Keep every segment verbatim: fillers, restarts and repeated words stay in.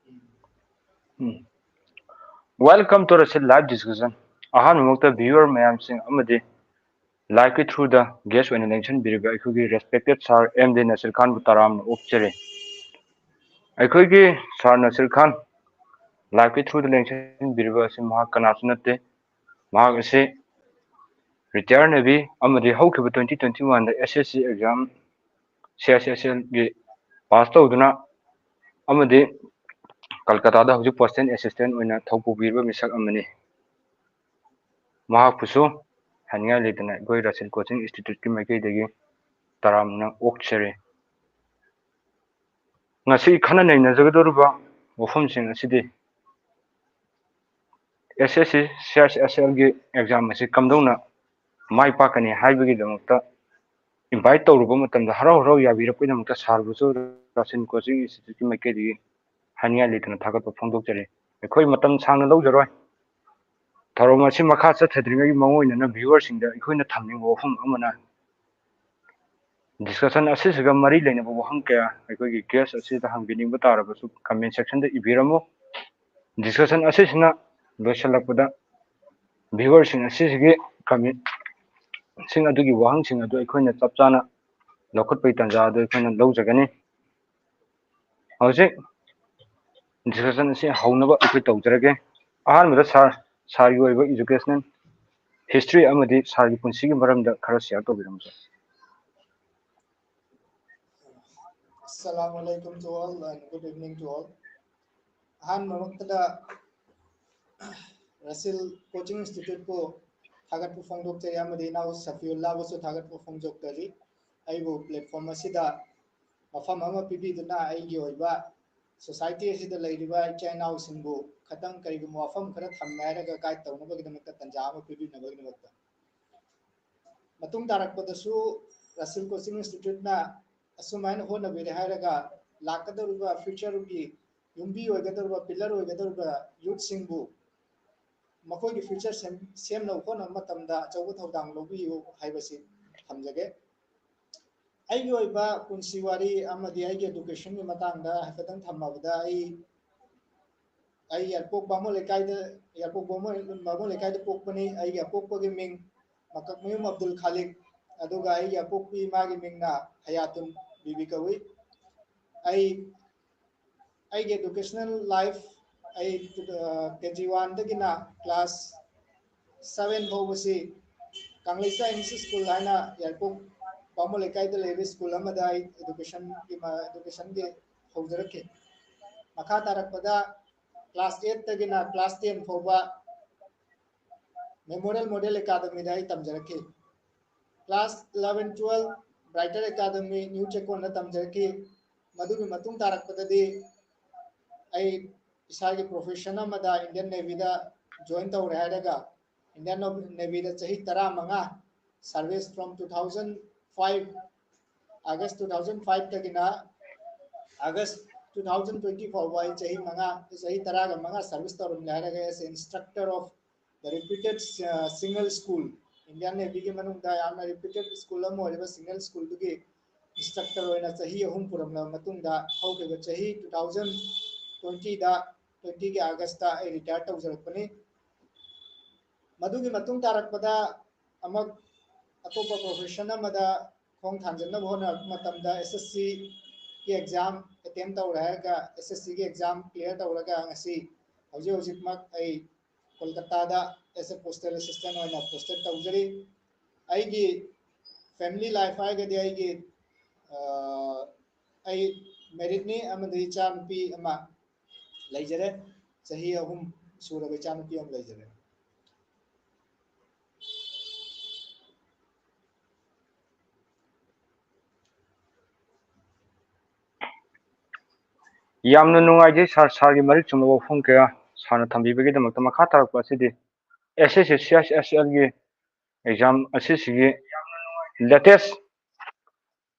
Um. Welcome to Rasil live discussion. ꯑꯍꯥꯟꯕꯃꯛꯇ viewer ꯃꯌꯥꯝꯁꯤꯡ ꯑꯃꯗꯤ live ꯀꯤ through ꯗ guest ꯑꯣꯏꯅ ꯂꯦꯡꯁꯤꯟꯕꯤꯔꯤꯕ ꯑꯩꯈꯣꯏꯒꯤ respected sir ꯑꯦꯝ ꯗꯤ ꯅꯁꯤꯔ ꯈꯥꯟꯕꯨ ꯇꯔꯥꯝꯅ ꯑꯣꯛꯆꯔꯤ꯫ ꯑꯩꯈꯣꯏꯒꯤ sir ꯅꯁꯤꯔ ꯈꯥꯟ live ꯀꯤ through ꯗ ꯂꯦꯡꯁꯤꯟꯕꯤꯔꯤꯕ ꯑꯁꯤ ꯃꯍꯥꯛ ꯀꯅꯥꯁꯨ ꯅꯠꯇꯦ꯫ ꯃꯍꯥꯛ ꯑꯁꯤ retired Navy ꯑꯃꯗꯤ ꯍꯧꯈꯤꯕ twenty twenty one ꯗ S S C exam C S S L ꯒꯤ pass ꯇꯧꯗꯨꯅ ꯑꯃꯗꯤ ꯀꯜꯀꯇꯥꯗ ꯍꯧꯖꯤꯛ postal assistant ꯑꯣꯏꯅ ꯊꯧ ꯄꯨꯕꯤꯔꯤꯕ ꯃꯤꯁꯛ ꯑꯃꯅꯤ꯫ ꯃꯍꯥꯛꯄꯨꯁꯨ ꯍꯥꯏꯅꯤꯡꯉꯥꯏ ꯂꯩꯇꯅ ꯑꯩꯈꯣꯏ ꯔꯥꯁꯤꯜ coaching institute ꯀꯤ ꯃꯥꯏꯀꯩꯗꯒꯤ ꯇꯔꯥꯝꯅ ꯑꯣꯛꯆꯔꯤ꯫ ꯉꯁꯤ ꯈꯟꯅ ꯅꯩꯅꯖꯒꯗꯧꯔꯤꯕ ꯋꯥꯐꯝꯁꯤꯡ ꯑꯁꯤꯗꯤ S S C C S S L ꯒꯤ exam ꯑꯁꯤ ꯀꯝꯗꯧꯅ ꯃꯥꯏ ꯄꯥꯛꯀꯅꯤ ꯍꯥꯏꯕꯒꯤꯗꯃꯛꯇ invite ꯇꯧꯔꯨꯕ ꯃꯇꯝꯗ ꯍꯔꯥꯎ ꯍꯔꯥꯎ ꯌꯥꯕꯤꯔꯛꯄꯒꯤꯗꯃꯛꯇ sir ꯕꯨꯁꯨ ꯔꯥꯁꯤꯜ coaching institute ꯀꯤ ꯃꯥꯏꯀꯩꯗꯒꯤ ꯍꯥꯏꯅꯤꯡꯉꯥꯏ ꯂꯩꯇꯅ ꯊꯥꯒꯠꯄ ꯐꯣꯡꯗꯣꯛꯆꯔꯤ꯫ ꯑꯩꯈꯣꯏ ꯃꯇꯝ ꯁꯥꯡꯅ ꯂꯧꯖꯔꯣꯏ꯫ ꯊꯧꯔꯝ ꯑꯁꯤ ꯃꯈꯥ ꯆꯠꯊꯗ꯭ꯔꯤꯉꯩꯒꯤ ꯃꯥꯡꯑꯣꯏꯅꯅ viewer ꯁꯤꯡꯗ ꯑꯩꯈꯣꯏꯅ ꯊꯝꯅꯤꯡꯕ ꯋꯥꯐꯝ ꯑꯃꯅ, discussion ꯑꯁꯤꯁꯤꯒ ꯃꯔꯤ ꯂꯩꯅꯕ ꯋꯥꯍꯪ ꯀꯌꯥ ꯑꯩꯈꯣꯏꯒꯤ guest ꯑꯁꯤꯗ ꯍꯪꯕꯤꯅꯤꯡꯕ ꯇꯥꯔꯕꯁꯨ comment section ꯗ ꯏꯕꯤꯔꯝꯃꯨ꯫ Discussion ꯑꯁꯤꯁꯤꯅ ꯂꯣꯏꯁꯤꯜꯂꯛꯄꯗ viewer ꯁꯤꯡ ꯑꯁꯤꯁꯤꯒꯤ comment ꯁꯤꯡ ꯑꯗꯨꯒꯤ ꯋꯥꯍꯪꯁꯤꯡ ꯑꯗꯨ ꯑꯩꯈꯣꯏꯅ ꯆꯞ ꯆꯥꯅ ꯂꯧꯈꯠꯄꯒꯤ ꯇꯥꯟꯖꯥ ꯑꯗꯨ ꯑꯩꯈꯣꯏꯅ ꯂꯧꯖꯒꯅꯤ꯫ ꯍꯧꯖꯤꯛ discussion ꯑꯁꯤ ꯍꯧꯅꯕ ꯑꯩꯈꯣꯏ ꯇꯧꯖꯔꯒꯦ꯫ ꯑꯍꯥꯟꯕꯗ sir, sir ꯒꯤ ꯑꯣꯏꯕ educational history ꯑꯃꯗꯤ sir ꯒꯤ ꯄꯨꯟꯁꯤꯒꯤ ꯃꯔꯝꯗ ꯈꯔ share ꯇꯧꯕꯤꯔꯝꯃꯨ, sir꯫ Assalamu alaikum to all and good evening to all. ꯑꯍꯥꯟꯕꯃꯛꯇꯗ ꯔꯥꯁꯤꯜ coaching institute ꯄꯨ ꯊꯥꯒꯠꯄ ꯐꯣꯡꯗꯣꯛꯆꯔꯤ ꯑꯃꯗꯤ ꯏꯅꯥꯎ ꯁꯐꯤꯎꯜꯂꯥꯕꯨꯁꯨ ꯊꯥꯒꯠꯄ ꯐꯣꯡꯗꯣꯛꯆꯔꯤ꯫ ꯑꯩꯕꯨ platform ꯑꯁꯤꯗ ꯃꯐꯝ ꯑꯃ ꯄꯤꯕꯤꯗꯨꯅ ꯑꯩꯒꯤ ꯑꯣꯏꯕ society ꯑꯁꯤꯗ ꯂꯩꯔꯤꯕ ꯏꯆꯤꯟ ꯏꯅꯥꯎꯁꯤꯡꯕꯨ ꯈꯇꯪ ꯀꯔꯤꯒꯨꯝꯕ ꯋꯥꯐꯝ ꯈꯔ ꯊꯝꯅꯔꯒ guide ꯇꯧꯅꯕꯒꯤꯗꯃꯛꯇ ꯇꯥꯟꯖꯥ ꯑꯃ ꯄꯤꯕꯤꯅꯕꯒꯤꯗꯃꯛꯇ꯫ ꯃꯇꯨꯡ ꯇꯥꯔꯛꯄꯗꯁꯨ ꯔꯥꯁꯤꯜ coaching institute ꯅ ꯑꯁꯨꯃꯥꯏꯅ ꯍꯣꯠꯅꯕꯤꯔꯦ ꯍꯥꯏꯔꯒ ꯂꯥꯛꯀꯗꯧꯔꯤꯕ future ꯒꯤ ꯌꯨꯝꯕꯤ ꯑꯣꯏꯒꯗꯧꯔꯤꯕ, pillar ꯑꯣꯏꯒꯗꯧꯔꯤꯕ youth ꯁꯤꯡꯕꯨ ꯃꯈꯣꯏꯒꯤ future ꯁꯦꯝ-, ꯁꯦꯝꯅꯕ ꯍꯣꯠꯅꯕ ꯃꯇꯝꯗ ꯑꯆꯧꯕ ꯊꯧꯗꯥꯡ ꯂꯧꯕꯤꯌꯨ ꯍꯥꯏꯕꯁꯤ ꯊꯝꯖꯒꯦ꯫ ꯑꯩꯒꯤ ꯑꯣꯏꯕ ꯄꯨꯟꯁꯤ ꯋꯥꯔꯤ ꯑꯃꯗꯤ ꯑꯩꯒꯤ education ꯒꯤ ꯃꯇꯥꯡꯗ ꯍꯥꯏꯐꯦꯠꯇꯪ ꯊꯝꯃꯕꯗ, ꯑꯩ ꯑꯩ ꯌꯥꯏꯔꯤꯄꯣꯛ ꯕꯥꯃꯣꯟ ꯂꯩꯀꯥꯏꯗ, ꯌꯥꯏꯔꯤꯄꯣꯛ ꯕꯥꯃꯣꯟ, ꯕꯥꯃꯣꯟ ꯂꯩꯀꯥꯏꯗ ꯄꯣꯛꯄꯅꯤ꯫ ꯑꯩꯒꯤ ꯑꯄꯣꯛꯄꯒꯤ ꯃꯤꯡ ꯃꯀꯛꯃꯌꯨꯝ ꯑꯕꯗꯨꯜ ꯈꯥꯂꯤꯛ, ꯑꯗꯨꯒ ꯑꯩꯒꯤ ꯑꯄꯣꯛꯄꯤ ꯏꯃꯥꯒꯤ ꯃꯤꯡꯅ ꯍꯌꯥꯇꯨꯟ ꯕꯤꯕꯤ ꯀꯧꯏ꯫ ꯑꯩ, ꯑꯩꯒꯤ educational life, ꯑꯩ, ꯑ, ꯀꯦ ꯖꯤ ꯋꯥꯟꯗꯒꯤꯅ class seven ꯐꯥꯎꯕꯁꯤ ꯀꯪꯂꯩꯆꯥ ꯏꯪꯂꯤꯁ ꯁ꯭ꯀꯨꯜ ꯍꯥꯏꯅ ꯌꯥꯏꯔꯤꯄꯣꯛ ꯕꯥꯃꯣꯟ ꯂꯩꯀꯥꯏꯗ ꯂꯩꯕ ꯁ꯭ꯀꯨꯜ ꯑꯃꯗ ꯑꯩ educationꯒꯤ ꯃ-, educationꯒꯤ ꯍꯧꯖꯔꯛꯈꯤ꯫ ꯃꯈꯥ ꯇꯥꯔꯛꯄꯗ class eightꯇꯒꯤꯅ class ten ꯐꯥꯎꯕ Memorial Model Academyꯗ ꯑꯩ ꯇꯝꯖꯔꯛꯈꯤ꯫ Class eleven, twelve Brighter Academy, new ꯆꯦꯛꯀꯣꯟꯗ ꯇꯝꯖꯔꯛꯈꯤ꯫ ꯃꯗꯨꯒꯤ ꯃꯇꯨꯡ ꯇꯥꯔꯛꯄꯗꯗꯤ ꯑꯩ ꯏꯁꯥꯒꯤ profession ꯑꯃꯗ Indian Navyꯗ join ꯇꯧꯔꯦ ꯍꯥꯏꯔꯒ Indian Navyꯗ ꯆꯍꯤ ꯇꯔꯥꯃꯉꯥ service from two thousand five, August two thousand fiveꯇꯒꯤꯅ August two thousand twenty ꯐꯥꯎꯕ ꯑꯩ ꯆꯍꯤ ꯃꯉꯥ, ꯆꯍꯤ ꯇꯔꯥꯒ ꯃꯉꯥ service ꯇꯧꯔꯝꯂꯦ ꯍꯥꯏꯔꯒ as instructor of the reputed, uh, Singhal School, Indian Navyꯒꯤ ꯃꯅꯨꯡꯗ ꯌꯥꯝꯅ reputed school ꯑꯃ ꯑꯣꯏꯔꯤꯕ Singhal Schoolꯗꯨꯒꯤ instructor ꯑꯣꯏꯅ ꯆꯍꯤ ꯑꯍꯨꯝ ꯄꯨꯔꯝꯂꯕ ꯃꯇꯨꯡꯗ ꯍꯧꯈꯤꯕ ꯆꯍꯤ two thousand twentyꯗ, twentyꯒꯤ Augustꯇ ꯑꯩ retire ꯇꯧꯖꯔꯛꯄꯅꯤ꯫ ꯃꯗꯨꯒꯤ ꯃꯇꯨꯡ ꯇꯥꯔꯛꯄꯗ ꯑꯃꯨꯛ ꯑꯇꯣꯞꯄ profession ꯑꯃꯗ ꯈꯣꯡ ꯊꯥꯡꯖꯤꯟꯅꯕ ꯍꯣꯠꯅꯔꯛꯄ ꯃꯇꯝꯗ S S Cꯒꯤ exam attempt ꯇꯧꯔꯦ ꯍꯥꯏꯔꯒ S S Cꯒꯤ exam clear ꯇꯧꯔꯒ ꯉꯁꯤ ꯍꯧꯖꯤꯛ ꯍꯧꯖꯤꯛꯃꯛ ꯑꯩ ꯀꯣꯜꯀꯇꯥꯗ as a postal assistant ꯑꯣꯏꯅ posted ꯇꯧꯖꯔꯤ꯫ ꯑꯩꯒꯤ family life ꯍꯥꯏꯔꯒꯗꯤ ꯑꯩꯒꯤ, ꯑ, ꯑꯩ marriedꯅꯤ ꯑꯃꯗꯤ ꯏꯆꯥ ꯅꯨꯄꯤ ꯑꯃ ꯂꯩꯖꯔꯦ꯫ ꯆꯍꯤ ꯑꯍꯨꯝ ꯁꯨꯔꯕ ꯏꯆꯥ ꯅꯨꯄꯤ ꯑꯃ ꯂꯩꯖꯔꯦ꯫ ꯌꯥꯝꯅ ꯅꯨꯡꯉꯥꯏꯖꯩ ꯁꯥꯔ, ꯁꯥꯔꯒꯤ ꯃꯔꯤꯛ ꯆꯨꯝꯕ ꯋꯥꯐꯝ ꯀꯌꯥ ꯁꯥꯔꯅ ꯊꯝꯕꯤꯕꯒꯤꯗꯃꯛꯇ꯫ ꯃꯈꯥ ꯇꯥꯔꯛꯄ ꯑꯁꯤꯗꯤ S S C C H S L ꯒꯤ exam ꯑꯁꯤꯁꯤꯒꯤ latest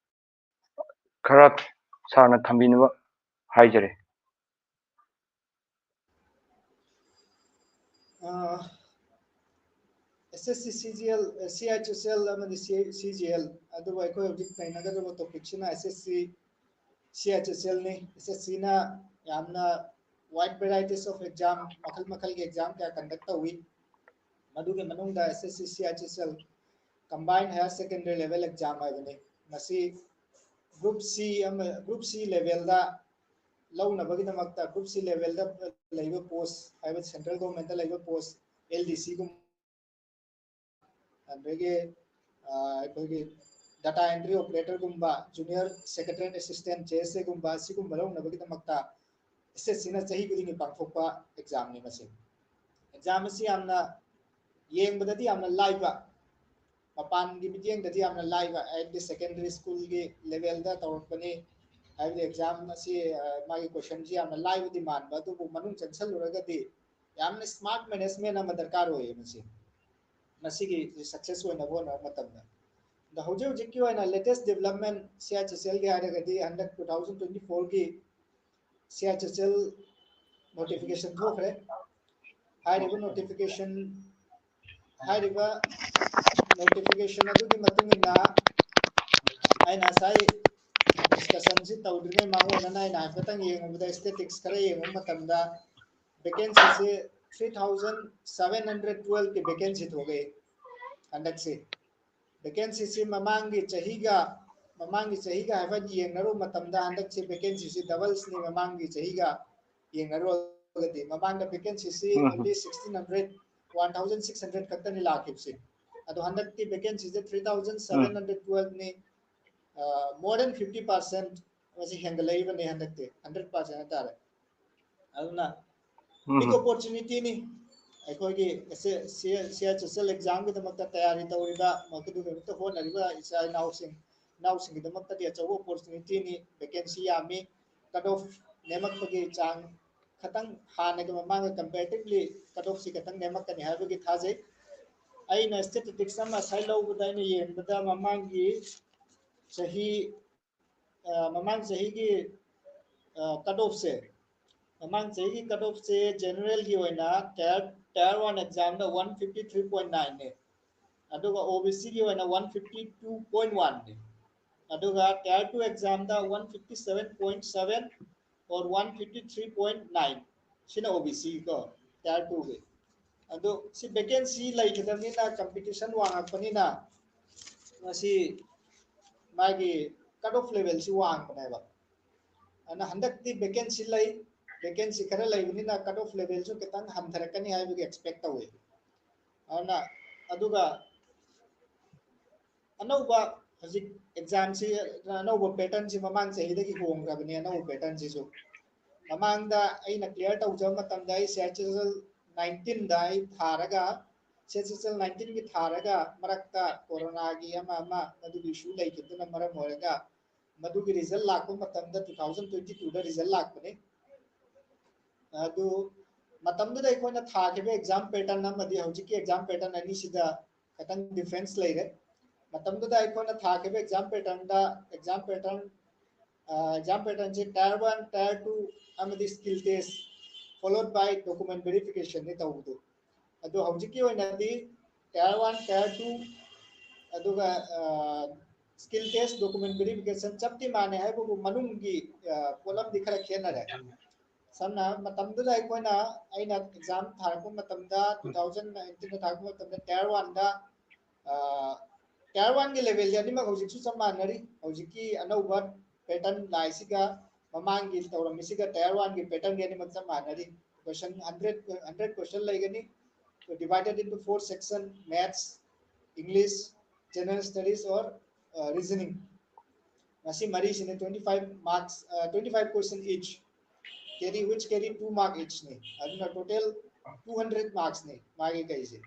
ꯈꯔ ꯁꯥꯔꯅ ꯊꯝꯕꯤꯅꯕ ꯍꯥꯏꯖꯔꯤ꯫ ꯑ, S S C C G L, C H S L ꯑꯃꯗꯤ C-, C G L, ꯑꯗꯨꯕꯨ ꯑꯩꯈꯣꯏ ꯍꯧꯖꯤꯛ ꯅꯩꯅꯒꯗꯕ topicꯁꯤꯅ S S C C H S Lꯅꯤ꯫ S S Cꯅ ꯌꯥꯝꯅ wide varieties of exam, ꯃꯈꯜ ꯃꯈꯜꯒꯤ exam ꯀꯌꯥ conduct ꯇꯧꯏ꯫ ꯃꯗꯨꯒꯤ ꯃꯅꯨꯡꯗ S S C C H S L, Combined Higher Secondary Level Exam ꯍꯥꯏꯕꯅꯤ꯫ ꯃꯁꯤ group C ꯑꯃ, group C levelꯗ ꯂꯧꯅꯕꯒꯤꯗꯃꯛꯇ group C levelꯗ ꯂꯩꯕ post, ꯍꯥꯏꯕꯗꯤ central governmentꯇ ꯂꯩꯕ post, L D Cꯒꯨꯝꯕ, ꯑꯗꯒꯤ ꯑꯩꯈꯣꯏꯒꯤ data entry operatorꯒꯨꯝꯕ, Junior Secretariat Assistant, J S Aꯒꯨꯝꯕ, ꯑꯁꯤꯒꯨꯝꯕ ꯂꯧꯅꯕꯒꯤꯗꯃꯛꯇ S S Cꯅ ꯆꯍꯤ ꯈꯨꯗꯤꯡꯒꯤ ꯄꯥꯡꯊꯣꯛꯄ examꯅꯤ ꯃꯁꯤ꯫ Exam ꯑꯁꯤ ꯌꯥꯝꯅ, ꯌꯦꯡꯕꯗꯗꯤ ꯌꯥꯝꯅ ꯂꯥꯏꯕ, ꯃꯄꯥꯟꯒꯤ ꯃꯤꯠꯌꯦꯡꯗꯗꯤ ꯌꯥꯝꯅ ꯂꯥꯏꯕ, ꯍꯥꯏꯕꯗꯤ secondary schoolꯒꯤ levelꯗ ꯇꯧꯔꯛꯄꯅꯤ꯫ ꯍꯥꯏꯕꯗꯤ exam ꯑꯁꯤ ꯃꯥꯒꯤ questionꯁꯤ ꯌꯥꯝꯅ ꯂꯥꯏꯕꯗꯤ ꯃꯥꯟꯕ, ꯑꯗꯨꯕꯨ ꯃꯅꯨꯡ ꯆꯪꯁꯜꯂꯨꯔꯒꯗꯤ ꯌꯥꯝꯅ smart management ꯑꯃ ꯗꯔꯀꯥꯔ ꯑꯣꯏꯌꯦ ꯃꯁꯤ, ꯃꯁꯤꯒꯤ success ꯑꯣꯏꯅꯕ ꯍꯣꯠꯅꯕ ꯃꯇꯝꯗ꯫ ꯑꯗꯣ ꯍꯧꯖꯤꯛ ꯍꯧꯖꯤꯛꯀꯤ ꯑꯣꯏꯅ latest development C H S Lꯒꯤ ꯍꯥꯏꯔꯒꯗꯤ ꯍꯟꯗꯛ two thousand twenty fourꯒꯤ C H S L notification ꯊꯣꯛꯈ꯭ꯔꯦ꯫ ꯍꯥꯏꯔꯤꯕ notification, ꯍꯥꯏꯔꯤꯕ notification ꯑꯗꯨꯒꯤ ꯃꯇꯨꯡ ꯏꯟꯅ ꯑꯩꯅ ꯉꯁꯥꯏ discussionꯁꯤ ꯇꯧꯗ꯭ꯔꯤꯉꯩ ꯃꯥꯡꯑꯣꯏꯅꯅ ꯑꯩꯅ ꯍꯥꯏꯐꯦꯠꯇꯪ ꯌꯦꯡꯉꯨꯕꯗ, statistics ꯈꯔ ꯌꯦꯡꯉꯨꯕ ꯃꯇꯝꯗ vacancyꯁꯤ three thousand seven hundred twelveꯀꯤ vacancy ꯊꯣꯛꯂꯛꯏ ꯍꯟꯗꯛꯁꯤ꯫ Vacancyꯁꯤ ꯃꯃꯥꯡꯒꯤ ꯆꯍꯤꯒ, ꯃꯃꯥꯡꯒꯤ ꯆꯍꯤꯒ ꯍꯥꯏꯐꯦꯠ ꯌꯦꯡꯅꯔꯨꯕ ꯃꯇꯝꯗ ꯍꯟꯗꯛꯁꯤ vacancyꯁꯤ doublesꯅꯤ ꯃꯃꯥꯡꯒꯤ ꯆꯍꯤꯒ ꯌꯦꯡꯅꯔꯨꯔꯒꯗꯤ꯫ ꯃꯃꯥꯡꯗ vacancyꯁꯤ ꯎꯝ꯫ Only sixteen hundred, one thousand six hundred ꯈꯛꯇꯅꯤ ꯂꯥꯛꯈꯤꯕꯁꯤ꯫ ꯑꯗꯣ ꯍꯟꯗꯛꯇꯤ vacancyꯁꯦ three thousand seven hundred twelveꯅꯤ꯫ ꯑ, more than fifty percent ꯃꯁꯤ ꯍꯦꯟꯒꯠꯂꯛꯏꯕꯅꯤ ꯍꯟꯗꯛꯇꯤ, hundred percent ꯍꯥꯏꯇꯥꯔꯦ꯫ ꯑꯗꯨꯅ ꯎꯝ꯫ Big opportunityꯅꯤ꯫ ꯑꯩꯈꯣꯏꯒꯤ C H S L examꯒꯤꯗꯃꯛꯇ ꯇꯌꯥꯔꯤ ꯇꯧꯔꯤꯕ, ꯃꯗꯨꯒꯤꯗꯃꯛꯇ ꯍꯣꯠꯅꯔꯤꯕ ꯏꯆꯥ ꯏꯅꯥꯎꯁꯤꯡ, ꯏꯅꯥꯎꯁꯤꯡꯒꯤꯗꯃꯛꯇꯗꯤ ꯑꯆꯧꯕ opportunityꯅꯤ꯫ Vacancy ꯌꯥꯝꯃꯤ, cut off ꯅꯦꯝꯃꯛꯄꯒꯤ ꯆꯥꯡ ꯈꯇꯪ, ꯍꯥꯟꯅꯒꯤ ꯃꯃꯥꯡꯒ comparatively cut offꯁꯤ ꯈꯇꯪ ꯅꯦꯝꯃꯛꯀꯅꯤ ꯍꯥꯏꯕꯒꯤ ꯊꯥꯖꯩ꯫ ꯑꯩꯅ statistics ꯑꯃ ꯉꯁꯥꯏ ꯂꯧꯕꯗ ꯑꯩꯅ ꯌꯦꯡꯕꯗ ꯃꯃꯥꯡꯒꯤ ꯆꯍꯤ, ꯑ, ꯃꯃꯥꯡ ꯆꯍꯤꯒꯤ, ꯑ, cut offꯁꯦ, ꯃꯃꯥꯡ ꯆꯍꯤꯒꯤ cut offꯁꯦ generalꯒꯤ ꯑꯣꯏꯅ tier, tier one examꯗ one fifty three point nineꯅꯤ, ꯑꯗꯨꯒ OBCꯒꯤ ꯑꯣꯏꯅ one fifty two point oneꯅꯤ, ꯑꯗꯨꯒ tier two examꯗ one fifty seven point seven, or one fifty three point nine, ꯁꯤꯅ O B C ꯀꯣ, tier two ꯒꯤ꯫ ꯑꯗꯣ ꯁꯤ vacancy ꯂꯩꯈꯤꯗꯕꯅꯤꯅ, competition ꯋꯥꯡꯉꯛꯄꯅꯤꯅ, ꯃꯁꯤ ꯃꯥꯒꯤ cut off level ꯁꯤ ꯋꯥꯡꯕꯅꯦꯕ꯫ ꯑꯗꯨꯅ ꯍꯟꯗꯛꯇꯤ vacancy ꯂꯩ, vacancy ꯈꯔ ꯂꯩꯕꯅꯤꯅ cut off level ꯁꯨ ꯈꯤꯇꯪ ꯍꯟꯊꯔꯛꯀꯅꯤ ꯍꯥꯏꯕꯒꯤ expect ꯇꯧꯏ꯫ ꯑꯗꯨꯅ, ꯑꯗꯨꯒ ꯑꯅꯧꯕ ꯍꯧꯖꯤꯛ exam ꯁꯤ ꯑꯅꯧꯕ pattern ꯁꯤ ꯃꯃꯥꯡ ꯆꯍꯤꯗꯒꯤ ꯍꯣꯡꯈ꯭ꯔꯕꯅꯤ, ꯑꯅꯧꯕ pattern ꯁꯤꯁꯨ꯫ ꯃꯃꯥꯡꯗ ꯑꯩꯅ clear ꯇꯧꯖꯕ ꯃꯇꯝꯗ ꯑꯩ C H S L nineteen ꯗ ꯑꯩ ꯊꯥꯔꯒ, C H S L nineteen ꯒꯤ ꯊꯥꯔꯒ ꯃꯔꯛꯇ ꯀꯣꯔꯣꯅꯥꯒꯤ ꯑꯃ ꯑꯃ ꯃꯗꯨꯒꯤ issue ꯂꯩꯈꯤꯕꯗꯨꯅ ꯃꯔꯝ ꯑꯣꯏꯔꯒ ꯃꯗꯨꯒꯤ result ꯂꯥꯛꯄ ꯃꯇꯝꯗ two thousand twenty two ꯗ result ꯂꯥꯛꯄꯅꯤ꯫ ꯑꯗꯨ ꯃꯇꯝꯗꯨꯗ ꯑꯩꯈꯣꯏꯅ ꯊꯥꯈꯤꯕ exam pattern ꯑꯃꯗꯤ ꯍꯧꯖꯤꯛꯀꯤ exam pattern ꯑꯅꯤꯁꯤꯗ ꯈꯤꯇꯪ difference ꯂꯩꯔꯦ꯫ ꯃꯇꯝꯗꯨꯗ ꯑꯩꯈꯣꯏꯅ ꯊꯥꯈꯤꯕ exam pattern ꯗ, exam pattern, ꯑ, exam pattern ꯁꯤ tier one, tier two ꯑꯃꯗꯤ skill test followed by document verification ꯅꯤ ꯇꯧꯕꯗꯨ꯫ ꯑꯗꯣ ꯍꯧꯖꯤꯛꯀꯤ ꯑꯣꯏꯅꯗꯤ tier one, tier two, ꯑꯗꯨꯒ, ꯑ, skill test, document verification ꯆꯞꯇꯤ ꯃꯥꯟꯅꯩ ꯍꯥꯏꯕꯕꯨ ꯃꯅꯨꯡꯒꯤ, ꯑ, ꯄꯣꯠꯂꯝꯗꯤ ꯈꯔ ꯈꯦꯠꯅꯔꯦ꯫ ꯁꯝꯅ ꯍꯥꯏꯔꯕ ꯃꯇꯝꯗꯨꯗ ꯑꯩꯈꯣꯏꯅ, ꯑꯩꯅ exam ꯊꯥꯔꯛꯄ ꯃꯇꯝꯗ two thousand nineteen ꯗ ꯊꯥꯔꯛꯄ ꯃꯇꯝꯗ tier one ꯗ, ꯑ, tier one ꯒꯤ level ꯁꯦ ꯑꯅꯤꯃꯛ ꯍꯧꯖꯤꯛꯁꯨ ꯆꯞ ꯃꯥꯟꯅꯔꯤ꯫ ꯍꯧꯖꯤꯛꯀꯤ ꯑꯅꯧꯕ pattern ꯂꯥꯛꯏꯁꯤꯒ ꯃꯃꯥꯡꯒꯤ ꯇꯧꯔꯝꯃꯤꯁꯤꯒ tier one ꯒꯤ pattern ꯒꯤ ꯑꯅꯤꯃꯛ ꯆꯞ ꯃꯥꯟꯅꯔꯤ꯫ Question hundred, hundred question ꯂꯩꯒꯅꯤ꯫ So divided into four section: maths, English, general studies or, uh, reasoning꯫ ꯃꯁꯤ ꯃꯔꯤꯁꯤꯅ twenty five marks, uh, twenty five question each, carry, which carry two mark each ꯅꯤ꯫ ꯑꯗꯨꯅ total two hundred marks ꯅꯤ ꯃꯥꯒꯤ ꯀꯩꯁꯦ꯫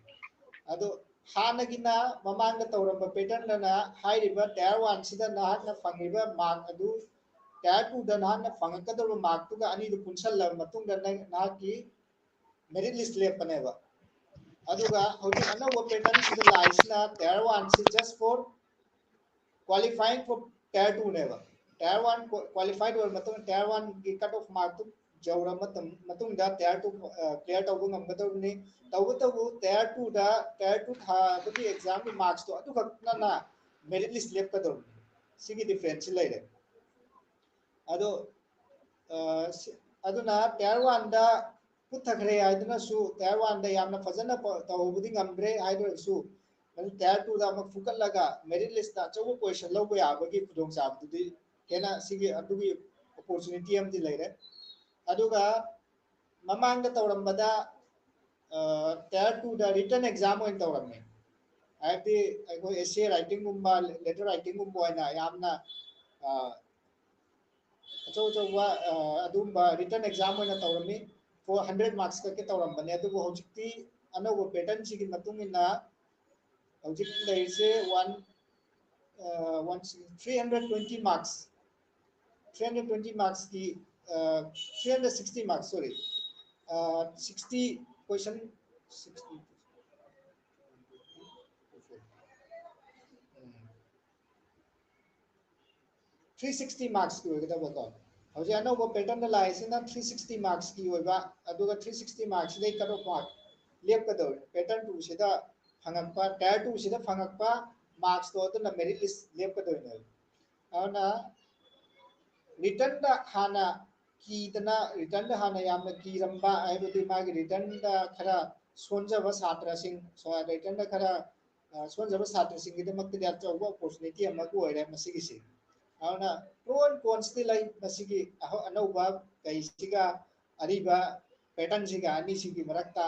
ꯑꯗꯣ ꯍꯥꯟꯅꯒꯤꯅ ꯃꯃꯥꯡꯗ ꯇꯧꯔꯝꯕ pattern ꯗꯅ ꯍꯥꯏꯔꯤꯕ tier one ꯁꯤꯗ ꯅꯍꯥꯛꯅ ꯐꯪꯂꯤꯕ mark ꯑꯗꯨ tier two ꯗ ꯅꯍꯥꯛꯅ ꯐꯪꯉꯛꯀꯗꯧꯕ mark ꯇꯨꯒ ꯑꯅꯤꯗꯨ ꯄꯨꯟꯁꯜꯂꯕ ꯃꯇꯨꯡꯗ ꯅꯪ, ꯅꯍꯥꯛꯀꯤ merit list ꯂꯦꯞꯄꯅꯦꯕ꯫ ꯑꯗꯨꯒ ꯍꯧꯖꯤꯛ ꯑꯅꯧꯕ pattern ꯁꯤꯗ ꯂꯥꯛꯏꯁꯤꯅ tier one ꯁꯤ just for qualifying for tier two ꯅꯦꯕ꯫ Tier one qua-, qualified ꯑꯣꯏꯔ ꯃꯇꯨꯡꯗ tier one ꯒꯤ cut off mark ꯇꯨ ꯌꯧꯔ ꯃꯇꯝ, ꯃꯇꯨꯡꯗ tier two, ꯑ, clear ꯇꯧꯕ ꯉꯝꯒꯗꯧꯔꯤꯕꯅꯤ꯫ ꯇꯧꯕꯇꯕꯨ tier two ꯗ, tier two ꯊꯥꯕꯒꯤ exam ꯒꯤ marks ꯇꯣ ꯑꯗꯨꯈꯛꯅ merit list ꯂꯦꯞꯀꯗꯧꯔꯤꯕꯅꯤ꯫ ꯁꯤꯒꯤ difference ꯁꯤ ꯂꯩꯔꯦ꯫ ꯑꯗꯣ ꯑ, ꯁꯤ-, ꯑꯗꯨꯅ tier one ꯗ ꯄꯨꯊꯈ꯭ꯔꯦ ꯍꯥꯏꯗꯨꯅꯁꯨ tier one ꯗ ꯌꯥꯝꯅ ꯐꯖꯅ ꯄ-, ꯇꯧꯍꯧꯕꯗꯤ ꯉꯝꯗ꯭ꯔꯦ ꯍꯥꯏꯗꯨꯅꯁꯨ, ꯑꯗꯨ tier two ꯗ ꯑꯃꯨꯛ ꯐꯨꯒꯠꯂꯒ merit list ꯇ ꯑꯆꯧꯕ position ꯂꯧꯕ ꯌꯥꯕꯒꯤ ꯈꯨꯗꯣꯡꯆꯥꯕꯗꯨꯗꯤ ꯍꯦꯟꯅ ꯁꯤꯒꯤ, ꯑꯗꯨꯒꯤ opportunity ꯑꯃꯗꯤ ꯂꯩꯔꯦ꯫ ꯑꯗꯨꯒ ꯃꯃꯥꯡꯗ ꯇꯧꯔꯝꯕꯗ, ꯑ, tier two ꯗ written exam ꯑꯣꯏꯅ ꯇꯧꯔꯝꯃꯦ꯫ ꯍꯥꯏꯕꯗꯤ ꯑꯩꯈꯣꯏ essay writing ꯒꯨꯝꯕ, letter writing ꯒꯨꯝꯕ ꯑꯣꯏꯅ ꯌꯥꯝꯅ, ꯑ, ꯑꯆꯧ ꯑꯆꯧꯕ, ꯑ, ꯑꯗꯨꯒꯨꯝꯕ written exam ꯑꯣꯏꯅ ꯇꯧꯔꯝꯃꯤ꯫ Four hundred marks ꯈꯛꯀꯤ ꯇꯧꯔꯝꯕꯅꯦ꯫ ꯑꯗꯨꯕꯨ ꯍꯧꯖꯤꯛꯇꯤ ꯑꯅꯧꯕ pattern ꯁꯤꯒꯤ ꯃꯇꯨꯡ ꯏꯟꯅ ꯍꯧꯖꯤꯛ ꯂꯩꯔꯤꯁꯦ one, ꯑ, one, three hundred twenty marks, three hundred twenty marks ꯀꯤ, ꯑ, three hundred sixty marks, sorry, ꯑ, sixty question, sixty, ꯎꯝ, three sixty marks ꯀꯤ ꯑꯣꯏꯒꯗꯕꯀꯣ꯫ ꯍꯧꯖꯤꯛ ꯑꯅꯧꯕ pattern ꯗ ꯂꯥꯛꯏꯁꯤꯅ three sixty marks ꯀꯤ ꯑꯣꯏꯕ, ꯑꯗꯨꯒ three sixty marks ꯁꯤꯗꯩ cut off mark ꯂꯦꯞꯀꯗꯧꯔꯤ꯫ Pattern two ꯁꯤꯗ ꯐꯪꯉꯛꯄ, tier two ꯁꯤꯗ ꯐꯪꯉꯛꯄ marks ꯇꯣ ꯑꯗꯨꯅ merit list ꯂꯦꯞꯀꯗꯣꯏꯅꯦꯕ꯫ ꯑꯗꯨꯅ written ꯗ ꯍꯥꯟꯅ ꯀꯤꯗꯅ, written ꯗ ꯍꯥꯟꯅ ꯌꯥꯝꯅ ꯀꯤꯔꯝꯕ, ꯍꯥꯏꯕꯗꯤ ꯃꯥꯒꯤ written ꯗ ꯈꯔ ꯁꯣꯟꯖꯕ ꯁꯥꯇ꯭ꯔꯁꯤꯡ, ꯁꯣ-, written ꯗ ꯈꯔ, ꯑ, ꯁꯣꯟꯖꯕ ꯁꯥꯇ꯭ꯔꯁꯤꯡꯒꯤꯗꯃꯛꯇꯗꯤ ꯑꯆꯧꯕ opportunity ꯑꯃ ꯑꯣꯏꯔꯦ ꯃꯁꯤꯒꯤꯁꯤ꯫ ꯑꯗꯨꯅ pro and cons ꯇꯤ ꯂꯩ ꯃꯁꯤꯒꯤ ꯑꯍꯧ-, ꯑꯅꯧꯕ ꯀꯩꯁꯤꯒ ꯑꯔꯤꯕ pattern ꯁꯤꯒ ꯑꯅꯤꯁꯤꯒꯤ ꯃꯔꯛꯇ꯫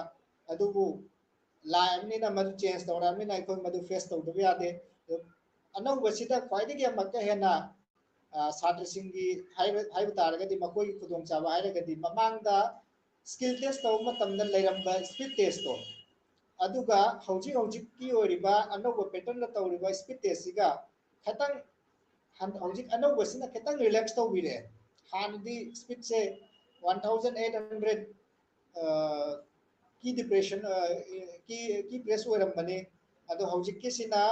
ꯑꯗꯨꯕꯨ ꯂꯥꯛꯑꯕꯅꯤꯅ, ꯃꯗꯨ change ꯇꯧꯔꯛꯑꯕꯅꯤꯅ ꯑꯩꯈꯣꯏ ꯃꯗꯨ face ꯇꯧꯗꯕ ꯌꯥꯗꯦ꯫ ꯑꯅꯧꯕꯁꯤꯗ ꯈ꯭ꯋꯥꯏꯗꯒꯤ ꯑꯃꯨꯛꯀ ꯍꯦꯟꯅ, ꯑ, ꯁꯥꯇ꯭ꯔꯁꯤꯡꯒꯤ ꯍꯥꯏꯕ, ꯍꯥꯏꯕ ꯇꯥꯔꯒꯗꯤ ꯃꯈꯣꯏꯒꯤ ꯈꯨꯗꯣꯡꯆꯥꯕ ꯍꯥꯏꯔꯒꯗꯤ ꯃꯃꯥꯡꯗ skill test ꯇꯧꯕ ꯃꯇꯝꯗ ꯂꯩꯔꯝꯕ speed test ꯇꯣ, ꯑꯗꯨꯒ ꯍꯧꯖꯤꯛ ꯍꯧꯖꯤꯛꯀꯤ ꯑꯣꯏꯔꯤꯕ ꯑꯅꯧꯕ pattern ꯗ ꯇꯧꯔꯤꯕ speed test ꯁꯤꯒ ꯈꯤꯇꯪ ꯍꯟ-, ꯍꯧꯖꯤꯛ ꯑꯅꯧꯕꯁꯤꯅ ꯈꯤꯇꯪ relax ꯇꯧꯕꯤꯔꯦ꯫ ꯍꯥꯟꯅꯗꯤ speed ꯁꯦ one thousand eight hundred, ꯑ, key depression, ꯑ, key, key press ꯑꯣꯏꯔꯝꯕꯅꯤ꯫ ꯑꯗꯣ ꯍꯧꯖꯤꯛꯀꯤꯁꯤꯅ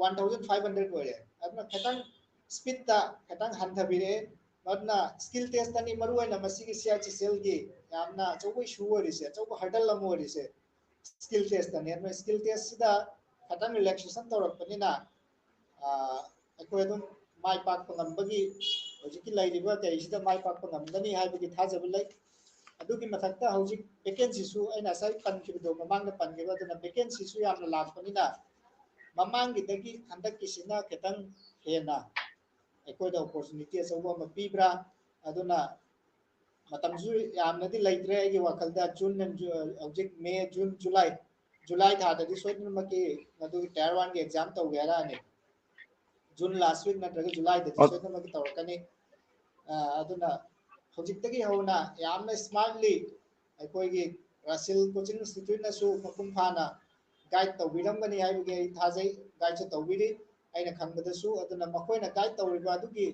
one thousand five hundred ꯑꯣꯏꯔꯦ꯫ ꯑꯗꯨꯅ ꯈꯤꯇꯪ speed ꯇ ꯈꯤꯇꯪ ꯍꯟꯊꯕꯤꯔꯛꯑꯦ꯫ ꯑꯗꯨꯅ skill test ꯑꯅꯤ, ꯃꯔꯨꯑꯣꯏꯅ ꯃꯁꯤꯒꯤ C H S L ꯒꯤ ꯌꯥꯝꯅ ꯑꯆꯧꯕ issue ꯑꯣꯏꯔꯤꯁꯦ, ꯑꯆꯧꯕ hurdle ꯑꯃ ꯑꯣꯏꯔꯤꯁꯦ, skill test ꯑꯅꯤ꯫ ꯑꯗꯨꯅ skill test ꯁꯤꯗ ꯈꯤꯇꯪ relaxation ꯇꯧꯔꯛꯄꯅꯤꯅ, ꯑ, ꯑꯩꯈꯣꯏ ꯑꯗꯨꯝ ꯃꯥꯏ ꯄꯥꯛꯄ ꯉꯝꯕꯒꯤ ꯍꯧꯖꯤꯛꯀꯤ ꯂꯩꯔꯤꯕ ꯀꯩꯁꯤꯗ ꯃꯥꯏ ꯄꯥꯛꯄ ꯉꯝꯒꯅꯤ ꯍꯥꯏꯕꯒꯤ ꯊꯥꯖꯕ ꯂꯩ꯫ ꯑꯗꯨꯒꯤ ꯃꯊꯛꯇ ꯍꯧꯖꯤꯛ vacancyꯁꯨ ꯑꯩꯅ ꯉꯁꯥꯏ ꯄꯟꯈꯤꯕꯗꯣ, ꯃꯃꯥꯡꯗ ꯄꯟꯈꯤꯕ, ꯑꯗꯨꯅ vacancyꯁꯨ ꯌꯥꯝꯅ ꯂꯥꯛꯄꯅꯤꯅ ꯃꯃꯥꯡꯒꯤꯗꯒꯤ ꯍꯟꯗꯛꯀꯤꯁꯤꯅ ꯈꯤꯇꯪ ꯍꯦꯟꯅ ꯑꯩꯈꯣꯏꯗ opportunity ꯑꯆꯧꯕ ꯑꯃ ꯄꯤꯕ꯭ꯔꯥ? ꯑꯗꯨꯅ ꯃꯇꯝꯁꯨ ꯌꯥꯝꯅꯗꯤ ꯂꯩꯇ꯭ꯔꯦ ꯑꯩꯒꯤ ꯋꯥꯈꯜꯗ꯫ June and Ju-, ꯍꯧꯖꯤꯛ May, June, July, July ꯊꯥꯗꯗꯤ ꯁꯣꯏꯗꯅꯃꯛꯀꯤ ꯃꯗꯨꯒꯤ tier oneꯒꯤ exam ꯇꯧꯒꯦ ꯍꯥꯏꯔꯛꯑꯅꯤ꯫ June last week ꯅꯠꯇ꯭ꯔꯒ Julyꯗꯗꯤ ꯑꯣ꯫ ꯁꯣꯏꯗꯅꯃꯛꯀꯤ ꯇꯧꯔꯛꯀꯅꯤ꯫ ꯑ, ꯑꯗꯨꯅ ꯍꯧꯖꯤꯛꯇꯒꯤ ꯍꯧꯅ ꯌꯥꯝꯅ smartly ꯑꯩꯈꯣꯏꯒꯤ Russell Coaching Instituteꯅꯁꯨ ꯃꯄꯨꯡ ꯐꯥꯅ guide ꯇꯧꯕꯤꯔꯝꯒꯅꯤ ꯍꯥꯏꯕꯒꯤ ꯑꯩ ꯊꯥꯖꯩ, guideꯁꯨ ꯇꯧꯕꯤꯔꯤ ꯑꯩꯅ ꯈꯪꯕꯗꯁꯨ꯫ ꯑꯗꯨꯅ ꯃꯈꯣꯏꯅ guide ꯇꯧꯔꯤꯕ ꯑꯗꯨꯒꯤ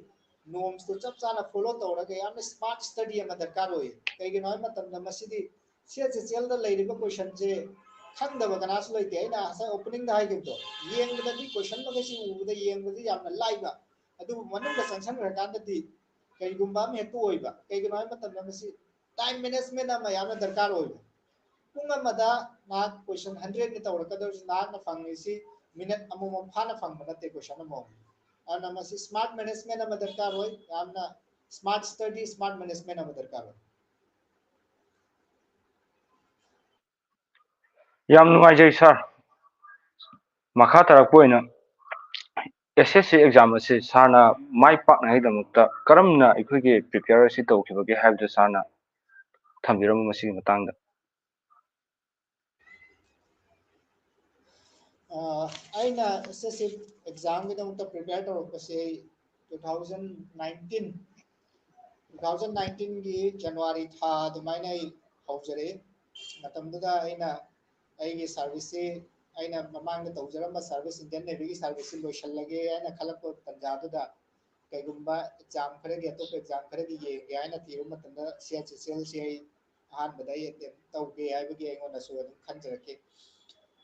normsꯇꯨ ꯆꯞ ꯆꯥꯅ follow ꯇꯧꯔꯒ ꯌꯥꯝꯅ smart study ꯑꯃ ꯗꯔꯀꯥꯔ ꯑꯣꯏ꯫ ꯀꯩꯒꯤꯅꯣ ꯍꯥꯏꯕ ꯃꯇꯝꯗ ꯃꯁꯤꯗꯤ CHSLꯗ ꯂꯩꯔꯤꯕ questionꯁꯦ ꯈꯪꯗꯕ ꯀꯅꯥꯁꯨ ꯂꯩꯇꯦ꯫ ꯑꯩꯅ ꯉꯁꯥꯏ openingꯗ ꯍꯥꯏꯈꯤꯕꯗꯣ, ꯌꯦꯡꯕꯗꯗꯤ question ꯃꯈꯩꯁꯤ ꯎꯕꯗ ꯌꯦꯡꯕꯗꯤ ꯌꯥꯝꯅ ꯂꯥꯏꯕ, ꯑꯗꯨꯕꯨ ꯃꯅꯨꯡꯗ ꯆꯪꯁꯤꯟꯈ꯭ꯔꯀꯥꯟꯗꯗꯤ ꯀꯔꯤꯒꯨꯝꯕ ꯑꯃ ꯍꯦꯛꯇ ꯑꯣꯏꯕ꯫ ꯀꯩꯒꯤꯅꯣ ꯍꯥꯏꯕ ꯃꯇꯝꯗ ꯃꯁꯤ time management ꯑꯃ ꯌꯥꯝꯅ ꯗꯔꯀꯥꯔ ꯑꯣꯏꯕ꯫ ꯄꯨꯡ ꯑꯃꯗ ꯅꯍꯥꯛ question hundredꯅꯤ ꯇꯧꯔꯛꯀꯗꯧꯔꯤꯁꯤ, ꯅꯍꯥꯛꯅ ꯐꯪꯉꯤꯁꯤ minute ꯑꯃꯃꯝ ꯐꯥꯅ ꯐꯪꯕ ꯅꯠꯇꯦ question ꯑꯃꯃꯝ꯫ ꯑꯗꯨꯅ ꯃꯁꯤ smart management ꯑꯃ ꯗꯔꯀꯥꯔ ꯑꯣꯏ, ꯌꯥꯝꯅ smart study, smart management ꯑꯃ ꯗꯔꯀꯥꯔ ꯑꯣꯏ꯫ ꯌꯥꯝ ꯅꯨꯡꯉꯥꯏꯖꯩ sir꯫ ꯃꯈꯥ ꯇꯥꯔꯛꯄ ꯑꯣꯏꯅ SSC exam ꯑꯁꯤ sirꯅ ꯃꯥꯏ ꯄꯥꯛꯅꯉꯥꯏꯒꯤꯗꯃꯛꯇ ꯀꯔꯝꯅ ꯑꯩꯈꯣꯏꯒꯤ prepare ꯑꯁꯤ ꯇꯧꯈꯤꯕꯒꯦ ꯍꯥꯏꯕꯗꯨ sirꯅ ꯊꯝꯕꯤꯔꯝꯃꯨ ꯃꯁꯤꯒꯤ ꯃꯇꯥꯡꯗ꯫ ꯑ, ꯑꯩꯅ SSC examꯒꯤꯗꯃꯛꯇ prepare ꯇꯧꯔꯛꯄꯁꯦ ꯑꯩ two thousand nineteen, two thousand nineteenꯒꯤ January ꯊꯥ ꯑꯗꯨꯃꯥꯏꯅ ꯑꯩ ꯍꯧꯖꯔꯛꯏ꯫ ꯃꯇꯝꯗꯨꯗ ꯑꯩꯅ ꯑꯩꯒꯤ serviceꯁꯤ, ꯑꯩꯅ ꯃꯃꯥꯡꯗ ꯇꯧꯖꯔꯝꯕ service, Indian Navyꯒꯤ serviceꯁꯤ ꯂꯣꯏꯁꯤꯜꯂꯒꯦ ꯍꯥꯏꯅ ꯈꯜꯂꯛꯄ ꯇꯥꯟꯖꯥꯗꯨꯗ ꯀꯩꯒꯨꯝꯕ exam ꯈꯔꯒꯤ, ꯑꯇꯣꯞꯄ exam ꯈꯔꯒꯤ ꯌꯦꯡꯒꯦ ꯍꯥꯏꯅ ꯊꯤꯕ ꯃꯇꯝꯗ CHSLꯁꯤ ꯑꯩ ꯑꯍꯥꯟꯕꯗ ꯑꯩ attempt ꯇꯧꯒꯦ ꯍꯥꯏꯕꯒꯤ ꯑꯩꯉꯣꯟꯗꯁꯨ ꯑꯗꯨꯝ ꯈꯟꯖꯔꯛꯈꯤ꯫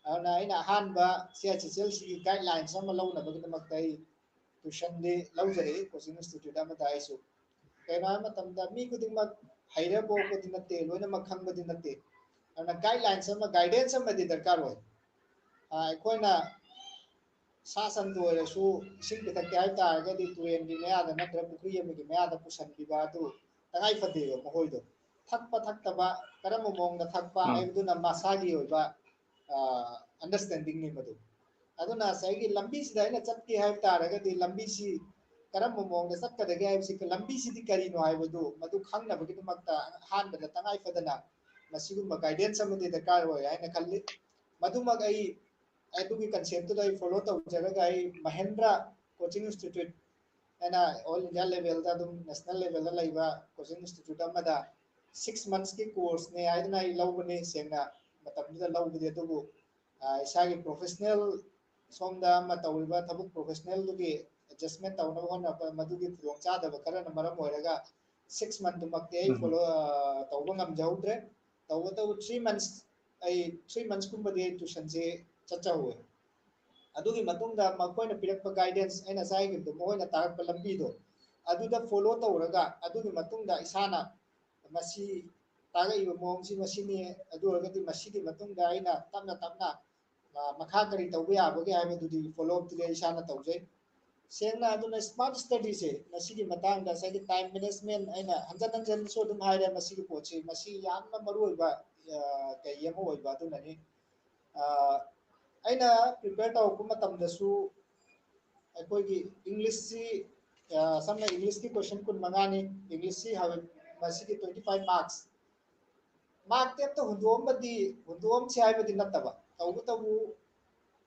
ꯑꯗꯨꯅ ꯑꯩꯅ ꯑꯍꯥꯟꯕ CHSLꯁꯤꯒꯤ guidelines ꯑꯃ ꯂꯧꯅꯕꯒꯤꯗꯃꯛꯇ ꯑꯩ tuitionꯗꯤ ꯂꯧꯖꯔꯛꯏ coaching institute ꯑꯃꯗ ꯑꯩꯁꯨ꯫ ꯀꯩꯅꯣ ꯍꯥꯏꯕ ꯃꯇꯝꯗ ꯃꯤ ꯈꯨꯗꯤꯡꯃꯛ ꯍꯩꯔ ꯄꯣꯛꯄꯗꯤ ꯅꯠꯇꯦ, ꯂꯣꯏꯅꯃꯛ ꯈꯪꯕꯗꯤ ꯅꯠꯇꯦ꯫ ꯑꯗꯨꯅ guidelines ꯑꯃ, guidance ꯑꯃꯗꯤ ꯗꯔꯀꯥꯔ ꯑꯣꯏ꯫ ꯑ, ꯑꯩꯈꯣꯏꯅ ꯁꯥ ꯁꯟꯗ ꯑꯣꯏꯔꯁꯨ ꯏꯁꯤꯡ ꯄꯤꯊꯛꯀꯦ ꯍꯥꯏ ꯇꯥꯔꯒꯗꯤ ꯇꯨꯔꯦꯟꯒꯤ ꯃꯌꯥꯗ ꯅꯠꯇ꯭ꯔꯒ ꯄꯨꯈ꯭ꯔꯤ ꯑꯃꯒꯤ ꯃꯌꯥꯗ ꯄꯨꯁꯤꯟꯕꯤꯕ ꯑꯗꯨ ꯇꯉꯥꯏ ꯐꯗꯦꯕ ꯃꯈꯣꯏꯗꯣ꯫ ꯊꯛꯄ ꯊꯛꯇꯕ, ꯀꯔꯝꯕ ꯃꯑꯣꯡꯗ ꯊꯛꯄ ꯎꯝ꯫ ꯍꯥꯏꯕꯗꯨꯅ ꯃꯁꯥꯒꯤ ꯑꯣꯏꯕ, ꯑ, understandingꯅꯤ ꯃꯗꯨ꯫ ꯑꯗꯨꯅ ꯉꯁꯥꯏꯒꯤ ꯂꯝꯕꯤꯁꯤꯗ ꯑꯩꯅ ꯆꯠꯀꯦ ꯍꯥꯏꯕ ꯇꯥꯔꯒꯗꯤ ꯂꯝꯕꯤꯁꯤ ꯀꯔꯝꯕ ꯃꯑꯣꯡꯗ ꯆꯠꯀꯗꯒꯦ ꯍꯥꯏꯕꯁꯤ, ꯂꯝꯕꯤꯁꯤꯗꯤ ꯀꯔꯤꯅꯣ ꯍꯥꯏꯕꯗꯨ ꯃꯗꯨ ꯈꯪꯅꯕꯒꯤꯗꯃꯛꯇ ꯑꯍꯥꯟꯕꯗ ꯇꯉꯥꯏ ꯐꯗꯅ ꯃꯁꯤꯒꯨꯝꯕ guidance ꯑꯃꯗꯤ ꯗꯔꯀꯥꯔ ꯑꯣꯏ ꯍꯥꯏꯅ ꯈꯜꯂꯤ꯫ ꯃꯗꯨꯃꯛ ꯑꯩ ꯑꯗꯨꯒꯤ conceptꯗꯨꯗ ꯑꯩ follow ꯇꯧꯖꯔꯒ ꯑꯩ ꯃꯍꯦꯟꯗ꯭ꯔ coaching institute ꯍꯥꯏꯅ all India levelꯗ ꯑꯗꯨꯝ national levelꯗ ꯂꯩꯕ coaching institute ꯑꯃꯗ six monthsꯀꯤ courseꯅꯦ ꯍꯥꯏꯗꯨꯅ ꯑꯩ ꯂꯧꯕꯅꯤ꯫ ꯁꯦꯡꯅ ꯃꯇꯝꯗꯨꯗ ꯂꯧꯕꯗꯤ, ꯑꯗꯨꯕꯨ, ꯑ, ꯏꯁꯥꯒꯤ professional ꯁꯣꯝꯗ ꯑꯃ ꯇꯧꯔꯤꯕ ꯊꯕꯛ professionalꯗꯨꯒꯤ adjustment ꯇꯧꯅꯕ ꯍꯣꯠꯅꯕ, ꯃꯗꯨꯒꯤ ꯈꯨꯗꯣꯡꯆꯥꯗꯕ ꯈꯔꯅ ꯃꯔꯝ ꯑꯣꯏꯔꯒ six monthꯗꯨꯃꯛꯇꯤ ꯑꯩ ꯎꯝ꯫ Follow, ꯑ, ꯇꯧꯕ ꯉꯝꯖꯍꯧꯗ꯭ꯔꯦ꯫ ꯇꯧꯕꯇꯕꯨ three months, ꯑꯩ three monthsꯀꯨꯝꯕꯗꯤ ꯑꯩ tuitionꯁꯦ ꯆꯠꯆꯍꯧꯋꯦ꯫ ꯑꯗꯨꯒꯤ ꯃꯇꯨꯡꯗ ꯃꯈꯣꯏꯅ ꯄꯤꯔꯛꯄ guidance, ꯑꯩꯅ ꯉꯁꯥꯏ ꯍꯥꯏꯈꯤꯕꯗꯣ, ꯃꯈꯣꯏꯅ ꯇꯥꯛꯂꯛꯄ ꯂꯝꯕꯤꯗꯣ, ꯑꯗꯨꯗ follow ꯇꯧꯔꯒ, ꯑꯗꯨꯒꯤ ꯃꯇꯨꯡꯗ ꯏꯁꯥꯅ ꯃꯁꯤ ꯇꯥꯛꯂꯛꯏꯕ ꯃꯑꯣꯡꯁꯤ ꯃꯁꯤꯅꯤ, ꯑꯗꯨ ꯑꯣꯏꯔꯒꯗꯤ ꯃꯁꯤꯒꯤ ꯃꯇꯨꯡꯗ ꯑꯩꯅ ꯇꯞꯅ ꯇꯞꯅ, ꯑ, ꯃꯈꯥ ꯀꯔꯤ ꯇꯧꯕ ꯌꯥꯕꯒꯦ ꯍꯥꯏꯕꯗꯨꯗꯤ follow upꯇꯨꯗꯤ ꯑꯩ ꯏꯁꯥꯅ ꯇꯧꯖꯩ꯫ ꯁꯦꯡꯅ ꯑꯗꯨꯅ smart studyꯁꯦ ꯃꯁꯤꯒꯤ ꯃꯇꯥꯡꯗ ꯉꯁꯥꯏꯒꯤ time management ꯑꯩꯅ ꯍꯟꯖꯟ ꯍꯟꯖꯟꯁꯨ ꯑꯗꯨꯝ ꯍꯥꯏꯔꯦ, ꯃꯁꯤꯒꯤ ꯄꯣꯠꯁꯤ ꯃꯁꯤ ꯌꯥꯝꯅ ꯃꯔꯨꯑꯣꯏꯕ, ꯑ, ꯀꯩ ꯑꯃ ꯑꯣꯏꯕ ꯑꯗꯨꯅꯅꯤ꯫ ꯑ, ꯑꯩꯅ prepare ꯇꯧꯔꯛꯄ ꯃꯇꯝꯗꯁꯨ ꯑꯩꯈꯣꯏꯒꯤ Englishꯁꯤ, ꯑ, ꯁꯝꯅ Englishꯀꯤ question ꯀꯨꯟ ꯃꯉꯥꯅꯤ, Englishꯁꯤ ꯍꯧ-, ꯃꯁꯤꯒꯤ twenty five marks꯫ Mark ten ꯑꯝꯇ ꯍꯨꯟꯗꯣꯛꯑꯝꯕꯗꯤ, ꯍꯨꯟꯗꯣꯛꯑꯝꯁꯤ ꯍꯥꯏꯕꯗꯤ ꯅꯠꯇꯕ, ꯇꯧꯕꯇꯕꯨ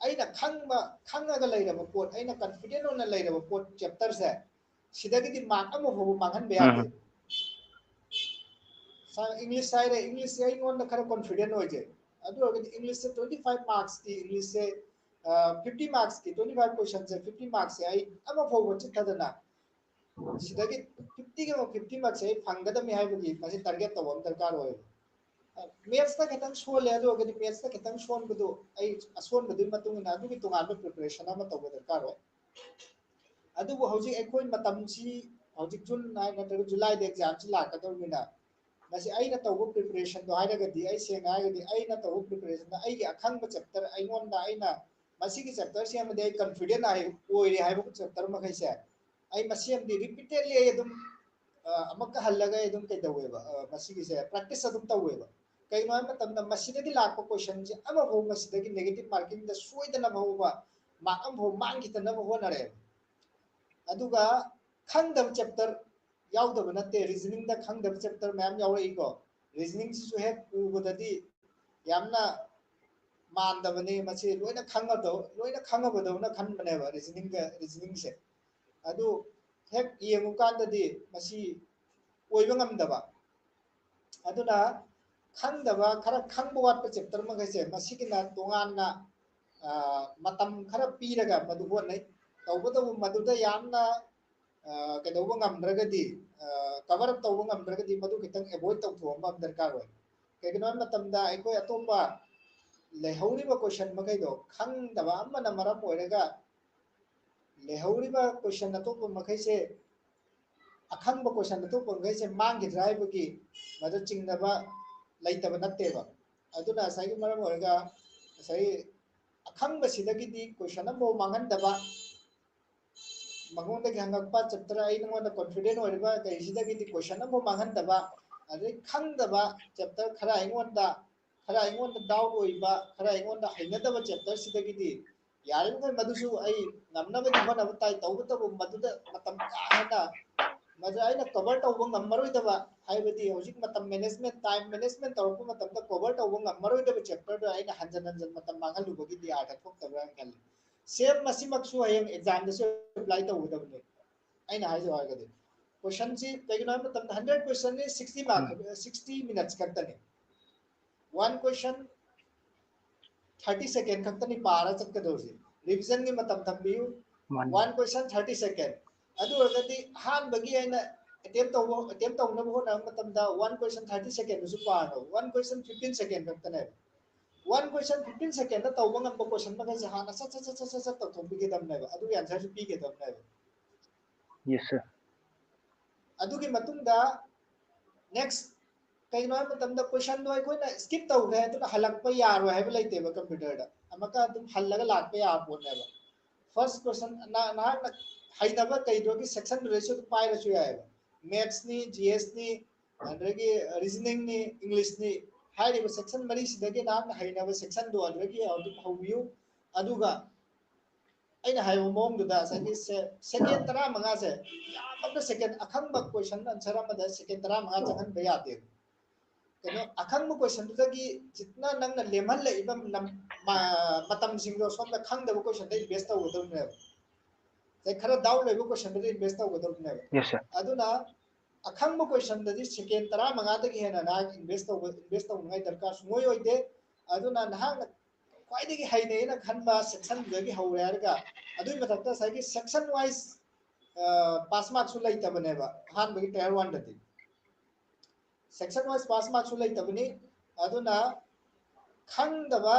ꯑꯩꯅ ꯈꯪꯕ, ꯈꯪꯉꯒ ꯂꯩꯔꯕ ꯄꯣꯠ, ꯑꯩꯅ confident ꯑꯣꯏꯅ ꯂꯩꯔꯕ ꯄꯣꯠ, chapterꯁꯦ, ꯁꯤꯗꯒꯤꯗꯤ mark ꯑꯃ ꯐꯥꯎꯕ ꯃꯥꯡꯍꯟꯕ ꯌꯥꯗꯦ꯫ ꯎꯝ꯫ ꯁꯥꯔ, English ꯍꯥꯏꯔꯦ, Englishꯁꯦ ꯑꯩꯉꯣꯟꯗ ꯈꯔ confident ꯑꯣꯏꯖꯩ꯫ ꯑꯗꯨ ꯑꯣꯏꯔꯒꯗꯤ Englishꯁꯦ twenty five marksꯀꯤ, Englishꯁꯦ, ꯑ, fifty marksꯀꯤ, twenty five questionꯁꯦ, fifty marksꯁꯦ ꯑꯩ ꯑꯃ ꯐꯥꯎꯕ ꯆꯤꯠꯊꯗꯅ ꯁꯤꯗꯒꯤ fiftyꯒꯤ ꯑꯃ fifty marksꯁꯦ ꯑꯩ ꯐꯪꯒꯗꯕꯅꯤ ꯍꯥꯏꯕꯒꯤ ꯃꯁꯤ target ꯇꯧꯕ ꯑꯃ ꯗꯔꯀꯥꯔ ꯑꯣꯏ꯫ Mathsꯇ ꯈꯤꯇꯪ ꯁꯣꯜꯂꯦ, ꯑꯗꯨ ꯑꯣꯏꯔꯒꯗꯤ Mathsꯇ ꯈꯤꯇꯪ ꯁꯣꯟꯕꯗꯨ ꯑꯩ ꯑꯁꯣꯟꯕꯗꯨꯒꯤ ꯃꯇꯨꯡ ꯏꯟꯅ ꯑꯗꯨꯒꯤ ꯇꯣꯉꯥꯟꯕ preparation ꯑꯃ ꯇꯧꯕ ꯗꯔꯀꯥꯔ ꯑꯣꯏ꯫ ꯑꯗꯨꯕꯨ ꯍꯧꯖꯤꯛ ꯑꯩꯈꯣꯏ ꯃꯇꯝꯁꯤ, ꯍꯧꯖꯤꯛ June nine ꯅꯠꯇ꯭ꯔꯒ Julyꯗ examꯁꯤ ꯂꯥꯛꯀꯗꯧꯔꯤꯕꯅꯤꯅ, ꯃꯁꯤ ꯑꯩꯅ ꯇꯧꯕ preparationꯗꯣ ꯍꯥꯏꯔꯒꯗꯤ, ꯑꯩ ꯁꯦꯡꯅ ꯍꯥꯏꯔꯒꯗꯤ, ꯑꯩꯅ ꯇꯧꯕ preparationꯗ ꯑꯩꯒꯤ ꯑꯈꯪꯕ chapter, ꯑꯩꯉꯣꯟꯗ, ꯑꯩꯅ ꯃꯁꯤꯒꯤ ꯆꯦꯞꯇꯔꯁꯤ ꯑꯃꯗꯤ ꯑꯩ ꯀꯟꯐꯤꯗꯦꯟ ꯑꯣꯏꯔꯦ ꯍꯥꯏꯕ ꯆꯦꯞꯇꯔ ꯃꯈꯩꯁꯦ ꯑꯩ ꯃꯁꯤ ꯑꯃꯗꯤ ꯔꯤꯄꯤꯇꯦꯗꯂꯤ ꯑꯩ ꯑꯗꯨꯝ ꯑꯃꯨꯛꯀ ꯍꯜꯂꯒ ꯑꯩ ꯑꯗꯨꯝ ꯀꯩꯗꯧꯋꯦꯕ, ꯃꯁꯤꯒꯤꯁꯦ ꯄ꯭ꯔꯦꯛꯇꯤꯁ ꯑꯗꯨꯝ ꯇꯧꯋꯦꯕ꯫ ꯀꯩꯒꯤꯅꯣ ꯍꯥꯏꯕ ꯃꯇꯝꯗ ꯃꯁꯤꯗꯒꯤ ꯂꯥꯛꯄ ꯀꯣꯏꯁꯟꯁꯦ ꯑꯃꯐꯥꯎ ꯃꯁꯤꯗꯒꯤ ꯅꯦꯒꯦꯇꯤꯚ ꯃꯥꯔꯀꯤꯡꯗ ꯁꯣꯏꯗꯅꯕ ꯍꯧꯕ ꯃꯥꯔꯛ ꯑꯃꯐꯥꯎ ꯃꯥꯡꯈꯤꯗꯅꯕ ꯍꯣꯠꯅꯔꯦꯕ꯫ ꯑꯗꯨꯒ ꯈꯪꯗꯕ ꯆꯦꯞꯇꯔ ꯌꯥꯎꯗꯕ ꯅꯠꯇꯦ, ꯔꯤꯖꯅꯤꯡꯗ ꯈꯪꯗꯕ ꯆꯦꯞꯇꯔ ꯃꯌꯥꯝ ꯌꯥꯎꯔꯛꯏꯀꯣ꯫ ꯔꯤꯖꯅꯤꯡꯁꯤꯁꯨ ꯍꯦꯛ ꯎꯕꯗꯗꯤ ꯌꯥꯝꯅ ꯃꯥꯟꯗꯕꯅꯤ, ꯃꯁꯤ ꯂꯣꯏꯅ ꯈꯪꯉꯗꯧ ꯂꯣꯏꯅ ꯈꯪꯉꯕꯗꯧꯅ ꯈꯟꯕꯅꯦꯕ ꯔꯤꯖꯅꯤꯡꯒ ꯔꯤꯖꯅꯤꯡꯁꯦ꯫ ꯑꯗꯨ ꯍꯦꯛ ꯌꯦꯡꯉꯨꯀꯥꯟꯗꯗꯤ ꯃꯁꯤ ꯑꯣꯏꯕ ꯉꯝꯗꯕ꯫ ꯑꯗꯨꯅ ꯈꯪꯗꯕ ꯈꯔ ꯈꯪꯕ ꯋꯥꯠꯄ ꯆꯦꯞꯇꯔ ꯃꯈꯩꯁꯦ ꯃꯁꯤꯒꯤꯅ ꯇꯣꯉꯥꯟꯅ ꯃꯇꯝ ꯈꯔ ꯄꯤꯔꯒ ꯃꯗꯨ ꯍꯣꯠꯅꯩ꯫ ꯇꯧꯕꯇꯕꯨ ꯃꯗꯨꯗ ꯌꯥꯝꯅ ꯀꯩꯗꯧꯕ ꯉꯝꯗ꯭ꯔꯒꯗꯤ, ꯀꯚꯔ ꯑꯞ ꯇꯧꯕ ꯉꯝꯗ꯭ꯔꯒꯗꯤ ꯃꯗꯨ ꯈꯤꯇꯪ ꯑꯦꯚꯣꯏꯗ ꯇꯧꯊꯣꯛꯑꯝꯕ ꯑꯃ ꯗꯔꯀꯥꯔ ꯑꯣꯏ꯫ ꯀꯩꯒꯤꯅꯣ ꯍꯥꯏꯕ ꯃꯇꯝꯗ ꯑꯩꯈꯣꯏ ꯑꯇꯣꯞꯄ ꯂꯩꯍꯧꯔꯤꯕ ꯀꯣꯏꯁꯟ ꯃꯈꯩꯗꯣ ꯈꯪꯗꯕ ꯑꯃꯅ ꯃꯔꯝ ꯑꯣꯏꯔꯒ ꯂꯩꯍꯧꯔꯤꯕ ꯀꯣꯏꯁꯟ ꯑꯇꯣꯞꯄ ꯃꯈꯩꯁꯦ, ꯑꯈꯪꯕ ꯀꯣꯏꯁꯟ ꯑꯇꯣꯞꯄ ꯃꯈꯩꯁꯦ ꯃꯥꯡꯈꯤꯗ꯭ꯔꯥ ꯍꯥꯏꯕꯒꯤ ꯃꯗꯨ ꯆꯤꯡꯅꯕ ꯂꯩꯇꯕ ꯅꯠꯇꯦꯕ꯫ ꯑꯗꯨꯅ ꯉꯁꯥꯏꯒꯤ ꯃꯔꯝ ꯑꯣꯏꯔꯒ ꯉꯁꯥꯏ ꯑꯈꯪꯕꯁꯤꯗꯒꯤꯗꯤ ꯀꯣꯏꯁꯟ ꯑꯃꯐꯥꯎ ꯃꯥꯡꯍꯟꯗꯕ, ꯃꯉꯣꯟꯗꯒꯤ ꯍꯪꯉꯛꯄ ꯆꯦꯞꯇꯔ ꯑꯩ ꯅꯉꯣꯟꯗ ꯀꯣꯟꯐꯤꯗꯦꯟ ꯑꯣꯏꯔꯤꯕ ꯀꯩꯁꯤꯗꯒꯤꯗꯤ ꯀꯣꯏꯁꯟ ꯑꯃꯐꯥꯎ ꯃꯥꯡꯍꯟꯗꯕ, ꯑꯗꯩ ꯈꯪꯗꯕ ꯆꯦꯞꯇꯔ ꯈꯔ ꯑꯩꯉꯣꯟꯗ ꯈꯔ ꯑꯩꯉꯣꯟꯗ ꯗꯥꯎꯠ ꯑꯣꯏꯕ, ꯈꯔ ꯑꯩꯉꯣꯟꯗ ꯍꯩꯅꯗꯕ ꯆꯦꯞꯇꯔꯁꯤꯗꯒꯤꯗꯤ ꯌꯥꯔꯤꯕꯃꯈꯩ ꯃꯗꯨꯁꯨ ꯑꯩ ꯉꯝꯅꯕꯗꯤ ꯍꯣꯠꯅꯕ ꯇꯥꯏ꯫ ꯇꯧꯕꯇꯕꯨ ꯃꯗꯨꯗ ꯃꯇꯝ ꯀꯥ ꯍꯦꯟꯅ ꯃꯗꯨ ꯑꯩꯅ ꯀꯚꯔ ꯇꯧꯕ ꯉꯝꯃꯔꯣꯏꯗꯕ, ꯍꯥꯏꯕꯗꯤ ꯍꯧꯖꯤꯛ ꯃꯇꯝ ꯃꯦꯅꯦꯖꯃꯦꯟ, ꯇꯥꯏꯝ ꯃꯦꯅꯦꯖꯃꯦꯟ ꯇꯧꯔꯛꯄ ꯃꯇꯝꯗ ꯀꯚꯔ ꯇꯧꯕ ꯉꯝꯃꯔꯣꯏꯗꯕ ꯆꯦꯞꯇꯔꯗꯣ ꯑꯩꯅ ꯍꯟꯖꯟ ꯍꯟꯖꯟ ꯃꯇꯝ ꯃꯥꯡꯍꯜꯂꯨꯕꯒꯤꯗꯤ ꯑꯥꯔꯊ ꯊꯣꯛꯇꯕ꯭ꯔꯥ ꯍꯥꯏꯅ ꯈꯜꯂꯤ꯫ ꯁꯦꯝ ꯃꯁꯤꯃꯛꯁꯨ ꯍꯌꯦꯡ ꯑꯦꯛꯖꯥꯝꯗꯁꯨ ꯑꯦꯄ꯭ꯂꯥꯏ ꯇꯧꯒꯗꯕꯅꯦ꯫ ꯑꯩꯅ ꯍꯥꯏꯖꯧ ꯍꯥꯏꯔꯒꯗꯤ ꯀꯣꯏꯁꯟꯁꯤ ꯀꯩꯒꯤꯅꯣ ꯍꯥꯏꯕ ꯃꯇꯝꯗ ꯍꯟꯗ꯭ꯔꯦꯠ ꯀꯣꯏꯁꯟꯅꯤ, ꯁꯤꯛꯁꯇꯤ ꯃꯥꯔꯛ, ꯁꯤꯛꯁꯇꯤ ꯃꯤꯅꯠꯁ ꯈꯛꯇꯅꯤ꯫ ꯋꯥꯟ ꯀꯣꯏꯁꯟ ꯊꯥꯔꯇꯤ ꯁꯦꯀꯦꯟ ꯈꯛꯇꯅꯤ ꯄꯥꯔ ꯆꯠꯀꯗꯧꯔꯤꯁꯦ꯫ ꯔꯤꯚꯤꯖꯟꯒꯤ ꯃꯇꯝ ꯊꯝꯕꯤꯌꯨ꯫ ꯃꯥꯅꯤ꯫ One question thirty second. ꯑꯗꯨ ꯑꯣꯏꯔꯒꯗꯤ ꯑꯍꯥꯟꯕꯒꯤ ꯑꯩꯅ ꯑꯦꯇꯦꯝ ꯇꯧꯕ ꯑꯦꯇꯦꯝ ꯇꯧꯅꯕ ꯍꯣꯠꯅꯕ ꯃꯇꯝꯗ ꯋꯥꯟ ꯀꯣꯏꯁꯟ ꯊꯥꯔꯇꯤ ꯁꯦꯀꯦꯟꯗꯨꯁꯨ ꯄꯥꯔꯣ꯫ ꯋꯥꯟ ꯀꯣꯏꯁꯟ ꯐꯤꯐꯇꯤꯟ ꯁꯦꯀꯦꯟ ꯈꯛꯇꯅꯦꯕ꯫ ꯋꯥꯟ ꯀꯣꯏꯁꯟ ꯐꯤꯐꯇꯤꯟ ꯁꯦꯀꯦꯟꯗ ꯇꯧꯕ ꯉꯝꯕ ꯀꯣꯏꯁꯟ ꯃꯈꯩꯁꯦ ꯍꯥꯟꯅ ꯁꯠ ꯁꯠ ꯁꯠ ꯁꯠ ꯁꯠ ꯁꯠ ꯇꯧꯊꯣꯛꯄꯤꯒꯗꯕꯅꯦꯕ, ꯑꯗꯨꯒꯤ ꯑꯟꯁꯔꯁꯨ ꯄꯤꯒꯗꯕꯅꯦꯕ꯫ Yes, sir. ꯑꯗꯨꯒꯤ ꯃꯇꯨꯡꯗ ꯅꯦꯛꯁ ꯀꯩꯒꯤꯅꯣ ꯍꯥꯏꯕ ꯃꯇꯝꯗ questionꯗꯣ ꯑꯩꯈꯣꯏꯅ skip ꯇꯧꯈ꯭ꯔꯦ ꯑꯗꯨꯅ ꯍꯜꯂꯛꯄ ꯌꯥꯔꯣꯏ ꯍꯥꯏꯕ ꯂꯩꯇꯦꯕ computerꯗ, ꯑꯃꯨꯛꯀ ꯑꯗꯨꯝ ꯍꯜꯂꯒ ꯂꯥꯛꯄ ꯌꯥꯕ ꯄꯣꯠꯅꯦꯕ꯫ First question, ꯅꯍꯥꯛꯅ ꯍꯩꯅꯕ ꯀꯩꯗꯨꯒꯤ sectionꯗꯨꯗꯩꯁꯨ ꯑꯗꯨꯝ ꯄꯥꯏꯔꯁꯨ ꯌꯥꯏꯑꯕ꯫ Mathsꯅꯤ, GSꯅꯤ, ꯑꯗꯨꯗꯒꯤ reasoningꯅꯤ, Englishꯅꯤ, ꯍꯥꯏꯔꯤꯕ section ꯃꯔꯤꯁꯤꯗꯒꯤ ꯅꯍꯥꯛꯅ ꯍꯩꯅꯕ sectionꯗꯣ ꯑꯗꯨꯗꯒꯤ ꯑꯗꯨꯝ ꯍꯧꯕꯤꯌꯨ꯫ ꯑꯗꯨꯒ ꯑꯩꯅ ꯍꯥꯏꯕ ꯃꯑꯣꯡꯗꯨꯗ ꯉꯁꯥꯏꯒꯤ second ꯇꯔꯥꯃꯉꯥꯁꯦ, ꯌꯥꯝꯃꯕꯗ second, ꯑꯈꯪꯕ question answer ꯑꯃꯗ second ꯇꯔꯥꯃꯉꯥ ꯆꯪꯍꯟꯕ ꯌꯥꯗꯦ꯫ ꯀꯩꯅꯣ, ꯑꯈꯪꯕ questionꯗꯨꯗꯒꯤ ꯆꯤꯠꯅ ꯅꯪꯅ ꯂꯦꯝꯍꯜꯂꯛꯏꯕ ꯃꯇꯝꯁꯤꯡꯗꯣ ꯁꯣꯝꯗ ꯈꯪꯗꯕ questionꯗ invest ꯇꯧꯒꯗꯧꯔꯤꯅꯦꯕ꯫ ꯉꯁꯥꯏ ꯈꯔ doubt ꯂꯩꯕ questionꯗꯨꯗ invest ꯇꯧꯒꯗꯧꯔꯤꯅꯦꯕ꯫ Yes, sir. ꯑꯗꯨꯅ ꯑꯈꯪꯕ questionꯗꯗꯤ second ꯇꯔꯥꯃꯉꯥꯗꯒꯤ ꯍꯦꯟꯅ ꯅꯍꯥꯛ invest ꯇꯧꯕ invest ꯇꯧꯅꯤꯡꯉꯥꯏ ꯗꯔꯀꯥꯔ ꯁꯨꯡꯑꯣꯏ ꯑꯣꯏꯗꯦ꯫ ꯑꯗꯨꯅ ꯅꯍꯥꯛꯅ ꯈ꯭ꯋꯥꯏꯗꯒꯤ ꯍꯩꯅꯩꯅ ꯈꯟꯕ sectionꯗꯨꯗꯒꯤ ꯍꯧꯔꯦ ꯍꯥꯏꯔꯒ, ꯑꯗꯨꯒꯤ ꯃꯊꯛꯇ ꯉꯁꯥꯏꯒꯤ section wise pass markꯁꯨ ꯂꯩꯇꯕꯅꯦꯕ ꯑꯍꯥꯟꯕꯒꯤ tier oneꯗꯗꯤ꯫ Section wise pass markꯁꯨ ꯂꯩꯇꯕꯅꯤ꯫ ꯑꯗꯨꯅ ꯈꯪꯗꯕ,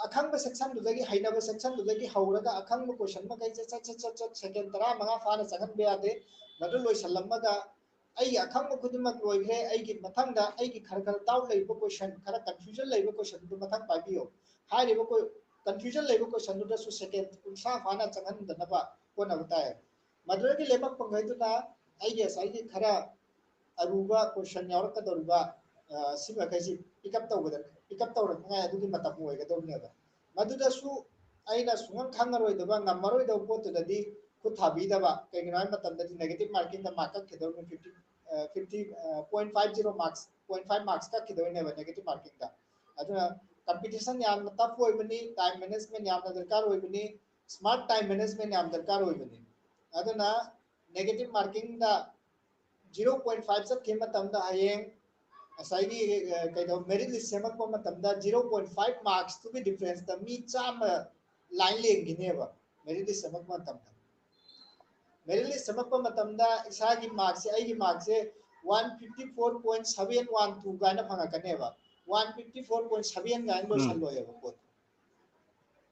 ꯑꯈꯪꯕ sectionꯗꯨꯗꯒꯤ, ꯍꯩꯅꯕ sectionꯗꯨꯗꯒꯤ ꯍꯧꯔꯒ ꯑꯈꯪꯕ question ꯃꯈꯩꯁꯦ ꯁꯠ ꯁꯠ ꯁꯠ ꯁꯠ second ꯇꯔꯥꯃꯉꯥ ꯐꯥꯅ ꯆꯪꯍꯟꯕ ꯌꯥꯗꯦ꯫ ꯃꯗꯨ ꯂꯣꯏꯁꯤꯜꯂꯝꯃꯒ ꯑꯩꯒꯤ ꯑꯈꯪꯕ ꯈꯨꯗꯤꯡꯃꯛ ꯂꯣꯏꯈ꯭ꯔꯦ, ꯑꯩꯒꯤ ꯃꯊꯪꯗ ꯑꯩꯒꯤ ꯈꯔ ꯈꯔ doubt ꯂꯩꯕ question, ꯈꯔ confusion ꯂꯩꯕ questionꯗꯨ ꯃꯊꯪ ꯄꯥꯏꯕꯤꯌꯨ꯫ ꯍꯥꯏꯔꯤꯕ confusion ꯂꯩꯕ questionꯗꯨꯗꯁꯨ second ꯀꯨꯟꯊ꯭ꯔꯥ ꯐꯥꯅ ꯆꯪꯍꯟꯗꯅꯕ ꯍꯣꯠꯅꯕ ꯇꯥꯏ꯫ ꯃꯗꯨꯗꯒꯤ ꯂꯦꯝꯃꯛꯄ ꯃꯈꯩꯗꯨꯅ ꯑꯩꯒꯤ ꯉꯁꯥꯏꯒꯤ ꯈꯔ ꯑꯔꯨꯕ question ꯌꯥꯎꯔꯛꯀꯗꯧꯔꯤꯕ ꯁꯤ ꯃꯈꯩꯁꯤ pick up ꯇꯧꯕꯗ, pick up ꯇꯧꯔꯛꯅꯤꯉꯥꯏ ꯑꯗꯨꯒꯤ ꯃꯇꯝ ꯑꯣꯏꯒꯗꯧꯔꯤꯅꯦꯕ꯫ ꯃꯗꯨꯗꯁꯨ ꯑꯩꯅ ꯁꯨꯡꯈꯪ ꯈꯪꯉꯔꯣꯏꯗꯕ, ꯉꯝꯃꯔꯣꯏꯗꯕ ꯄꯣꯠꯇꯨꯗꯗꯤ ꯈꯨꯠ ꯊꯥꯕꯤꯗꯕ꯫ ꯀꯩꯒꯤꯅꯣ ꯍꯥꯏꯕ ꯃꯇꯝꯗꯗꯤ negative markingꯗ mark ꯀꯛꯈꯤꯗꯧꯔꯤꯕꯅꯤ, fifty fifty point five zero marks, point five marks ꯀꯛꯈꯤꯗꯣꯏꯅꯦꯕ negative markingꯗ꯫ ꯑꯗꯨꯅ competition ꯌꯥꯝꯅ tough ꯑꯣꯏꯕꯅꯤ, time management ꯌꯥꯝꯅ ꯗꯔꯀꯥꯔ ꯑꯣꯏꯕꯅꯤ, smart time management ꯌꯥꯝ ꯗꯔꯀꯥꯔ ꯑꯣꯏꯕꯅꯤ꯫ ꯑꯗꯨꯅ negative markingꯗ zero point five ꯆꯠꯈꯤꯕ ꯃꯇꯝꯗ ꯍꯌꯦꯡ ꯉꯁꯥꯏꯒꯤ ꯀꯩꯗꯧ merit list ꯁꯦꯝꯃꯛꯄ ꯃꯇꯝꯗ zero point five marksꯇꯨꯒꯤ differenceꯇ ꯃꯤ ꯆꯥꯝꯃ line ꯂꯦꯡꯈꯤꯅꯦꯕ merit list ꯁꯦꯝꯃꯛꯄ ꯃꯇꯝꯗ꯫ Merit list ꯁꯦꯝꯃꯛꯄ ꯃꯇꯝꯗ ꯏꯁꯥꯒꯤ markꯁꯦ, ꯑꯩꯒꯤ markꯁꯦ one fifty four point seven one two ꯀꯥꯏꯅ ꯐꯪꯉꯛꯀꯅꯦꯕ꯫ One fifty four point seven ꯀꯥꯏꯅ ꯂꯣꯏꯁꯜꯂꯣꯏꯕ ꯄꯣꯠ꯫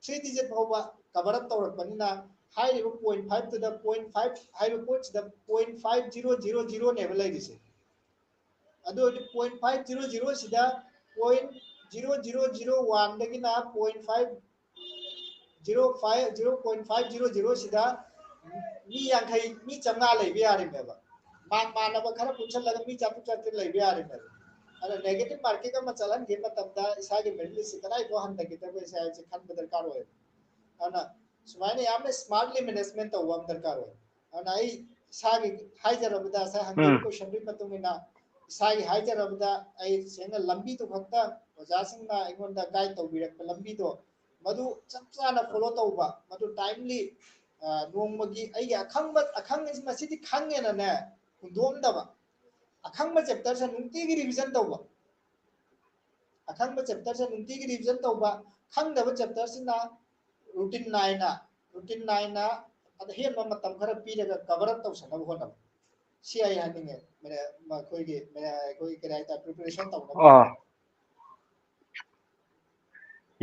Three digit ꯐꯥꯎꯕ cover up ꯇꯧꯔꯛꯄꯅꯤꯅ ꯍꯥꯏꯔꯤꯕ point fiveꯇꯨꯗ point five ꯍꯥꯏꯔꯤꯕ ꯄꯣꯠꯁꯤꯗ point five zero zero zeroꯅꯦꯕ ꯂꯩꯔꯤꯁꯦ꯫ ꯑꯗꯨ ꯑꯣꯏꯔꯗꯤ point five zero zero ꯁꯤꯗ point zero zero zero one ꯗꯒꯤꯅ point five zero five, zero point five zero zero ꯁꯤꯗ ꯃꯤ ꯌꯥꯡꯈꯩ, ꯃꯤ ꯆꯥꯝꯃꯉꯥ ꯂꯩꯕ ꯌꯥꯔꯤꯃꯦꯕ꯫ ꯃꯥꯟ ꯃꯥꯟꯅꯕ ꯈꯔ ꯄꯨꯟꯁꯤꯜꯂꯒ ꯃꯤ ꯆꯥꯇ꯭ꯔꯨꯛ ꯆꯥꯇ꯭ꯔꯦꯠ ꯂꯩꯕ ꯌꯥꯔꯤꯃꯦꯕ꯫ ꯑꯗ negative marking ꯑꯃ ꯆꯠꯍꯟꯈꯤꯕ ꯃꯇꯝꯗ ꯏꯁꯥꯒꯤ merit list ꯁꯤ ꯀꯗꯥꯏꯐꯥꯎ ꯍꯟꯊꯒꯗꯕ ꯍꯥꯏꯕꯁꯦ ꯈꯟꯕ ꯗꯔꯀꯥꯔ ꯑꯣꯏ꯫ ꯑꯗꯨꯅ ꯁꯨꯃꯥꯏꯅ ꯌꯥꯝꯅ smartly management ꯇꯧꯕ ꯑꯃ ꯗꯔꯀꯥꯔ ꯑꯣꯏ꯫ ꯑꯗꯨꯅ ꯑꯩ ꯏꯁꯥꯒꯤ ꯍꯥꯏꯖꯔꯕꯗ, ꯉꯁꯥꯏ ꯍꯪꯕꯤꯕ ꯎꯝ꯫ Question ꯗꯨꯒꯤ ꯃꯇꯨꯡ ꯏꯟꯅ ꯏꯁꯥꯒꯤ ꯍꯥꯏꯖꯔꯕꯗ, ꯑꯩ ꯁꯦꯡꯅ ꯂꯝꯕꯤꯗꯨ ꯈꯛꯇ ꯑꯣꯖꯥꯁꯤꯡꯅ ꯑꯩꯉꯣꯟꯗ guide ꯇꯧꯕꯤꯔꯛꯄ ꯂꯝꯕꯤꯗꯣ, ꯃꯗꯨ ꯆꯞ ꯆꯥꯅ follow ꯇꯧꯕ, ꯃꯗꯨ timely, ꯑ, ꯅꯣꯡꯃꯒꯤ ꯑꯩꯒꯤ ꯑꯈꯪꯕ, ꯑꯈꯪ-, ꯃꯁꯤꯗꯤ ꯈꯪꯉꯦꯅꯅꯦ ꯍꯨꯟꯗꯣꯛꯑꯝꯗꯕ, ꯑꯈꯪꯕ chapter ꯁꯦ ꯅꯨꯡꯇꯤꯒꯤ revision ꯇꯧꯕ, ꯑꯈꯪꯕ chapter ꯁꯦ ꯅꯨꯡꯇꯤꯒꯤ revision ꯇꯧꯕ, ꯈꯪꯗꯕ chapter ꯁꯤꯅ routine ꯅꯥꯏꯅ, routine ꯅꯥꯏꯅ ꯑꯍꯦꯟꯕ ꯃꯇꯝ ꯈꯔ ꯄꯤꯔꯒ cover up ꯇꯧꯁꯟꯅꯕ ꯍꯣꯠꯅꯕ꯫ ꯁꯤ ꯑꯩ ꯍꯥꯏꯅꯤꯡꯉꯦ꯫ ꯃꯦꯅꯦ-, ꯃꯈꯣꯏꯒꯤ ꯃꯦꯅꯦ-, ꯑꯩꯈꯣꯏꯒꯤ ꯀꯔꯤ ꯍꯥꯏꯇꯥꯔꯦ, preparation ꯇꯧꯅꯕ ꯑꯥ꯫ ꯍꯣꯠꯅꯕ꯫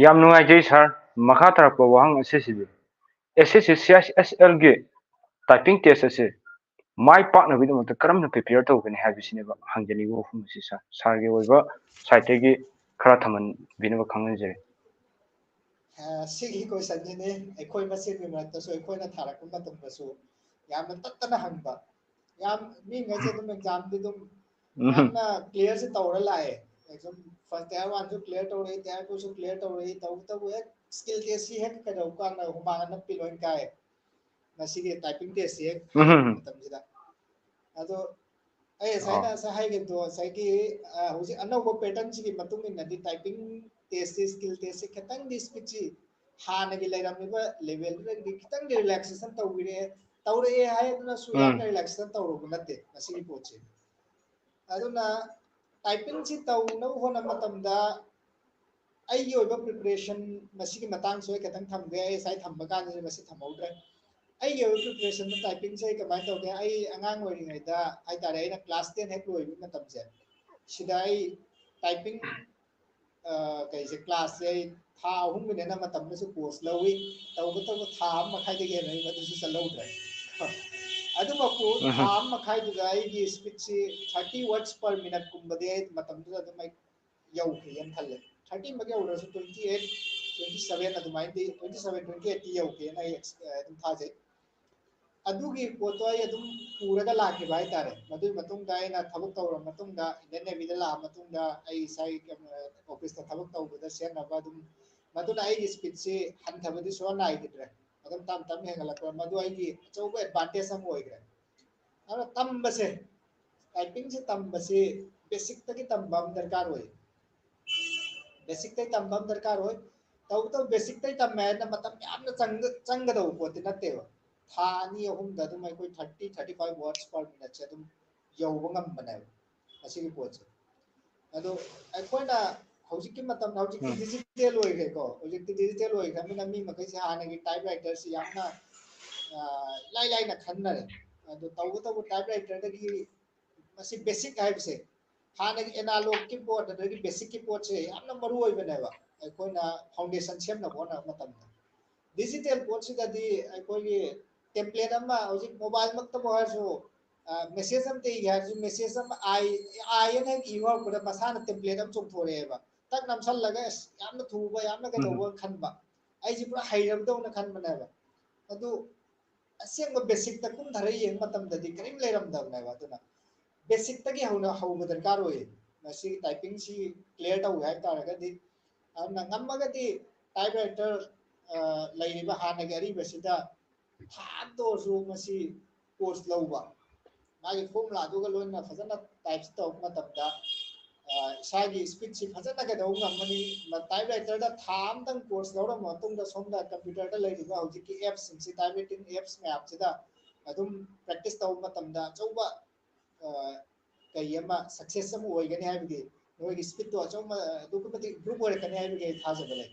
ꯌꯥꯝ ꯅꯨꯡꯉꯥꯏꯖꯩ sir꯫ ꯃꯈꯥ ꯇꯥꯔꯛꯄ ꯋꯥꯍꯪ ꯑꯁꯤꯁꯤꯗꯤ, S S C C S L ꯒꯤ typing test ꯑꯁꯤ ꯃꯥꯏ ꯄꯥꯛꯅꯕꯒꯤꯗꯃꯛꯇ ꯀꯔꯝꯅ prepare ꯇꯧꯒꯅꯤ ꯍꯥꯏꯕꯁꯤꯅꯦꯕ ꯍꯪꯖꯅꯤꯡꯕ ꯋꯥꯐꯝ ꯑꯁꯤ sir꯫ Sir ꯒꯤ ꯑꯣꯏꯕ side ꯇꯒꯤ ꯈꯔ ꯊꯝꯍꯟꯕꯤꯅꯕ ꯈꯪꯍꯟꯖꯔꯤ꯫ ꯑ, ꯁꯤꯒꯤ question ꯁꯤꯅꯤ ꯑꯩꯈꯣꯏ ꯃꯁꯦꯟꯒꯤ ꯃꯔꯛꯇꯁꯨ ꯑꯩꯈꯣꯏꯅ ꯊꯥꯔꯛꯄ ꯃꯇꯝꯗꯁꯨ ꯌꯥꯝꯅ ꯇꯠꯇꯅ ꯍꯪꯕ꯫ ꯌꯥꯝ, ꯃꯤꯉꯩꯁꯦ ꯑꯗꯨꯝ exam ꯗꯤ ꯑꯗꯨꯝ ꯎꯝ꯫ ꯌꯥꯝꯅ clear ꯁꯦ ꯇꯧꯔ ꯂꯥꯛꯑꯦ꯫ ꯑꯗꯨꯝ first tier one ꯁꯨ clear ꯇꯧꯔꯛꯏ, tier two ꯁꯨ clear ꯇꯧꯔꯛꯏ, ꯇꯧꯕꯇꯕꯨ ꯍꯦꯛ skill test ꯁꯤ ꯍꯦꯛ ꯀꯩꯗꯧꯕ ꯀꯥꯟꯗ ꯍꯨꯃꯥꯡ ꯑꯅꯞꯄꯤ ꯂꯣꯏ ꯀꯥꯏ꯫ ꯃꯁꯤꯒꯤ typing test ꯁꯤ ꯍꯦꯛ ꯎꯝ꯫ ꯃꯇꯝꯁꯤꯗ꯫ ꯑꯗꯣ ꯑꯩ ꯉꯁꯥꯏꯅ ꯑꯥ꯫ ꯉꯁꯥꯏ ꯍꯥꯏꯈꯤꯕꯗꯣ ꯉꯁꯥꯏꯒꯤ, ꯑ, ꯍꯧꯖꯤꯛ ꯑꯅꯧꯕ pattern ꯁꯤꯒꯤ ꯃꯇꯨꯡ ꯏꯟꯅꯗꯤ typing test ꯁꯤ, skill test ꯁꯤ ꯈꯤꯇꯪꯗꯤ speed ꯁꯤ ꯍꯥꯟꯅꯒꯤ ꯂꯩꯔꯝꯃꯤꯕ level ꯗꯨꯗꯒꯤꯗꯤ ꯈꯤꯇꯪꯗꯤ relaxation ꯇꯧꯕꯤꯔꯛꯑꯦ꯫ ꯇꯧꯔꯛꯑꯦ ꯍꯥꯏꯗꯨꯅꯁꯨ ꯎꯝ꯫ ꯌꯥꯝꯅ relaxation ꯇꯧꯔꯨꯕ ꯅꯠꯇꯦ ꯃꯁꯤꯒꯤ ꯄꯣꯠꯁꯦ꯫ ꯑꯗꯨꯅ typing ꯁꯤ ꯇꯧꯅꯕ ꯍꯣꯠꯅꯕ ꯃꯇꯝꯗ ꯑꯩꯒꯤ ꯑꯣꯏꯕ preparation ꯃꯁꯤꯒꯤ ꯃꯇꯥꯡꯁꯨ ꯑꯩ ꯈꯤꯇꯪ ꯊꯝꯒꯦ꯫ ꯑꯩ ꯉꯁꯥꯏ ꯊꯝꯕ ꯀꯥꯟꯗꯗꯤ ꯃꯁꯤ ꯊꯝꯍꯧꯗ꯭ꯔꯦ꯫ ꯑꯩꯒꯤ ꯑꯣꯏꯕ preparation ꯗ typing ꯁꯦ ꯑꯩ ꯀꯃꯥꯏꯅ ꯇꯧꯒꯦ? ꯑꯩ ꯑꯉꯥꯡ ꯑꯣꯏꯔꯤꯉꯩꯗ ꯍꯥꯏꯇꯥꯔꯦ, ꯑꯩꯅ class ten ꯍꯦꯛ ꯂꯣꯏꯕ ꯃꯇꯝꯁꯦ, ꯁꯤꯗ ꯑꯩ typing, ꯑ, ꯀꯩꯁꯦ, class ꯁꯦ ꯑꯩ ꯊꯥ ꯑꯍꯨꯝꯒꯤꯅꯦꯅ ꯃꯇꯝꯗꯁꯨ course ꯂꯧꯏ꯫ ꯇꯧꯕꯇꯕꯨ ꯊꯥ ꯑꯃ ꯃꯈꯥꯏꯗꯒꯤ ꯍꯦꯟꯅ ꯑꯩ ꯃꯗꯨꯁꯨ ꯆꯠꯍꯧꯗ꯭ꯔꯦ꯫ ꯑꯗꯨꯃꯛꯄꯨ ꯊꯥ ꯑꯃ ꯃꯈꯥꯏꯗꯨꯗ ꯑꯩꯒꯤ speedꯁꯤ thirty words per minute ꯀꯨꯝꯕꯗꯤ ꯑꯩ ꯃꯇꯝꯗꯨꯗ ꯑꯗꯨꯝ ꯑꯩ ꯌꯧꯈꯤꯒꯦꯅ ꯈꯜꯂꯦ꯫ Thirty ꯃꯛ ꯌꯧꯔꯁꯨ twenty eight, twenty seven ꯑꯗꯨꯃꯥꯏꯅꯗꯤ, twenty seven, twenty eight ꯇꯤ ꯌꯧꯒꯦꯅ ꯑꯩ ꯑꯗꯨꯝ ꯊꯥꯖꯩ꯫ ꯑꯗꯨꯒꯤ ꯄꯣꯠꯇꯣ ꯑꯩ ꯑꯗꯨꯝ ꯄꯨꯔꯒ ꯂꯥꯛꯈꯤꯕ ꯍꯥꯏꯇꯥꯔꯦ꯫ ꯃꯗꯨꯒꯤ ꯃꯇꯨꯡꯗ ꯑꯩꯅ ꯊꯕꯛ ꯇꯧꯔꯕ ꯃꯇꯨꯡꯗ, Indian Navyꯗ ꯂꯥꯛꯑ ꯃꯇꯨꯡꯗ ꯑꯩ ꯏꯁꯥꯒꯤ officeꯇ ꯊꯕꯛ ꯇꯧꯕꯗ ꯁꯤꯖꯤꯟꯅꯕ ꯑꯗꯨꯝ, ꯃꯗꯨꯅ ꯑꯩꯒꯤ speedꯁꯤ ꯍꯟꯊꯕꯗꯤ ꯁꯨꯡꯌꯥ ꯅꯥꯏꯈꯤꯗ꯭ꯔꯦ꯫ ꯑꯗꯨꯝ ꯇꯞ ꯇꯞꯅ ꯍꯦꯟꯒꯠꯂꯛꯄ, ꯃꯗꯨ ꯑꯩꯒꯤ ꯑꯆꯧꯕ advantage ꯑꯃ ꯑꯣꯏꯈ꯭ꯔꯦ꯫ ꯑꯗꯨꯅ ꯇꯝꯕꯁꯦ, typingꯁꯦ ꯇꯝꯕꯁꯤ basicꯇꯒꯤ ꯇꯝꯕ ꯑꯃ ꯗꯔꯀꯥꯔ ꯑꯣꯏ꯫ Basicꯇꯒꯤ ꯇꯝꯕ ꯑꯃ ꯗꯔꯀꯥꯔ ꯑꯣꯏ꯫ ꯇꯧꯕꯇꯕꯨ basicꯇꯒꯤ ꯇꯝꯃꯦ ꯍꯥꯏꯅ ꯃꯇꯝ ꯌꯥꯝꯅ ꯆꯪꯒ-, ꯆꯪꯒꯗꯧꯕ ꯄꯣꯠꯇꯤ ꯅꯠꯇꯦꯕ꯫ ꯊꯥ ꯑꯅꯤ ꯑꯍꯨꯝꯗ ꯑꯗꯨꯝ ꯑꯩꯈꯣꯏ thirty, thirty five words per minuteꯁꯦ ꯑꯗꯨꯝ ꯌꯧꯕ ꯉꯝꯕꯅꯦꯕ ꯃꯁꯤꯒꯤ ꯄꯣꯠꯁꯦ꯫ ꯑꯗꯣ ꯑꯩꯈꯣꯏꯅ ꯍꯧꯖꯤꯛꯀꯤ ꯃꯇꯝꯗ, ꯍꯧꯖꯤꯛꯇꯤ digital ꯑꯣꯏꯈ꯭ꯔꯦꯀꯣ, ꯍꯧꯖꯤꯛꯇꯤ digital ꯑꯣꯏꯈ꯭ꯔꯕꯅꯤꯅ ꯃꯤ ꯃꯈꯩꯁꯦ ꯍꯥꯟꯅꯒꯤ typewriterꯁꯤ ꯌꯥꯝꯅ, ꯑ, ꯏꯂꯥꯏ ꯂꯥꯏꯅ ꯈꯟꯅꯔꯦ꯫ ꯑꯗꯣ ꯇꯧꯕꯇꯕꯨ typewriterꯗꯒꯤ ꯃꯁꯤ basic ꯍꯥꯏꯕꯁꯦ, ꯍꯥꯟꯅꯒꯤ analogꯀꯤ ꯄꯣꯠ ꯑꯗꯒꯤ basicꯀꯤ ꯄꯣꯠꯁꯦ ꯌꯥꯝꯅ ꯃꯔꯨ ꯑꯣꯏꯕꯅꯦꯕ, ꯑꯩꯈꯣꯏꯅ foundation ꯁꯦꯝꯅꯕ ꯍꯣꯠꯅꯕ ꯃꯇꯝꯗ꯫ Digital ꯄꯣꯠꯁꯤꯗꯗꯤ ꯑꯩꯈꯣꯏꯒꯤ template ꯑꯃ, ꯍꯧꯖꯤꯛ mobileꯃꯛꯇꯕꯨ ꯍꯥꯏꯔꯁꯨ, ꯑ, message ꯑꯃ ꯏꯒꯦ ꯍꯥꯏꯔꯁꯨ, message ꯑꯃ I, I ꯑꯅ ꯍꯦꯛ ꯏꯕ ꯍꯧꯔꯛꯄꯗ ꯃꯁꯥꯅ template ꯑꯃ ꯆꯣꯡꯊꯣꯔꯛꯑꯦꯕ꯫ ꯇꯛ ꯅꯝꯁꯜꯂꯒ, "ꯑꯁ, ꯌꯥꯝꯅ ꯊꯨꯕ, ꯌꯥꯝꯅ ꯀꯩꯗꯧꯕ" ꯈꯟꯕ꯫ ꯑꯩꯁꯦ ꯄꯨꯔꯥ ꯍꯩꯔꯕꯗꯧꯅ ꯈꯟꯕꯅꯦꯕ꯫ ꯑꯗꯨ ꯑꯁꯦꯡꯕ basicꯇ ꯀꯨꯝꯊꯔ ꯌꯦꯡꯕ ꯃꯇꯝꯗꯗꯤ ꯀꯔꯤꯝ ꯂꯩꯔꯝꯗꯕꯅꯦꯕ꯫ ꯑꯗꯨꯅ basicꯇꯒꯤ ꯍꯧꯅ ꯍꯧꯕ ꯗꯔꯀꯥꯔ ꯑꯣꯏꯌꯦ꯫ ꯃꯁꯤꯒꯤ typingꯁꯤ clear ꯇꯧꯒꯦ ꯍꯥꯏ ꯇꯥꯔꯒꯗꯤ, ꯑꯗꯨꯅ ꯉꯝꯃꯒꯗꯤ typewriter, ꯑ, ꯂꯩꯔꯤꯕ ꯍꯥꯟꯅꯒꯤ ꯑꯔꯤꯕꯁꯤꯗ ꯊꯥ ꯑꯃꯇ ꯑꯣꯏꯔꯁꯨ ꯃꯁꯤ course ꯂꯧꯕ, ꯃꯥꯒꯤ formulaꯗꯨꯒ ꯂꯣꯏꯅꯅ ꯐꯖꯅ type ꯇꯧꯔꯛꯄ ꯃꯇꯝꯗ, ꯑ, ꯏꯁꯥꯒꯤ speedꯁꯤ ꯐꯖꯅ ꯀꯩꯗꯧꯕ ꯉꯝꯒꯅꯤ꯫ ꯃ-, typewriterꯗ ꯊꯥ ꯑꯃꯇꯪ course ꯂꯧꯔꯕ ꯃꯇꯨꯡꯗ ꯁꯣꯝꯗ computerꯗ ꯂꯩꯔꯤꯕ ꯍꯧꯖꯤꯛꯀꯤ appsꯁꯤꯡꯁꯤ, typewriting apps ꯃꯌꯥꯝꯁꯤꯗ ꯑꯗꯨꯝ practice ꯇꯧꯕ ꯃꯇꯝꯗ ꯑꯆꯧꯕ, ꯑ, ꯀꯩ ꯑꯃ success ꯑꯃ ꯑꯣꯏꯒꯅꯤ ꯍꯥꯏꯕꯒꯤ, ꯅꯣꯏꯒꯤ speedꯇꯣ ꯑꯆꯧꯕ, ꯑꯗꯨꯛꯀꯤ ꯃꯇꯤꯛ improve ꯑꯣꯏꯔꯛꯀꯅꯤ ꯍꯥꯏꯕꯒꯤ ꯑꯩ ꯊꯥꯖꯕ ꯂꯩ꯫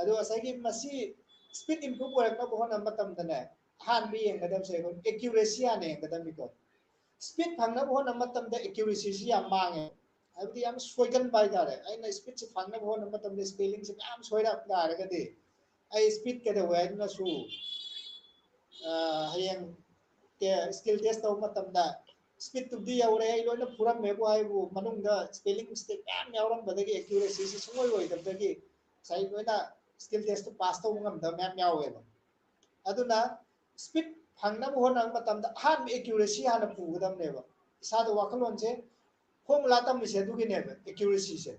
ꯑꯗꯣ ꯉꯁꯥꯏꯒꯤ ꯃꯁꯤ speed improve ꯑꯣꯏꯔꯛꯅꯕ ꯍꯣꯠꯅꯕ ꯃꯇꯝꯗꯅꯦ, ꯑꯍꯥꯟꯕ ꯌꯦꯡꯒꯗꯕꯁꯦ ꯑꯩꯈꯣꯏ accuracy ꯍꯥꯟꯅ ꯌꯦꯡꯒꯗꯕꯅꯤꯀꯣ꯫ Speed ꯐꯪꯅꯕ ꯍꯣꯠꯅꯕ ꯃꯇꯝꯗ accuracyꯁꯤ ꯌꯥꯝ ꯃꯥꯡꯉꯦ꯫ ꯍꯥꯏꯕꯗꯤ ꯌꯥꯝ ꯁꯣꯏꯒꯟꯕ ꯍꯥꯏꯇꯥꯔꯦ꯫ ꯑꯩꯅ speedꯁꯤ ꯐꯪꯅꯕ ꯍꯣꯠꯅꯕ ꯃꯇꯝꯗ spellingꯁꯤ ꯃꯌꯥꯝ ꯁꯣꯏꯔꯛ ꯇꯥꯔꯒꯗꯤ ꯑꯩ speed ꯀꯩꯗꯧꯋꯦ ꯍꯥꯏꯗꯨꯅꯁꯨ, ꯑ, ꯍꯌꯦꯡ ꯁ꯭ꯀꯤꯜ ꯇꯦꯁ ꯇꯧꯕ ꯃꯇꯝꯗ ꯁ꯭ꯄꯤꯠꯇꯨꯕꯨꯗꯤ ꯌꯧꯔꯦ, ꯑꯩ ꯂꯣꯏꯅ ꯐꯨꯔꯝꯃꯦꯕꯨ ꯍꯥꯏꯕꯨ, ꯃꯅꯨꯡꯗ ꯁ꯭ꯄꯦꯂꯤꯡ ꯃꯤꯁꯇꯦꯛ ꯃꯌꯥꯝ ꯌꯥꯎꯔꯝꯕꯗꯒꯤ ꯑꯦꯀ꯭ꯌꯨꯔꯦꯁꯤꯁꯤ ꯁꯨꯡꯑꯣꯏ ꯑꯣꯏꯗꯕꯗꯒꯤ ꯉꯁꯥꯏ ꯂꯣꯏꯅ ꯁ꯭ꯀꯤꯜ ꯇꯦꯁꯇꯨ ꯄꯥꯁ ꯇꯧꯕ ꯉꯝꯗꯕ ꯃꯌꯥꯝ ꯌꯥꯎꯋꯦꯕ꯫ ꯑꯗꯨꯅ ꯁ꯭ꯄꯤꯠ ꯐꯪꯅꯕ ꯍꯣꯠꯅꯕ ꯃꯇꯝꯗ ꯑꯍꯥꯟꯕ ꯑꯦꯀ꯭ꯌꯨꯔꯦꯁꯤ ꯍꯥꯟꯅ ꯄꯨꯒꯗꯕꯅꯦꯕ꯫ ꯏꯁꯥꯗ ꯋꯥꯈꯜꯂꯣꯟꯁꯦ, ꯐꯣꯔꯃꯨꯂꯥ ꯇꯝꯃꯤꯁꯦ ꯑꯗꯨꯒꯤꯅꯦꯕ, ꯑꯦꯀ꯭ꯌꯨꯔꯦꯁꯤꯁꯦ꯫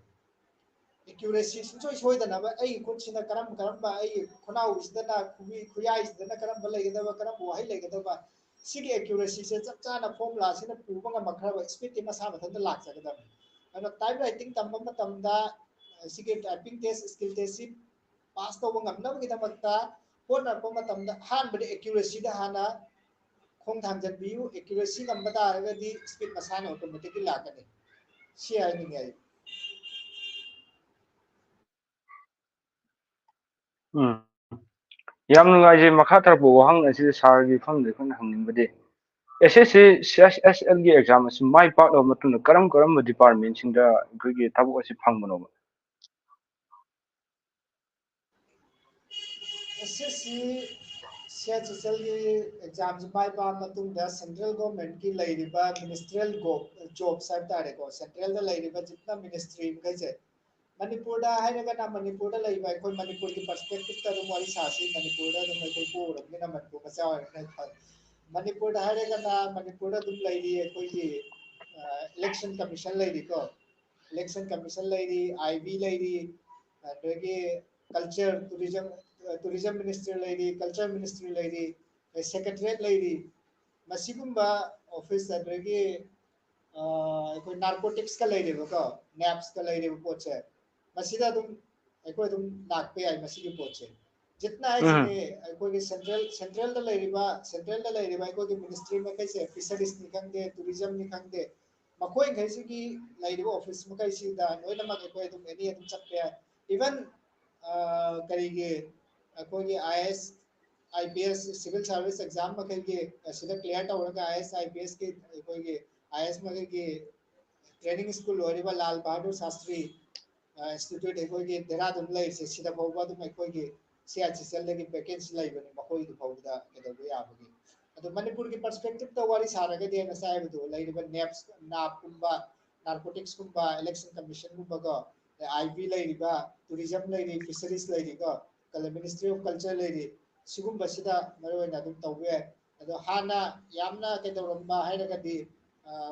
ꯑꯦꯀ꯭ꯌꯨꯔꯦꯁꯤ ꯁꯨꯡꯁꯣꯏ ꯁꯣꯏꯗꯅꯕ, ꯑꯩꯒꯤ ꯈꯨꯠꯁꯤꯅ ꯀꯔꯝ ꯀꯔꯝꯕ, ꯑꯩꯒꯤ ꯈꯨꯅꯥꯎꯁꯤꯗꯅ, ꯈꯨꯕꯤ ꯈꯨꯌꯥꯏꯁꯤꯗꯅ ꯀꯔꯝꯕ ꯂꯩꯒꯗꯕ, ꯀꯔꯝꯕ ꯋꯥꯍꯩ ꯂꯩꯒꯗꯕ, ꯁꯤꯒꯤ ꯑꯦꯀ꯭ꯌꯨꯔꯦꯁꯤꯁꯦ ꯆꯞ ꯆꯥꯅ ꯐꯣꯔꯃꯨꯂꯥꯁꯤꯅ ꯄꯨꯕ ꯉꯝꯃꯛꯈ꯭ꯔꯕ ꯁ꯭ꯄꯤꯠꯇꯤ ꯃꯁꯥ ꯃꯊꯟꯇ ꯂꯥꯛꯆꯒꯗꯕꯅꯤ꯫ ꯑꯗꯨꯅ ꯇꯥꯏꯞ ꯔꯥꯏꯇꯤꯡ ꯇꯝꯕ ꯃꯇꯝꯗ, ꯑ, ꯁꯤꯒꯤ ꯇꯥꯏꯄꯤꯡ ꯇꯦꯁ, ꯁ꯭ꯀꯤꯜ ꯇꯦꯁꯁꯤ ꯄꯥꯁ ꯇꯧꯕ ꯉꯝꯅꯕꯒꯤꯗꯃꯛꯇ ꯍꯣꯠꯅꯔꯛꯄ ꯃꯇꯝꯗ ꯑꯍꯥꯟꯕꯗ ꯑꯦꯀ꯭ꯌꯨꯔꯦꯁꯤꯗ ꯍꯥꯟꯅ ꯈꯣꯡ ꯊꯥꯡꯖꯟꯕꯤꯌꯨ꯫ ꯑꯦꯀ꯭ꯌꯨꯔꯦꯁꯤ ꯉꯝꯕ ꯇꯥꯔꯒꯗꯤ ꯁ꯭ꯄꯤꯠ ꯃꯁꯥꯅ ꯑꯣꯇꯣꯃꯦꯇꯤꯛꯂꯤ ꯂꯥꯛꯀꯅꯤ꯫ ꯁꯤ ꯍꯥꯏꯅꯤꯡꯉꯦ ꯑꯩ꯫ ꯎꯝ꯫ ꯌꯥꯝ ꯅꯨꯡꯉꯥꯏꯖꯩ꯫ ꯃꯈꯥ ꯇꯥꯔꯛꯄ ꯋꯥꯍꯪ ꯑꯁꯤꯗ ꯁꯥꯔꯒꯤ ꯃꯐꯝꯗ ꯑꯩꯈꯣꯏꯅ ꯍꯪꯅꯤꯡꯕꯗꯤ, ꯑꯦꯁ ꯑꯦꯁ ꯁꯤ, ꯁꯤ ꯑꯦꯁ ꯑꯦꯁ ꯑꯦꯜꯒꯤ ꯑꯦꯛꯖꯥꯝ ꯑꯁꯤ ꯃꯥꯏ ꯄꯥꯛꯂꯕ ꯃꯇꯨꯡꯗ ꯀꯔꯝ ꯀꯔꯝꯕ ꯗꯤꯄꯥꯔꯠꯃꯦꯟꯁꯤꯡꯗ ꯑꯩꯈꯣꯏꯒꯤ ꯊꯕꯛ ꯑꯁꯤ ꯐꯪꯕꯅꯣꯕ? ꯑꯦꯁ ꯑꯦꯁ ꯁꯤ, ꯁꯤ ꯑꯦꯆ ꯑꯦꯁ ꯑꯦꯜꯒꯤ ꯑꯦꯛꯖꯥꯝꯁꯤ ꯃꯥꯏ ꯄꯥꯛꯂ ꯃꯇꯨꯡꯗ ꯁꯦꯟꯇ꯭ꯔꯦꯜ ꯒꯣꯔꯃꯦꯟꯠꯀꯤ ꯂꯩꯔꯤꯕ ꯃꯤꯅꯤꯁꯇ꯭ꯔꯤꯌꯦꯜ ꯖꯣꯕꯁ ꯍꯥꯏꯕ ꯇꯥꯔꯦꯀꯣ, ꯁꯦꯟꯇ꯭ꯔꯦꯜꯗ ꯂꯩꯔꯤꯕ ꯖꯤꯞꯅ ꯃꯤꯅꯤꯁꯇ꯭ꯔꯤ ꯃꯈꯩꯁꯦ, ꯃꯅꯤꯄꯨꯔꯗ ꯍꯥꯏꯔꯒꯅ ꯃꯅꯤꯄꯨꯔꯗ ꯂꯩꯕ ꯑꯩꯈꯣꯏ ꯃꯅꯤꯄꯨꯔꯒꯤ ꯄꯔꯁꯄꯦꯛꯇꯤꯞꯇ ꯑꯗꯨꯝ ꯋꯥꯔꯤ ꯁꯥꯁꯤ꯫ ꯃꯅꯤꯄꯨꯔꯗ ꯑꯗꯨꯝ ꯑꯩꯈꯣꯏ ꯄꯣꯛꯎꯔꯕꯅꯤꯅ ꯃꯅꯤꯄꯨꯔ ꯃꯆꯥ ꯑꯣꯏꯔꯕꯅꯤꯅ ꯈꯪ-, ꯃꯅꯤꯄꯨꯔꯗ ꯍꯥꯏꯔꯒꯅ ꯃꯅꯤꯄꯨꯔꯗ ꯑꯗꯨꯝ ꯂꯩꯔꯤ ꯑꯩꯈꯣꯏꯒꯤ, ꯑ, ꯏꯂꯦꯛꯁꯟ ꯀꯃꯤꯁꯟ ꯂꯩꯔꯤꯀꯣ, ꯏꯂꯦꯛꯁꯟ ꯀꯃꯤꯁꯟ ꯂꯩꯔꯤ, ꯑꯥꯏ ꯕꯤ ꯂꯩꯔꯤ, ꯑꯗꯒꯤ ꯀꯜꯆꯔ, ꯇꯨꯔꯤꯖꯝ, ꯇꯨꯔꯤꯖꯝ ꯃꯤꯅꯤꯁꯇ꯭ꯔꯤ ꯂꯩꯔꯤ, ꯀꯜꯆꯔ ꯃꯤꯅꯤꯁꯇ꯭ꯔꯤ ꯂꯩꯔꯤ, ꯁꯦꯀ꯭ꯔꯦꯇꯔꯤꯌꯦꯠ ꯂꯩꯔꯤ, ꯃꯁꯤꯒꯨꯝꯕ ꯑꯣꯐꯤꯁ, ꯑꯗꯒꯤ, ꯑ, ꯑꯩꯈꯣꯏ ꯅꯥꯔꯀꯣꯇꯤꯛꯁꯀ ꯂꯩꯔꯦꯕꯀꯣ, ꯅꯦꯞꯁꯀ ꯂꯩꯔꯤꯕ ꯄꯣꯠꯁꯦ, ꯃꯁꯤꯗ ꯑꯗꯨꯝ ꯑꯩꯈꯣꯏ ꯑꯗꯨꯝ ꯂꯥꯛꯄ ꯌꯥꯏ ꯃꯁꯤꯒꯤ ꯄꯣꯠꯁꯦ꯫ ꯖꯤꯞꯅ ꯍꯥꯏꯁꯤꯗꯤ ꯑꯩꯈꯣꯏꯒꯤ ꯁꯦꯟꯇ꯭ꯔꯦꯜ, ꯁꯦꯟꯇ꯭ꯔꯦꯜꯗ ꯂꯩꯔꯤꯕ, ꯁꯦꯟꯇ꯭ꯔꯦꯜꯗ ꯂꯩꯔꯤꯕ ꯑꯩꯈꯣꯏꯒꯤ ꯃꯤꯅꯤꯁꯇ꯭ꯔꯤ ꯃꯈꯩꯁꯦ, ꯐꯤꯁꯔꯤꯁꯅꯤ ꯈꯪꯗꯦ, ꯇꯨꯔꯤꯖꯝꯅꯤ ꯈꯪꯗꯦ, ꯃꯈꯣꯏꯈꯩꯁꯤꯒꯤ ꯂꯩꯔꯤꯕ ꯑꯣꯐꯤꯁ ꯃꯈꯩꯁꯤꯗ ꯂꯣꯏꯅꯃꯛ ꯑꯩꯈꯣꯏ ꯑꯗꯨꯝ ꯑꯦꯅꯤ ꯑꯗꯨꯝ ꯆꯠꯄ ꯌꯥꯏ꯫ ꯏꯚꯟ, ꯑ, ꯀꯔꯤꯒꯤ, ꯑꯩꯈꯣꯏꯒꯤ I S, I P S, civil service exam ꯃꯈꯩꯒꯤ ꯑꯁꯤꯗ ꯀ꯭ꯂꯤꯌꯥꯔ ꯇꯧꯔꯒ ꯑꯥꯏ ꯑꯦꯁ, ꯑꯥꯏ ꯄꯤ ꯑꯦꯁꯀꯤ ꯑꯩꯈꯣꯏꯒꯤ ꯑꯥꯏ ꯑꯦꯁ ꯃꯈꯩꯒꯤ ꯇ꯭ꯔꯦꯅꯤꯡ ꯁ꯭ꯀꯨꯜ ꯑꯣꯏꯔꯤꯕ ꯂꯥꯜ ꯕꯍꯥꯗꯨꯔ ꯁꯥꯁꯇ꯭ꯔꯤ, ꯑ, ꯏꯟꯁꯇꯤꯇ꯭ꯌꯨꯠ ꯑꯩꯈꯣꯏꯒꯤ ꯗꯦꯔꯥꯗꯨꯟ ꯂꯩꯔꯤꯁꯦ, ꯁꯤꯗ ꯐꯥꯎꯕ ꯑꯗꯨꯝ ꯑꯩꯈꯣꯏꯒꯤ C I S S ꯑꯦꯜꯗꯒꯤ vacancy ꯂꯩꯕꯅꯤ, ꯃꯈꯣꯏꯗꯨ ꯐꯥꯎꯕꯗ ꯀꯩꯗꯧꯕ ꯌꯥꯕꯒꯤ꯫ ꯑꯗꯣ ꯃꯅꯤꯄꯨꯔꯒꯤ perspective ꯇ ꯋꯥꯔꯤ ꯁꯥꯔꯒꯗꯤ ꯉꯁꯥꯏ ꯍꯥꯏꯕꯗꯣ ꯂꯩꯔꯤꯕ ꯅꯦꯞꯁ, ꯅꯥꯞꯀꯨꯝꯕ, ꯅꯥꯔꯀꯣꯇꯤꯛꯁꯀꯨꯝꯕ, ꯏꯂꯦꯛꯁꯟ ꯀꯃꯤꯁꯟꯒꯨꯝꯕꯀꯣ, ꯑꯥꯏ ꯕꯤ ꯂꯩꯔꯤꯕ, ꯇꯨꯔꯤꯖꯝ ꯂꯩꯔꯤ, ꯐꯤꯁꯔꯤꯁ ꯂꯩꯔꯤꯀꯣ, ꯀꯂ-, ꯃꯤꯅꯤꯁꯇ꯭ꯔꯤ ꯑꯣꯐ ꯀꯜꯆꯔ ꯂꯩꯔꯤ, ꯁꯤꯒꯨꯝꯕꯁꯤꯗ ꯃꯔꯨꯑꯣꯏꯅ ꯑꯗꯨꯝ ꯇꯧꯕ ꯌꯥꯏ꯫ ꯑꯗꯣ ꯍꯥꯟꯅ ꯌꯥꯝꯅ ꯀꯩꯗꯧꯔꯝꯕ ꯍꯥꯏꯔꯒꯗꯤ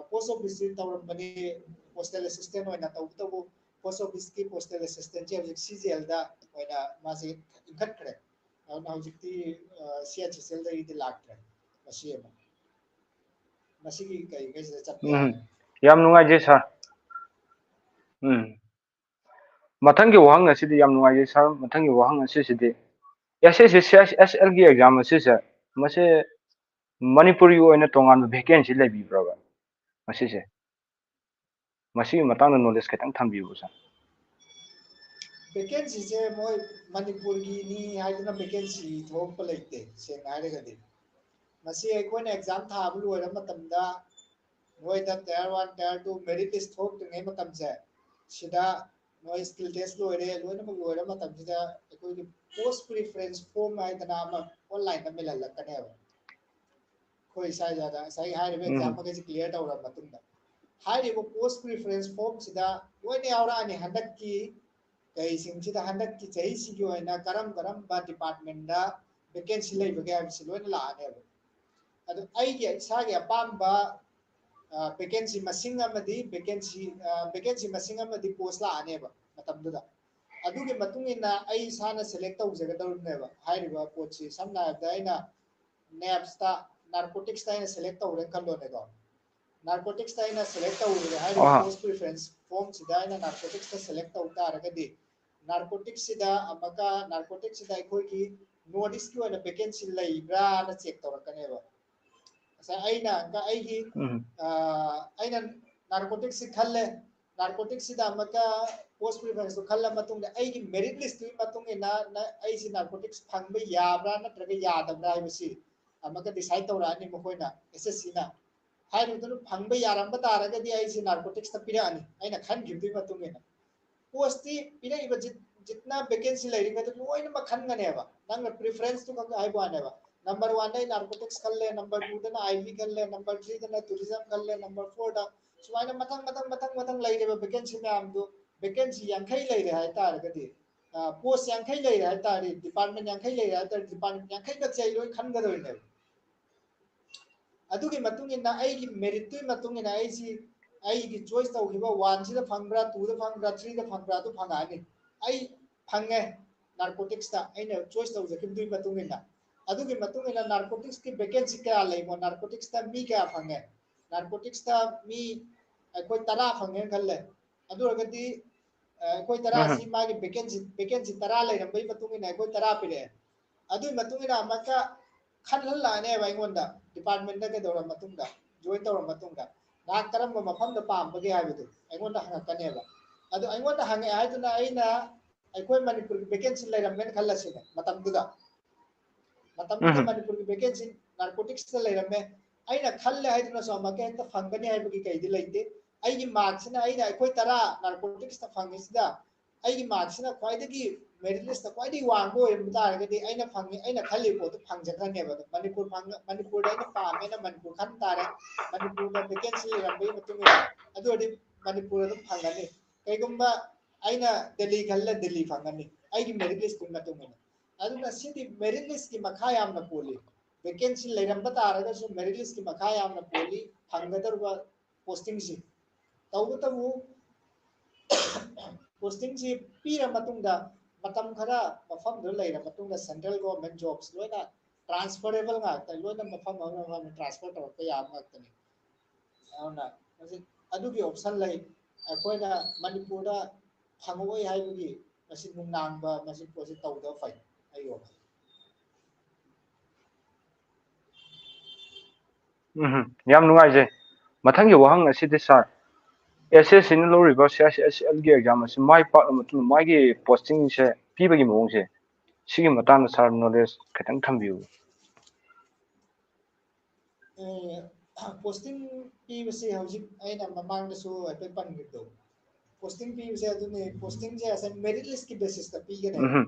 ꯄꯣꯁ ꯑꯣꯐꯤꯁꯁꯤ ꯇꯧꯔꯝꯕꯅꯤ, ꯄꯣꯁꯇꯦꯜ ꯑꯦꯁꯤꯁꯇꯦꯟ ꯑꯣꯏꯅ꯫ ꯇꯧꯕꯇꯕꯨ ꯄꯣꯁ ꯑꯣꯐꯤꯁꯀꯤ ꯄꯣꯁꯇꯦꯜ ꯑꯦꯁꯤꯁꯇꯦꯟꯁꯤ ꯍꯧꯖꯤꯛ ꯁꯤ ꯖꯤ ꯑꯦꯜꯗ ꯑꯣꯏꯅ ꯃꯥꯁꯤ ꯏꯟꯈꯠꯈ꯭ꯔꯦ꯫ ꯑꯗꯨꯅ ꯍꯧꯖꯤꯛꯇꯤ ꯁꯤ ꯑꯩꯆ ꯑꯦꯁ ꯑꯦꯜꯗꯒꯤꯗꯤ ꯂꯥꯛꯇ꯭ꯔꯦ꯫ ꯃꯁꯤ ꯑꯃ, ꯃꯁꯤꯒꯤ ꯀꯩꯈꯩꯁꯤꯗ ꯆꯠꯄ ꯎꯝ, ꯌꯥꯏ꯫ ꯌꯥꯝ ꯅꯨꯡꯉꯥꯏꯖꯩ ꯁꯥꯔ꯫ ꯎꯝ, ꯃꯊꯪꯒꯤ ꯋꯥꯍꯪ ꯑꯁꯤꯗꯤ ꯌꯥꯝ ꯅꯨꯡꯉꯥꯏꯖꯩ ꯁꯥꯔ꯫ ꯃꯊꯪꯒꯤ ꯋꯥꯍꯪ ꯑꯁꯤꯁꯤꯗꯤ, ꯑꯦꯁ ꯑꯦꯁ ꯁꯤ, ꯁꯤ ꯑꯦꯁ ꯑꯦꯁ ꯑꯦꯜꯒꯤ ꯑꯦꯛꯖꯥꯝ ꯑꯁꯤꯁꯦ, ꯃꯁꯤ ꯃꯅꯤꯄꯨꯔꯒꯤ ꯑꯣꯏꯅ ꯇꯣꯉꯥꯟꯕ ꯚꯦꯀꯦꯟꯁꯤ ꯂꯩꯕꯤꯕ꯭ꯔꯕ ꯃꯁꯤꯁꯦ? ꯃꯁꯤꯒꯤ ꯃꯇꯥꯡꯗ ꯅꯣꯂꯦꯖ ꯈꯤꯇꯪ ꯊꯝꯕꯤꯌꯨ ꯁꯥꯔ꯫ ꯚꯦꯀꯦꯟꯁꯤꯁꯦ ꯃꯣꯏ ꯃꯅꯤꯄꯨꯔꯒꯤꯅꯤ ꯍꯥꯏꯗꯨꯅ ꯚꯦꯀꯦꯟꯁꯤ ꯊꯣꯛꯂꯛꯄ ꯂꯩꯇꯦ, ꯁꯦꯡꯅ ꯍꯥꯏꯔꯒꯗꯤ꯫ ꯃꯁꯤ ꯑꯩꯈꯣꯏꯅ ꯑꯦꯛꯖꯥꯝ ꯊꯥꯕ ꯂꯣꯏꯔ ꯃꯇꯝꯗ, ꯃꯣꯏꯗ tier one, tier two merit list ꯊꯣꯛꯇ꯭ꯔꯤꯉꯩ ꯃꯇꯝꯁꯦ, ꯁꯤꯗ ꯃꯣꯏ ꯁ꯭ꯀꯤꯜ ꯇꯦꯁ ꯂꯣꯏꯔꯦ, ꯂꯣꯏꯅꯃꯛ ꯂꯣꯏꯔ ꯃꯇꯝꯁꯤꯗ ꯑꯩꯈꯣꯏꯒꯤ ꯄꯣꯁ ꯄ꯭ꯔꯤꯐꯔꯦꯟꯁ ꯐꯣꯝ ꯍꯥꯏꯗꯅ ꯑꯃ ꯑꯣꯟꯂꯥꯏꯟꯗ ꯃꯦꯜꯍꯜꯂꯛꯀꯅꯦꯕ꯫ ꯑꯩꯈꯣꯏ ꯏꯁꯥ ꯏꯁꯥꯗ ꯉꯁꯥꯏꯒꯤ ꯍꯥꯏꯔꯤꯕ ꯎꯝ꯫ ꯑꯦꯛꯖꯥꯝ ꯃꯈꯩꯁꯤ ꯀ꯭ꯂꯤꯌꯥꯔ ꯇꯧꯔꯕ ꯃꯇꯨꯡꯗ, ꯍꯥꯏꯔꯤꯕ ꯄꯣꯁ ꯄ꯭ꯔꯤꯐꯔꯦꯟꯁ ꯐꯣꯝꯁꯤꯗ ꯂꯣꯏꯅ ꯌꯥꯎꯔꯛꯑꯅꯤ꯫ ꯍꯟꯗꯛꯀꯤ ꯀꯩꯁꯤꯡꯁꯤꯗ, ꯍꯟꯗꯛꯀꯤ ꯆꯍꯤꯁꯤꯒꯤ ꯑꯣꯏꯅ ꯀꯔꯝ ꯀꯔꯝꯕ ꯗꯤꯄꯥꯔꯠꯃꯦꯟꯗ ꯚꯦꯀꯦꯟꯁꯤ ꯂꯩꯕꯒꯦ ꯍꯥꯏꯕꯁꯤ ꯂꯣꯏꯅ ꯂꯥꯛꯑꯅꯦꯕ꯫ ꯑꯗꯨ ꯑꯩꯒꯤ ꯏꯁꯥꯒꯤ ꯑꯄꯥꯝꯕ, ꯑ, ꯚꯦꯀꯦꯟꯁꯤ ꯃꯁꯤꯡ ꯑꯃꯗꯤ ꯚꯦꯀꯦꯟꯁꯤ, ꯑ, ꯚꯦꯀꯦꯟꯁꯤ ꯃꯁꯤꯡ ꯑꯃꯗꯤ ꯄꯣꯁ ꯂꯥꯛꯑꯅꯦꯕ ꯃꯇꯝꯗꯨꯗ꯫ ꯑꯗꯨꯒꯤ ꯃꯇꯨꯡ ꯏꯟꯅ ꯑꯩ ꯏꯁꯥꯅ ꯁꯦꯂꯦꯛ ꯇꯧꯖꯒꯗꯧꯔꯤꯕꯅꯦꯕ ꯍꯥꯏꯔꯤꯕ ꯄꯣꯠꯁꯤ꯫ ꯁꯝꯅ ꯍꯥꯏꯔꯕꯗ, ꯑꯩꯅ ꯅꯦꯞꯁꯇ, ꯅꯥꯔꯀꯣꯇꯤꯛꯁꯇ ꯑꯩꯅ ꯁꯦꯂꯦꯛ ꯇꯧꯔꯦꯅ ꯈꯜꯂꯣꯅꯦꯀꯣ꯫ ꯅꯥꯔꯀꯣꯇꯤꯛꯁꯇ ꯑꯩꯅ ꯁꯦꯂꯦꯛ ꯇꯧꯔꯦ ꯍꯥꯏꯔꯤꯕ ꯑꯥ꯫ ꯄꯣꯁ ꯄ꯭ꯔꯤꯐꯔꯦꯟꯁ ꯐꯣꯝꯁꯤꯗ ꯑꯩꯅ ꯅꯥꯔꯀꯣꯇꯤꯛꯁꯇ ꯁꯦꯂꯦꯛ ꯇꯧ ꯇꯥꯔꯒꯗꯤ, ꯅꯥꯔꯀꯣꯇꯤꯛꯁꯤꯗ ꯑꯃꯨꯛꯀ, ꯅꯥꯔꯀꯣꯇꯤꯛꯁꯤꯗ ꯑꯩꯈꯣꯏꯒꯤ ꯅꯣꯔꯠ ꯏꯁꯀꯤ ꯑꯣꯏꯅ ꯚꯦꯀꯦꯟꯁꯤ ꯂꯩꯕ꯭ꯔꯥꯅ ꯆꯦꯛ ꯇꯧꯔꯛꯀꯅꯦꯕ꯫ ꯉꯁꯥꯏ ꯑꯩꯅ ꯑꯃꯨꯛꯀ ꯑꯩꯒꯤ, ꯎꯝ꯫ ꯑ, ꯑꯩꯅ ꯅꯥꯔꯀꯣꯇꯤꯛꯁꯁꯤ ꯈꯜꯂꯦ, ꯅꯥꯔꯀꯣꯇꯤꯛꯁꯤꯗ ꯑꯃꯨꯛꯀ ꯄꯣꯁ ꯄ꯭ꯔꯤꯐꯔꯦꯟꯁꯇꯨ ꯈꯜꯂ ꯃꯇꯨꯡꯗ, ꯑꯩꯒꯤ ꯃꯦꯔꯤꯠ ꯂꯤꯁꯇꯨꯒꯤ ꯃꯇꯨꯡ ꯏꯟꯅ ꯅ-, ꯑꯩꯁꯤ ꯅꯥꯔꯀꯣꯇꯤꯛꯁ ꯐꯪꯕ ꯌꯥꯕ꯭ꯔꯥ ꯅꯠꯇ꯭ꯔꯒ ꯌꯥꯗꯕ꯭ꯔꯥ ꯍꯥꯏꯕꯁꯤ ꯑꯃꯨꯛꯀ ꯗꯤꯁꯥꯏꯠ ꯇꯧꯔꯛꯑꯅꯤ ꯃꯈꯣꯏꯅ, ꯑꯦꯁ ꯑꯦꯁ ꯁꯤꯅ꯫ ꯍꯥꯏꯔꯤꯕꯗꯨꯅ ꯐꯪꯕ ꯌꯥꯔꯝꯕ ꯇꯥꯔꯒꯗꯤ ꯑꯩꯁꯤ ꯅꯥꯔꯀꯣꯇꯤꯛꯁꯇ ꯄꯤꯔꯛꯑꯅꯤ, ꯑꯩꯅ ꯈꯟꯈꯤꯕꯗꯨꯒꯤ ꯃꯇꯨꯡ ꯏꯟꯅ꯫ ꯄꯣꯁꯇꯤ ꯄꯤꯔꯛꯏꯕ ꯖꯤꯠ-, ꯖꯤꯠꯅ ꯚꯦꯀꯦꯟꯁꯤ ꯂꯩꯔꯤꯉꯩꯗ ꯂꯣꯏꯅꯃꯛ ꯈꯟꯒꯅꯦꯕ, ꯅꯪꯅ ꯄ꯭ꯔꯤꯐꯔꯦꯟꯁꯇꯨ ꯈꯛ ꯍꯥꯏꯕ ꯋꯥꯅꯦꯕ꯫ Number one ꯗ narcotics ꯈꯜꯂꯦ, number two ꯗꯅ I V ꯈꯜꯂꯦ, number three ꯗꯅ tourism ꯈꯜꯂꯦ, number four ꯗ ꯁꯨꯃꯥꯏꯅ ꯃꯊꯪ ꯃꯊꯪ ꯃꯊꯪ ꯃꯊꯪ ꯂꯩꯔꯤꯕ vacancy ꯃꯌꯥꯝꯗꯨ, vacancy ꯌꯥꯡꯈꯩ ꯂꯩꯔꯦ ꯍꯥꯏꯇꯥꯔꯒꯗꯤ, post ꯌꯥꯡꯈꯩ ꯂꯩꯔꯦ ꯍꯥꯏꯇꯥꯔꯗꯤ, department ꯌꯥꯡꯈꯩ ꯂꯩꯔꯦ ꯍꯥꯏꯇꯥꯔꯗꯤ, department ꯌꯥꯡꯈꯩꯃꯛꯁꯦ ꯑꯩ ꯂꯣꯏ ꯈꯟꯒꯗꯧꯔꯤꯅꯦꯕ꯫ ꯑꯗꯨꯒꯤ ꯃꯇꯨꯡ ꯏꯟꯅ ꯑꯩꯒꯤ merit ꯇꯨꯒꯤ ꯃꯇꯨꯡ ꯏꯟꯅ ꯑꯩꯁꯤ, ꯑꯩꯒꯤ choice ꯇꯧꯈꯤꯕ one ꯁꯤꯗ ꯐꯪꯕ꯭ꯔꯥ, two ꯗ ꯐꯪꯕ꯭ꯔꯥ, three ꯗ ꯐꯪꯕ꯭ꯔꯥ, ꯑꯗꯨ ꯐꯪꯉꯛꯑꯅꯤ꯫ ꯑꯩ ꯐꯪꯉꯦ narcotics ꯇ, ꯑꯩꯅ choice ꯇꯧꯖꯈꯤꯕꯗꯨꯒꯤ ꯃꯇꯨꯡ ꯏꯟꯅ꯫ ꯑꯗꯨꯒꯤ ꯃꯇꯨꯡ ꯏꯟꯅ narcotics ꯀꯤ vacancy ꯀꯌꯥ ꯂꯩꯕꯣ, narcotics ꯇ ꯃꯤ ꯀꯌꯥ ꯐꯪꯉꯦ, narcotics ꯇ ꯃꯤ ꯑꯩꯈꯣꯏ ꯇꯔꯥ ꯐꯪꯉꯦꯅ ꯈꯜꯂꯦ꯫ ꯑꯗꯨ ꯑꯣꯏꯔꯒꯗꯤ, ꯑ, ꯑꯩꯈꯣꯏ ꯇꯔꯥ ꯑꯁꯤ ꯃꯥꯒꯤ vacancy, vacancy ꯇꯔꯥ ꯂꯩꯔꯝꯕꯒꯤ ꯃꯇꯨꯡ ꯏꯟꯅ ꯑꯩꯈꯣꯏ ꯇꯔꯥ ꯄꯤꯔꯛꯑꯦ꯫ ꯑꯗꯨꯒꯤ ꯃꯇꯨꯡ ꯏꯟꯅ ꯑꯃꯨꯛꯀ ꯈꯜꯍꯜꯂꯛꯑꯅꯦꯕ ꯑꯩꯉꯣꯟꯗ, department ꯗ ꯀꯩꯗꯧꯔ ꯃꯇꯨꯡꯗ, join ꯇꯧꯔ ꯃꯇꯨꯡꯗ, ꯅꯍꯥꯛ ꯀꯔꯝꯕ ꯃꯐꯝꯗ ꯄꯥꯝꯕꯒꯦ ꯍꯥꯏꯕꯗꯨ ꯑꯩꯉꯣꯟꯗ ꯍꯪꯉꯛꯀꯅꯦꯕ꯫ ꯑꯗꯨ ꯑꯩꯉꯣꯟꯗ ꯍꯪꯉꯛꯑꯦ ꯍꯥꯏꯗꯨꯅ ꯑꯩꯅ, ꯑꯩꯈꯣꯏ ꯃꯅꯤꯄꯨꯔꯒꯤ vacancy ꯂꯩꯔꯝꯃꯦꯅ ꯈꯜꯂꯁꯤꯅꯦ ꯃꯇꯝꯗꯨꯗ꯫ ꯃꯇꯝꯗꯨꯗ ꯎꯝ꯫ ꯃꯅꯤꯄꯨꯔꯒꯤ vacancy narcotics ꯇ ꯂꯩꯔꯝꯃꯦ꯫ ꯑꯩꯅ ꯈꯜꯂꯦ ꯍꯥꯏꯗꯨꯅꯁꯨ ꯑꯃꯨꯛꯀ ꯍꯦꯛꯇ ꯐꯪꯒꯅꯤ ꯍꯥꯏꯕꯒꯤ ꯀꯩꯗꯤ ꯂꯩꯇꯦ꯫ ꯑꯩꯒꯤ mark ꯁꯤꯅ, ꯑꯩꯅ, ꯑꯩꯈꯣꯏ ꯇꯔꯥ narcotics ꯇ ꯐꯪꯉꯤꯁꯤꯗ, ꯑꯩꯒꯤ mark ꯁꯤꯅ ꯈ꯭ꯋꯥꯏꯗꯒꯤ merit list ꯇ ꯈ꯭ꯋꯥꯏꯗꯒꯤ ꯋꯥꯡꯕ ꯑꯣꯏꯔꯝꯕ ꯇꯥꯔꯒꯗꯤ ꯑꯩꯅ ꯐꯪꯉꯤ, ꯑꯩꯅ ꯈꯜꯂꯤꯕ ꯄꯣꯠꯇꯣ ꯐꯪꯖꯈ꯭ꯔꯅꯦꯕ꯫ ꯑꯗꯣ ꯃꯅꯤꯄꯨꯔ ꯐꯪ-, ꯃꯅꯤꯄꯨꯔꯗ ꯑꯩꯅ ꯄꯥꯝꯃꯦꯅ ꯃꯅꯤꯄꯨꯔ ꯈꯟ ꯇꯥꯔꯦ꯫ ꯃꯅꯤꯄꯨꯔꯗ vacancy ꯂꯩꯔꯝꯕꯒꯤ ꯃꯇꯨꯡ ꯏꯟꯅ, ꯑꯗꯨ ꯑꯣꯏꯔꯗꯤ ꯃꯅꯤꯄꯨꯔ ꯑꯗꯨꯝ ꯐꯪꯒꯅꯤ꯫ ꯀꯩꯒꯨꯝꯕ ꯑꯩꯅ ꯗꯦꯜꯂꯤ ꯈꯜꯂ ꯗꯦꯜꯂꯤ ꯐꯪꯒꯅꯤ, ꯑꯩꯒꯤ merit list ꯇꯨꯒꯤ ꯃꯇꯨꯡ ꯏꯟꯅ꯫ ꯑꯗꯨꯅ ꯁꯤꯗꯤ merit list ꯀꯤ ꯃꯈꯥ ꯌꯥꯝꯅ ꯄꯣꯜꯂꯤ꯫ Vacancy ꯂꯩꯔꯝꯕ ꯇꯥꯔꯒꯁꯨ merit list ꯀꯤ ꯃꯈꯥ ꯌꯥꯝꯅ ꯄꯣꯜꯂꯤ ꯐꯪꯒꯗꯧꯔꯤꯕ posting ꯁꯤ꯫ ꯇꯧꯕꯇꯕꯨ posting ꯁꯤ ꯄꯤꯔ ꯃꯇꯨꯡꯗ ꯃꯇꯝ ꯈꯔ ꯃꯐꯝꯗꯨꯗ ꯂꯩꯔ ꯃꯇꯨꯡꯗ central government jobs ꯂꯣꯏꯅ transferable ꯉꯥꯛꯇ, ꯂꯣꯏꯅ ꯃꯐꯝ ꯑꯃ ꯃꯐꯝ transfer ꯇꯧꯔꯛꯄ ꯌꯥꯕ ꯉꯥꯛꯇꯅꯤ꯫ ꯑꯗꯨꯅ ꯍꯧꯖꯤꯛ ꯑꯗꯨꯒꯤ option ꯂꯩ꯫ ꯑꯩꯈꯣꯏꯅ ꯃꯅꯤꯄꯨꯔꯗ ꯐꯪꯉꯛꯑꯣꯏ ꯍꯥꯏꯕꯒꯤ ꯃꯁꯤ ꯅꯨꯡꯅꯥꯡꯕ ꯃꯁꯤ ꯄꯣꯠꯁꯤ ꯇꯧꯗꯕ ꯐꯩ, ꯑꯩꯒꯤ ꯋꯥꯈꯜ꯫ ꯎꯝ, ꯌꯥꯝ ꯅꯨꯡꯉꯥꯏꯖꯩ꯫ ꯃꯊꯪꯒꯤ ꯋꯥꯍꯪ ꯑꯁꯤꯗꯤ sir, S S C ꯅ ꯂꯧꯔꯤꯕ C I C S L ꯒꯤ exam ꯑꯁꯤ ꯃꯥꯏ ꯄꯥꯛꯂ ꯃꯇꯨꯡꯗ ꯃꯥꯒꯤ posting ꯁꯦ ꯄꯤꯕꯒꯤ ꯃꯑꯣꯡꯁꯦ, ꯁꯤꯒꯤ ꯃꯇꯥꯡꯗ sir knowledge ꯈꯤꯇꯪ ꯊꯝꯕꯤꯌꯨ꯫ ꯑꯦ, posting ꯄꯤꯕꯁꯦ ꯍꯧꯖꯤꯛ ꯑꯩꯅ ꯃꯃꯥꯡꯗꯁꯨ ꯍꯥꯏꯐꯦꯠ ꯄꯟꯈꯤꯕꯗꯣ, posting ꯄꯤꯕꯁꯦ ꯑꯗꯨꯅꯤ, posting ꯁꯦ ꯉꯁꯥꯏ merit list ꯀꯤ basis ꯇ ꯄꯤꯒꯅꯦꯕ꯫ ꯎꯝ꯫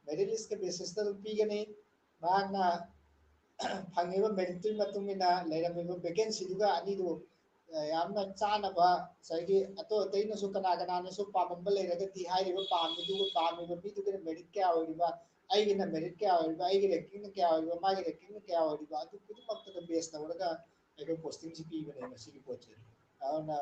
Merit list ꯀꯤ basis ꯇ ꯑꯗꯨꯝ ꯄꯤꯒꯅꯤ꯫ ꯃꯍꯥꯛꯅ ꯐꯪꯉꯤꯕ ꯃꯦꯔꯤꯠꯇꯨꯒꯤ ꯃꯇꯨꯡ ꯏꯟꯅ ꯂꯩꯔꯝꯃꯤꯕ ꯚꯦꯀꯦꯟꯁꯤꯗꯨꯒ ꯑꯅꯤꯗꯨ ꯌꯥꯝꯅ ꯆꯥꯅꯕ, ꯉꯁꯥꯏꯒꯤ ꯑꯇꯣꯞ ꯑꯇꯩꯅꯁꯨ, ꯀꯅꯥ ꯀꯅꯥꯅꯁꯨ ꯄꯥꯝꯃꯝꯕ ꯂꯩꯔꯒꯗꯤ, ꯍꯥꯏꯔꯤꯕ ꯄꯥꯝꯃꯤꯗꯨ, ꯄꯥꯝꯃꯤꯕ ꯃꯤꯗꯨꯒꯤꯅ ꯃꯦꯔꯤꯠ ꯀꯌꯥ ꯑꯣꯏꯔꯤꯕ, ꯑꯩꯒꯤꯅ ꯃꯦꯔꯤꯠ ꯀꯌꯥ ꯑꯣꯏꯔꯤꯕ, ꯑꯩꯒꯤ ꯔꯦꯡꯀꯤꯡꯅ ꯀꯌꯥ ꯑꯣꯏꯔꯤꯕ, ꯃꯥꯒꯤ ꯔꯦꯡꯀꯤꯡꯅ ꯀꯌꯥ ꯑꯣꯏꯔꯤꯕ, ꯑꯗꯨ ꯈꯨꯗꯤꯡꯃꯛꯇꯨꯗ ꯕꯦꯁ ꯇꯧꯔꯒ ꯑꯩꯈꯣꯏ ꯄꯣꯁꯇꯤꯡꯁꯤ ꯄꯤꯕꯅꯦ ꯃꯁꯤꯒꯤ ꯄꯣꯠꯁꯦ꯫ ꯑꯗꯨꯅ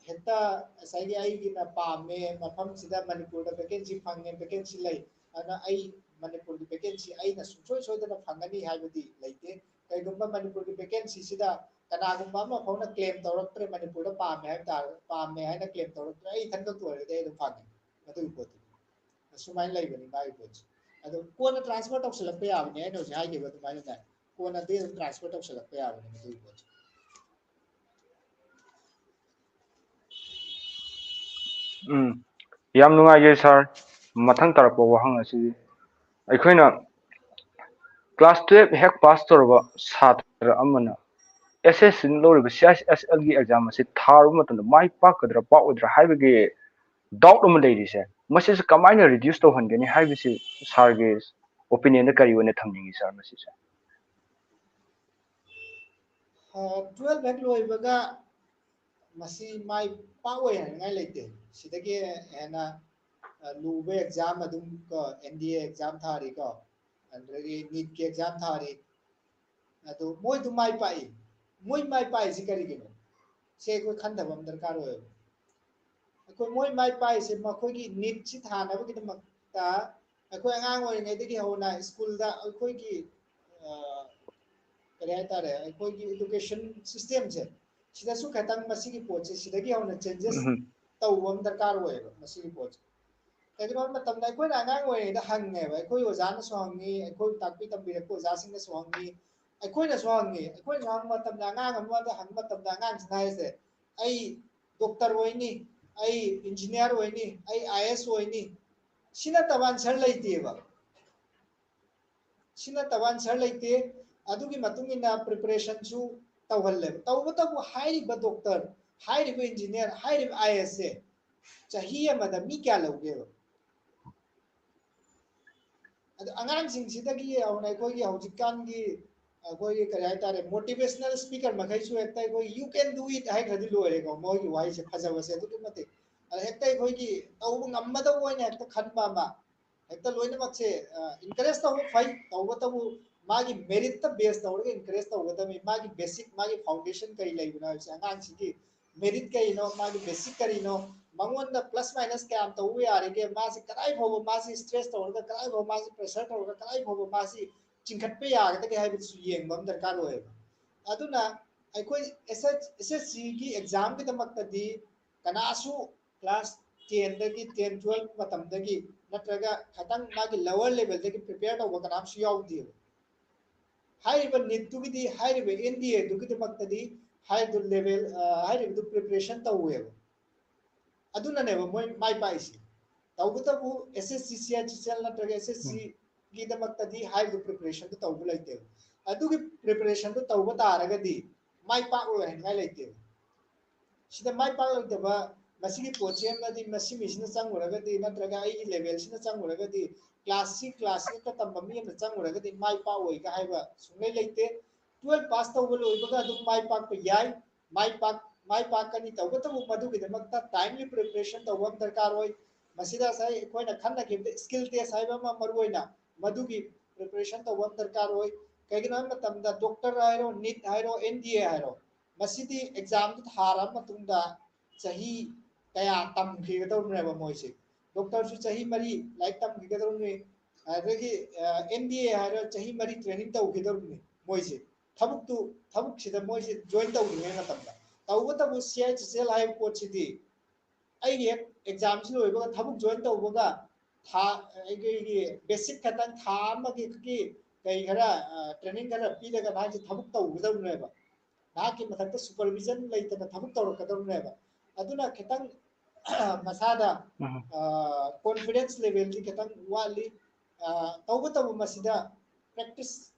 ꯍꯦꯛꯇ ꯉꯁꯥꯏꯒꯤ ꯑꯩꯒꯤꯅ ꯄꯥꯝꯃꯦ, ꯃꯐꯝꯁꯤꯗ ꯃꯅꯤꯄꯨꯔꯗ ꯚꯦꯀꯦꯟꯁꯤ ꯐꯪꯉꯦ, ꯚꯦꯀꯦꯟꯁꯤ ꯂꯩ, ꯑꯗꯨꯅ ꯑꯩ ꯃꯅꯤꯄꯨꯔꯒꯤ ꯚꯦꯀꯦꯟꯁꯤ ꯑꯩꯅ ꯁꯨꯡꯁꯣꯏ ꯁꯣꯏꯗꯅ ꯐꯪꯒꯅꯤ ꯍꯥꯏꯕꯗꯤ ꯂꯩꯇꯦ꯫ ꯀꯩꯒꯨꯝꯕ ꯃꯅꯤꯄꯨꯔꯒꯤ ꯚꯦꯀꯦꯟꯁꯤꯁꯤꯗ ꯀꯅꯥꯒꯨꯝꯕ ꯑꯃ ꯐꯥꯎꯅ ꯀ꯭ꯂꯦꯝ ꯇꯧꯔꯛꯇ꯭ꯔꯦ, ꯃꯅꯤꯄꯨꯔꯗ ꯄꯥꯝꯃꯦ ꯍꯥꯏꯕ ꯇꯥꯔ-, ꯄꯥꯝꯃꯦ ꯍꯥꯏꯅ ꯀ꯭ꯂꯦꯝ ꯇꯧꯔꯛꯇ꯭ꯔꯦ, ꯑꯩ ꯏꯊꯟ ꯈꯛꯇ ꯑꯣꯏꯔꯒꯗꯤ ꯑꯩ ꯑꯗꯨꯝ ꯐꯪꯉꯦ꯫ ꯑꯗꯨꯒꯤ ꯄꯣꯠꯇꯨ ꯑꯁꯨꯃꯥꯏꯅ ꯂꯩꯕꯅꯤ ꯃꯥꯒꯤ ꯄꯣꯠꯁꯦ꯫ ꯑꯗꯣ ꯀꯣꯟꯅ ꯇ꯭ꯔꯥꯟꯁꯐꯔ ꯇꯧꯁꯜꯂꯛꯄ ꯌꯥꯕꯅꯦ, ꯑꯩꯅ ꯍꯧꯖꯤꯛ ꯍꯥꯏꯈꯤꯕ ꯑꯗꯨꯃꯥꯏꯅꯅꯦ, ꯀꯣꯟꯅꯗꯤ ꯑꯗꯨꯝ ꯇ꯭ꯔꯥꯟꯁꯐꯔ ꯇꯧꯁꯜꯂꯛꯄ ꯌꯥꯕꯅꯦ ꯃꯗꯨꯒꯤ ꯄꯣꯠꯁꯦ꯫ ꯎꯝ, ꯌꯥꯝ ꯅꯨꯡꯉꯥꯏꯖꯩ ꯁꯥꯔ꯫ ꯃꯊꯪ ꯇꯥꯔꯛꯄ ꯋꯥꯍꯪ ꯑꯁꯤꯗꯤ ꯑꯩꯈꯣꯏꯅ ꯀ꯭ꯂꯥꯁ ꯇꯨꯌꯦꯜꯞ ꯍꯦꯛ ꯄꯥꯁ ꯇꯧꯔꯕ ꯁꯥꯇ꯭ꯔ ꯑꯃꯅ ꯑꯦꯁ ꯑꯦꯁ ꯁꯤꯅ ꯂꯧꯔꯤꯕ C I S algae exam ꯑꯁꯤ ꯊꯥꯔꯨꯕ ꯃꯇꯝꯗ ꯃꯥꯏ ꯄꯥꯛꯀꯗ꯭ꯔꯥ ꯄꯥꯛꯑꯣꯏꯗ꯭ꯔꯥ ꯍꯥꯏꯕꯒꯤ ꯗꯥꯎꯠ ꯑꯃ ꯂꯩꯔꯤꯁꯦ, ꯃꯁꯤꯁꯦ ꯀꯃꯥꯏꯅ ꯔꯤꯗ꯭ꯌꯨꯁ ꯇꯧꯍꯟꯒꯅꯤ ꯍꯥꯏꯕꯁꯤ ꯁꯥꯔꯒꯤ ꯑꯣꯄꯤꯅꯤꯌꯟꯗ ꯀꯔꯤ ꯑꯣꯏꯅ ꯊꯝꯅꯤꯡꯉꯤ ꯁꯥꯔ ꯃꯁꯤꯁꯦ? ꯇꯨꯌꯦꯜꯞ ꯍꯦꯛ ꯂꯣꯏꯕꯒ ꯃꯁꯤ ꯃꯥꯏ ꯄꯥꯛꯑꯣꯏ ꯍꯥꯏꯅꯤꯡꯉꯥꯏ ꯂꯩꯇꯦ꯫ ꯁꯤꯗꯒꯤ ꯍꯦꯟꯅ ꯂꯨꯕ ꯑꯦꯛꯖꯥꯝ ꯑꯗꯨꯝ ꯀꯣ, ꯑꯦꯟ ꯗꯤ ꯑꯦ ꯑꯦꯛꯖꯥꯝ ꯊꯥꯔꯤꯀꯣ, ꯑꯗꯨꯗꯒꯤ ꯅꯤꯠꯀꯤ ꯑꯦꯛꯖꯥꯝ ꯊꯥꯔꯤ꯫ ꯑꯗꯨ ꯃꯣꯏꯗꯨ ꯃꯥꯏ ꯄꯥꯛꯏ꯫ ꯃꯣꯏ ꯃꯥꯏ ꯄꯥꯛꯏꯁꯤ ꯀꯔꯤꯒꯤꯅꯣ? ꯁꯤ ꯑꯩꯈꯣꯏ ꯈꯟꯊꯕ ꯑꯃ ꯗꯔꯀꯥꯔ ꯑꯣꯏꯌꯦꯕ꯫ ꯑꯩꯈꯣꯏ ꯃꯣꯏ ꯃꯥꯏ ꯄꯥꯛꯏꯁꯦ ꯃꯈꯣꯏꯒꯤ ꯅꯤꯠꯁꯤ ꯊꯥꯅꯕꯒꯤꯗꯃꯛꯇ ꯑꯩꯈꯣꯏ ꯑꯉꯥꯡ ꯑꯣꯏꯔꯤꯉꯩꯗꯒꯤ ꯍꯧꯅ ꯁ꯭ꯀꯨꯜꯗ ꯑꯩꯈꯣꯏꯒꯤ, ꯑ, ꯀꯔꯤ ꯍꯥꯏꯇꯥꯔꯦ, ꯑꯩꯈꯣꯏꯒꯤ ꯏꯗꯨꯀꯦꯁꯟ ꯁꯤꯁꯇꯦꯝꯁꯦ ꯁꯤꯗꯁꯨ ꯈꯤꯇꯪ ꯃꯁꯤꯒꯤ ꯄꯣꯠꯁꯦ ꯁꯤꯗꯒꯤ ꯍꯧꯅ ꯆꯦꯟꯖꯦꯁ ꯎꯝ꯫ ꯇꯧꯕ ꯑꯃ ꯗꯔꯀꯥꯔ ꯑꯣꯏꯌꯦꯕ꯫ ꯃꯁꯤꯒꯤ ꯄꯣꯠꯁꯦ ꯀꯩꯒꯤꯅꯣ ꯍꯥꯏꯕ ꯃꯇꯝꯗ ꯑꯩꯈꯣꯏꯅ ꯑꯉꯥꯡ ꯑꯣꯏꯔꯤꯉꯩꯗ ꯍꯪꯉꯦꯕ, ꯑꯩꯈꯣꯏ ꯑꯣꯖꯥꯅꯁꯨ ꯍꯪꯉꯤ, ꯑꯩꯈꯣꯏ ꯇꯥꯛꯄꯤ ꯇꯝꯕꯤꯔꯛꯄ ꯑꯣꯖꯥꯁꯤꯡꯅꯁꯨ ꯍꯪꯉꯤ, ꯑꯩꯈꯣꯏꯅꯁꯨ ꯍꯪꯉꯤ꯫ ꯑꯩꯈꯣꯏꯅꯁꯨ ꯍꯪꯕ ꯃꯇꯝꯗ, ꯑꯉꯥꯡ ꯑꯃꯗ ꯍꯪꯕ ꯃꯇꯝꯗ ꯑꯉꯥꯡꯁꯤꯅ ꯍꯥꯏꯁꯦ, "ꯑꯩ ꯗꯣꯛꯇꯔ ꯑꯣꯏꯅꯤ, ꯑꯩ ꯏꯟꯖꯤꯅꯤꯌꯥꯔ ꯑꯣꯏꯅꯤ, ꯑꯩ ꯑꯥꯏ ꯑꯦꯁ ꯑꯣꯏꯅꯤ", ꯁꯤ ꯅꯠꯇꯕ ꯑꯟꯁꯔ ꯂꯩꯇꯦꯕ꯫ ꯁꯤ ꯅꯠꯇꯕ ꯑꯟꯁꯔ ꯂꯩꯇꯦ꯫ ꯑꯗꯨꯒꯤ ꯃꯇꯨꯡ ꯏꯟꯅ ꯄ꯭ꯔꯤꯄꯦꯔꯦꯁꯟꯁꯨ ꯇꯧꯍꯜꯂꯦꯕ꯫ ꯇꯧꯕꯇꯕꯨ ꯍꯥꯏꯔꯤꯕ ꯗꯣꯛꯇꯔ, ꯍꯥꯏꯔꯤꯕ ꯏꯟꯖꯤꯅꯤꯌꯥꯔ, ꯍꯥꯏꯔꯤꯕ ꯑꯥꯏ ꯑꯦꯁꯁꯦ ꯆꯍꯤ ꯑꯃꯗ ꯃꯤ ꯀꯌꯥ ꯂꯧꯒꯦꯕ? ꯑꯗꯣ ꯑꯉꯥꯡꯁꯤꯡꯁꯤꯗꯒꯤ ꯍꯧꯅ ꯑꯩꯈꯣꯏꯒꯤ ꯍꯧꯖꯤꯛꯀꯥꯟꯒꯤ ꯑꯩꯈꯣꯏꯒꯤ ꯀꯔꯤ ꯍꯥꯏꯇꯥꯔꯦ, motivational speaker ꯃꯈꯩꯁꯨ ꯍꯦꯛꯇ ꯑꯩꯈꯣꯏ "You can do it" ꯍꯥꯏꯈ꯭ꯔꯗꯤ ꯂꯣꯏꯔꯦꯀꯣ, ꯃꯣꯏꯒꯤ ꯋꯥꯍꯩꯁꯦ ꯐꯖꯕꯁꯦ ꯑꯗꯨꯛꯀꯤ ꯃꯇꯤꯛ꯫ ꯑꯗ ꯍꯦꯛꯇ ꯑꯩꯈꯣꯏꯒꯤ ꯇꯧꯕ ꯉꯝꯃꯗꯕ ꯑꯣꯏꯅ ꯍꯦꯛꯇ ꯈꯟꯕ ꯑꯃ, ꯍꯦꯛꯇ ꯂꯣꯏꯅꯃꯛꯁꯦ encourage ꯇꯧꯕ ꯐꯩ, ꯇꯧꯕꯇꯕꯨ ꯃꯥꯒꯤ merit ꯇ base ꯇꯧꯔꯒ encourage ꯇꯧꯒꯗꯕꯅꯤ꯫ ꯃꯥꯒꯤ basic, ꯃꯥꯒꯤ foundation ꯀꯔꯤ ꯂꯩꯕꯅꯣ ꯍꯥꯏꯕꯁꯦ, ꯑꯉꯥꯡꯁꯤꯒꯤ merit ꯀꯔꯤꯅꯣ, ꯃꯥꯒꯤ basic ꯀꯔꯤꯅꯣ, ꯃꯉꯣꯟꯗ plus minus ꯀꯌꯥꯝ ꯇꯧꯕ ꯌꯥꯔꯤꯒꯦ, ꯃꯥꯁꯦ ꯀꯗꯥꯏ ꯐꯥꯎꯕ ꯃꯥꯁꯦ stress ꯇꯧꯔꯒ, ꯀꯗꯥꯏ ꯐꯥꯎꯕ ꯃꯥꯁꯦ pressure ꯇꯧꯔꯒ, ꯀꯗꯥꯏ ꯐꯥꯎꯕ ꯃꯥꯁꯤ ꯆꯤꯡꯈꯠꯄ ꯌꯥꯒꯗꯒꯦ ꯍꯥꯏꯕꯗꯨꯁꯨ ꯌꯦꯡꯕ ꯑꯃ ꯗꯔꯀꯥꯔ ꯑꯣꯏꯌꯦꯕ꯫ ꯑꯗꯨꯅ ꯑꯩꯈꯣꯏ S S, S S C ꯒꯤ exam ꯒꯤꯗꯃꯛꯇꯗꯤ ꯀꯅꯥꯁꯨ class ten ꯗꯒꯤ, ten, twelve ꯃꯇꯝꯗꯒꯤ ꯅꯠꯇ꯭ꯔꯒ ꯈꯤꯇꯪ ꯃꯥꯒꯤ lower level ꯗꯒꯤ prepare ꯇꯧꯕ ꯀꯅꯥꯝꯁꯨ ꯌꯥꯎꯗꯦꯕ꯫ ꯍꯥꯏꯔꯤꯕ NEET ꯇꯨꯒꯤꯗꯤ, ꯍꯥꯏꯔꯤꯕ N D A ꯗꯨꯒꯤꯗꯃꯛꯇꯗꯤ ꯍꯥꯏꯔꯤꯕ level, ꯑ, ꯍꯥꯏꯔꯤꯕꯗꯨ preparation ꯇꯧꯋꯦꯕ꯫ ꯑꯗꯨꯅꯅꯦꯕ ꯃꯣꯏ ꯃꯥꯏ ꯄꯥꯛꯏꯁꯦ꯫ ꯇꯧꯕꯇꯕꯨ S S C C H S L ꯅꯠꯇ꯭ꯔꯒ S S C ꯒꯤꯗꯃꯛꯇꯗꯤ ꯍꯥꯏꯔꯤꯕ preparation ꯗꯨ ꯇꯧꯕ ꯂꯩꯇꯦꯕ꯫ ꯑꯗꯨꯒꯤ preparation ꯗꯨ ꯇꯧꯕ ꯇꯥꯔꯒꯗꯤ ꯃꯥꯏ ꯄꯥꯛꯂꯣꯏ ꯍꯥꯏꯅꯤꯡꯉꯥꯏ ꯂꯩꯇꯦꯕ꯫ ꯁꯤꯗ ꯃꯥꯏ ꯄꯥꯛꯂꯣꯏꯗꯕ ꯃꯁꯤꯒꯤ ꯄꯣꯠꯁꯦ ꯑꯃꯗꯤ ꯃꯁꯤ ꯃꯤꯁꯤꯅ ꯆꯪꯉꯨꯔꯒꯗꯤ ꯅꯠꯇ꯭ꯔꯒ ꯑꯩꯒꯤ level ꯁꯤꯅ ꯆꯪꯉꯨꯔꯒꯗꯤ class six, class eight ꯇ ꯇꯝꯕ ꯃꯤ ꯑꯃꯅ ꯆꯪꯉꯨꯔꯒꯗꯤ ꯃꯥꯏ ꯄꯥꯛꯑꯣꯏꯒ ꯍꯥꯏꯕ ꯁꯨꯡꯂꯩ ꯂꯩꯇꯦ꯫ Twelve pass ꯇꯧꯕ ꯂꯣꯏꯕꯒ ꯑꯗꯨꯝ ꯃꯥꯏ ꯄꯥꯛꯄ ꯌꯥꯏ, ꯃꯥꯏ ꯄꯥꯛ-, ꯃꯥꯏ ꯄꯥꯛꯀꯅꯤ꯫ ꯇꯧꯕꯇꯕꯨ ꯃꯗꯨꯒꯤꯗꯃꯛꯇ timely preparation ꯇꯧꯕ ꯑꯃ ꯗꯔꯀꯥꯔ ꯑꯣꯏ꯫ ꯃꯁꯤꯗ ꯉꯁꯥꯏ ꯑꯩꯈꯣꯏꯅ ꯈꯟꯅꯈꯤꯕꯗ skill test ꯍꯥꯏꯕ ꯑꯃ ꯃꯔꯨ ꯑꯣꯏꯅ ꯃꯗꯨꯒꯤ preparation ꯇꯧꯕ ꯑꯃ ꯗꯔꯀꯥꯔ ꯑꯣꯏ꯫ ꯀꯩꯒꯤꯅꯣ ꯍꯥꯏꯕ ꯃꯇꯝꯗ doctor ꯍꯥꯏꯔꯣ, NEET ꯍꯥꯏꯔꯣ, N D A ꯍꯥꯏꯔꯣ, ꯃꯁꯤꯗꯤ exam ꯗꯨ ꯊꯥꯔꯕ ꯃꯇꯨꯡꯗ ꯆꯍꯤ ꯀꯌꯥ ꯇꯝꯈꯤꯒꯗꯧꯔꯤꯕꯅꯦꯕ ꯃꯣꯏꯁꯦ꯫ Doctor ꯁꯨ ꯆꯍꯤ ꯃꯔꯤ ꯂꯥꯏꯔꯤꯛ ꯇꯝꯈꯤꯒꯗꯧꯔꯤꯕꯅꯤ, ꯑꯗꯒꯤ, ꯑ, N D A ꯍꯥꯏꯔꯣ, ꯆꯍꯤ ꯃꯔꯤ training ꯇꯧꯈꯤꯗꯧꯔꯤꯕꯅꯤ ꯃꯣꯏꯁꯦ꯫ ꯊꯕꯛꯇꯨ, ꯊꯕꯛꯁꯤꯗ ꯃꯣꯏꯁꯦ join ꯇꯧꯗ꯭ꯔꯤꯉꯩ ꯃꯇꯝꯗ꯫ ꯇꯧꯕꯇꯕꯨ C H S L ꯍꯥꯏꯕ ꯄꯣꯠꯁꯤꯗꯤ ꯑꯩꯒꯤ ꯍꯦꯛ exam ꯁꯤ ꯂꯣꯏꯕꯒ ꯊꯕꯛ join ꯇꯧꯕꯒ ꯊꯥ, ꯑꯩꯈꯣꯏꯒꯤ basic ꯈꯛꯇꯪ ꯊꯥ ꯑꯃꯒꯤ ꯀꯩ ꯈꯔ, ꯑ, training ꯈꯔ ꯄꯤꯔꯒ ꯃꯥꯒꯤ ꯊꯕꯛ ꯇꯧꯒꯗꯧꯔꯤꯕꯅꯦꯕ꯫ ꯅꯍꯥꯛꯀꯤ ꯃꯊꯛꯇ supervision ꯂꯩꯇꯅ ꯊꯕꯛ ꯇꯧꯔꯛꯀꯗꯧꯔꯤꯕꯅꯦꯕ꯫ ꯑꯗꯨꯅ ꯈꯤꯇꯪ ꯃꯁꯥꯗ, ꯎꯝ꯫ ꯑ, confidence level ꯗꯤ ꯈꯤꯇꯪ ꯋꯥꯠꯂꯤ꯫ ꯑ, ꯇꯧꯕꯇꯕꯨ ꯃꯁꯤꯗ practice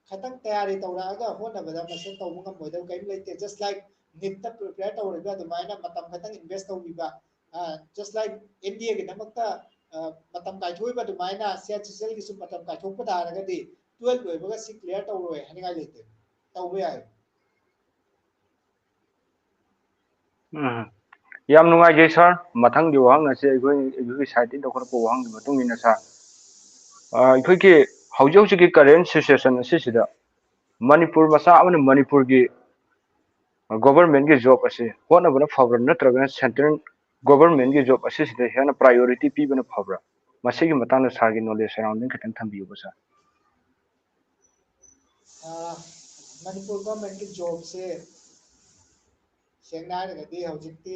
ꯈꯤꯇꯪ ꯇꯌꯥꯔꯤ ꯇꯧꯔꯛꯑꯒ ꯍꯣꯠꯅꯕꯗ ꯃꯁꯤ ꯇꯧꯕ ꯉꯝꯃꯣꯏꯗꯕ ꯀꯔꯤꯝ ꯂꯩꯇꯦ꯫ Just like NEET ꯇ prepare ꯇꯧꯔꯤꯕ ꯑꯗꯨꯃꯥꯏꯅ ꯃꯇꯝ ꯈꯤꯇꯪ invest ꯇꯧꯕꯤꯕ, ꯑ, just like N D A ꯒꯤꯗꯃꯛꯇ ꯃꯇꯝ ꯀꯥꯏꯊꯣꯛꯏꯕ ꯑꯗꯨꯃꯥꯏꯅ ꯁꯤ ꯑꯩꯆ ꯑꯦꯁ ꯑꯦꯜꯒꯤꯁꯨ ꯃꯇꯝ ꯀꯥꯏꯊꯣꯛꯄ ꯇꯥꯔꯒꯗꯤ ꯇꯨꯋꯦꯜꯕ ꯂꯣꯏꯕꯒ ꯁꯤ ꯀ꯭ꯂꯤꯌꯥꯔ ꯇꯧꯔꯣꯏ ꯍꯥꯏꯅꯤꯡꯉꯥꯏ ꯂꯩꯇꯦ, ꯇꯧꯕ ꯌꯥꯏ꯫ ꯎꯝ, ꯌꯥꯝ ꯅꯨꯡꯉꯥꯏꯖꯩ ꯁꯥꯔ꯫ ꯃꯊꯪꯒꯤ ꯋꯥꯍꯪ ꯑꯁꯤ ꯑꯩꯈꯣꯏ ꯑꯩꯈꯣꯏꯒꯤ ꯁꯥꯏꯠꯇꯒꯤ ꯂꯧꯈꯠꯂꯛꯄ ꯋꯥꯍꯪꯒꯤ ꯃꯇꯨꯡ ꯏꯟꯅ ꯁꯥꯔ, ꯑꯩꯈꯣꯏꯒꯤ ꯍꯧꯖꯤꯛ ꯍꯧꯖꯤꯛꯀꯤ ꯀꯔꯦꯟ ꯁꯤꯆꯨꯋꯦꯁꯟ ꯑꯁꯤꯁꯤꯗ ꯃꯅꯤꯄꯨꯔ ꯃꯆꯥ ꯑꯃꯅ ꯃꯅꯤꯄꯨꯔꯒꯤ ꯒꯣꯚꯔꯟꯃꯦꯟꯠꯀꯤ ꯖꯣꯕ ꯑꯁꯤ ꯍꯣꯠꯅꯕꯅ ꯐꯕ꯭ꯔꯥ, ꯅꯠꯇ꯭ꯔꯒꯅ ꯁꯦꯟꯇ꯭ꯔꯦꯜ ꯒꯣꯚꯔꯟꯃꯦꯟꯠꯀꯤ ꯖꯣꯕ ꯑꯁꯤꯁꯤꯗ ꯍꯦꯟꯅ ꯄ꯭ꯔꯥꯏꯌꯣꯔꯤꯇꯤ ꯄꯤꯕꯅ ꯐꯕ꯭ꯔꯥ? ꯃꯁꯤꯒꯤ ꯃꯇꯥꯡꯗ ꯁꯥꯔꯒꯤ ꯅꯣꯂꯦꯖ ꯁꯔꯥꯎꯟꯗꯤꯡ ꯈꯤꯇꯪ ꯊꯝꯕꯤꯌꯨꯕ ꯁꯥꯔ꯫ ꯃꯅꯤꯄꯨꯔ ꯒꯣꯚꯔꯟꯃꯦꯟꯠꯀꯤ ꯖꯣꯕꯁꯦ ꯁꯦꯡꯅ ꯍꯥꯏꯔꯒꯗꯤ ꯍꯧꯖꯤꯛꯇꯤ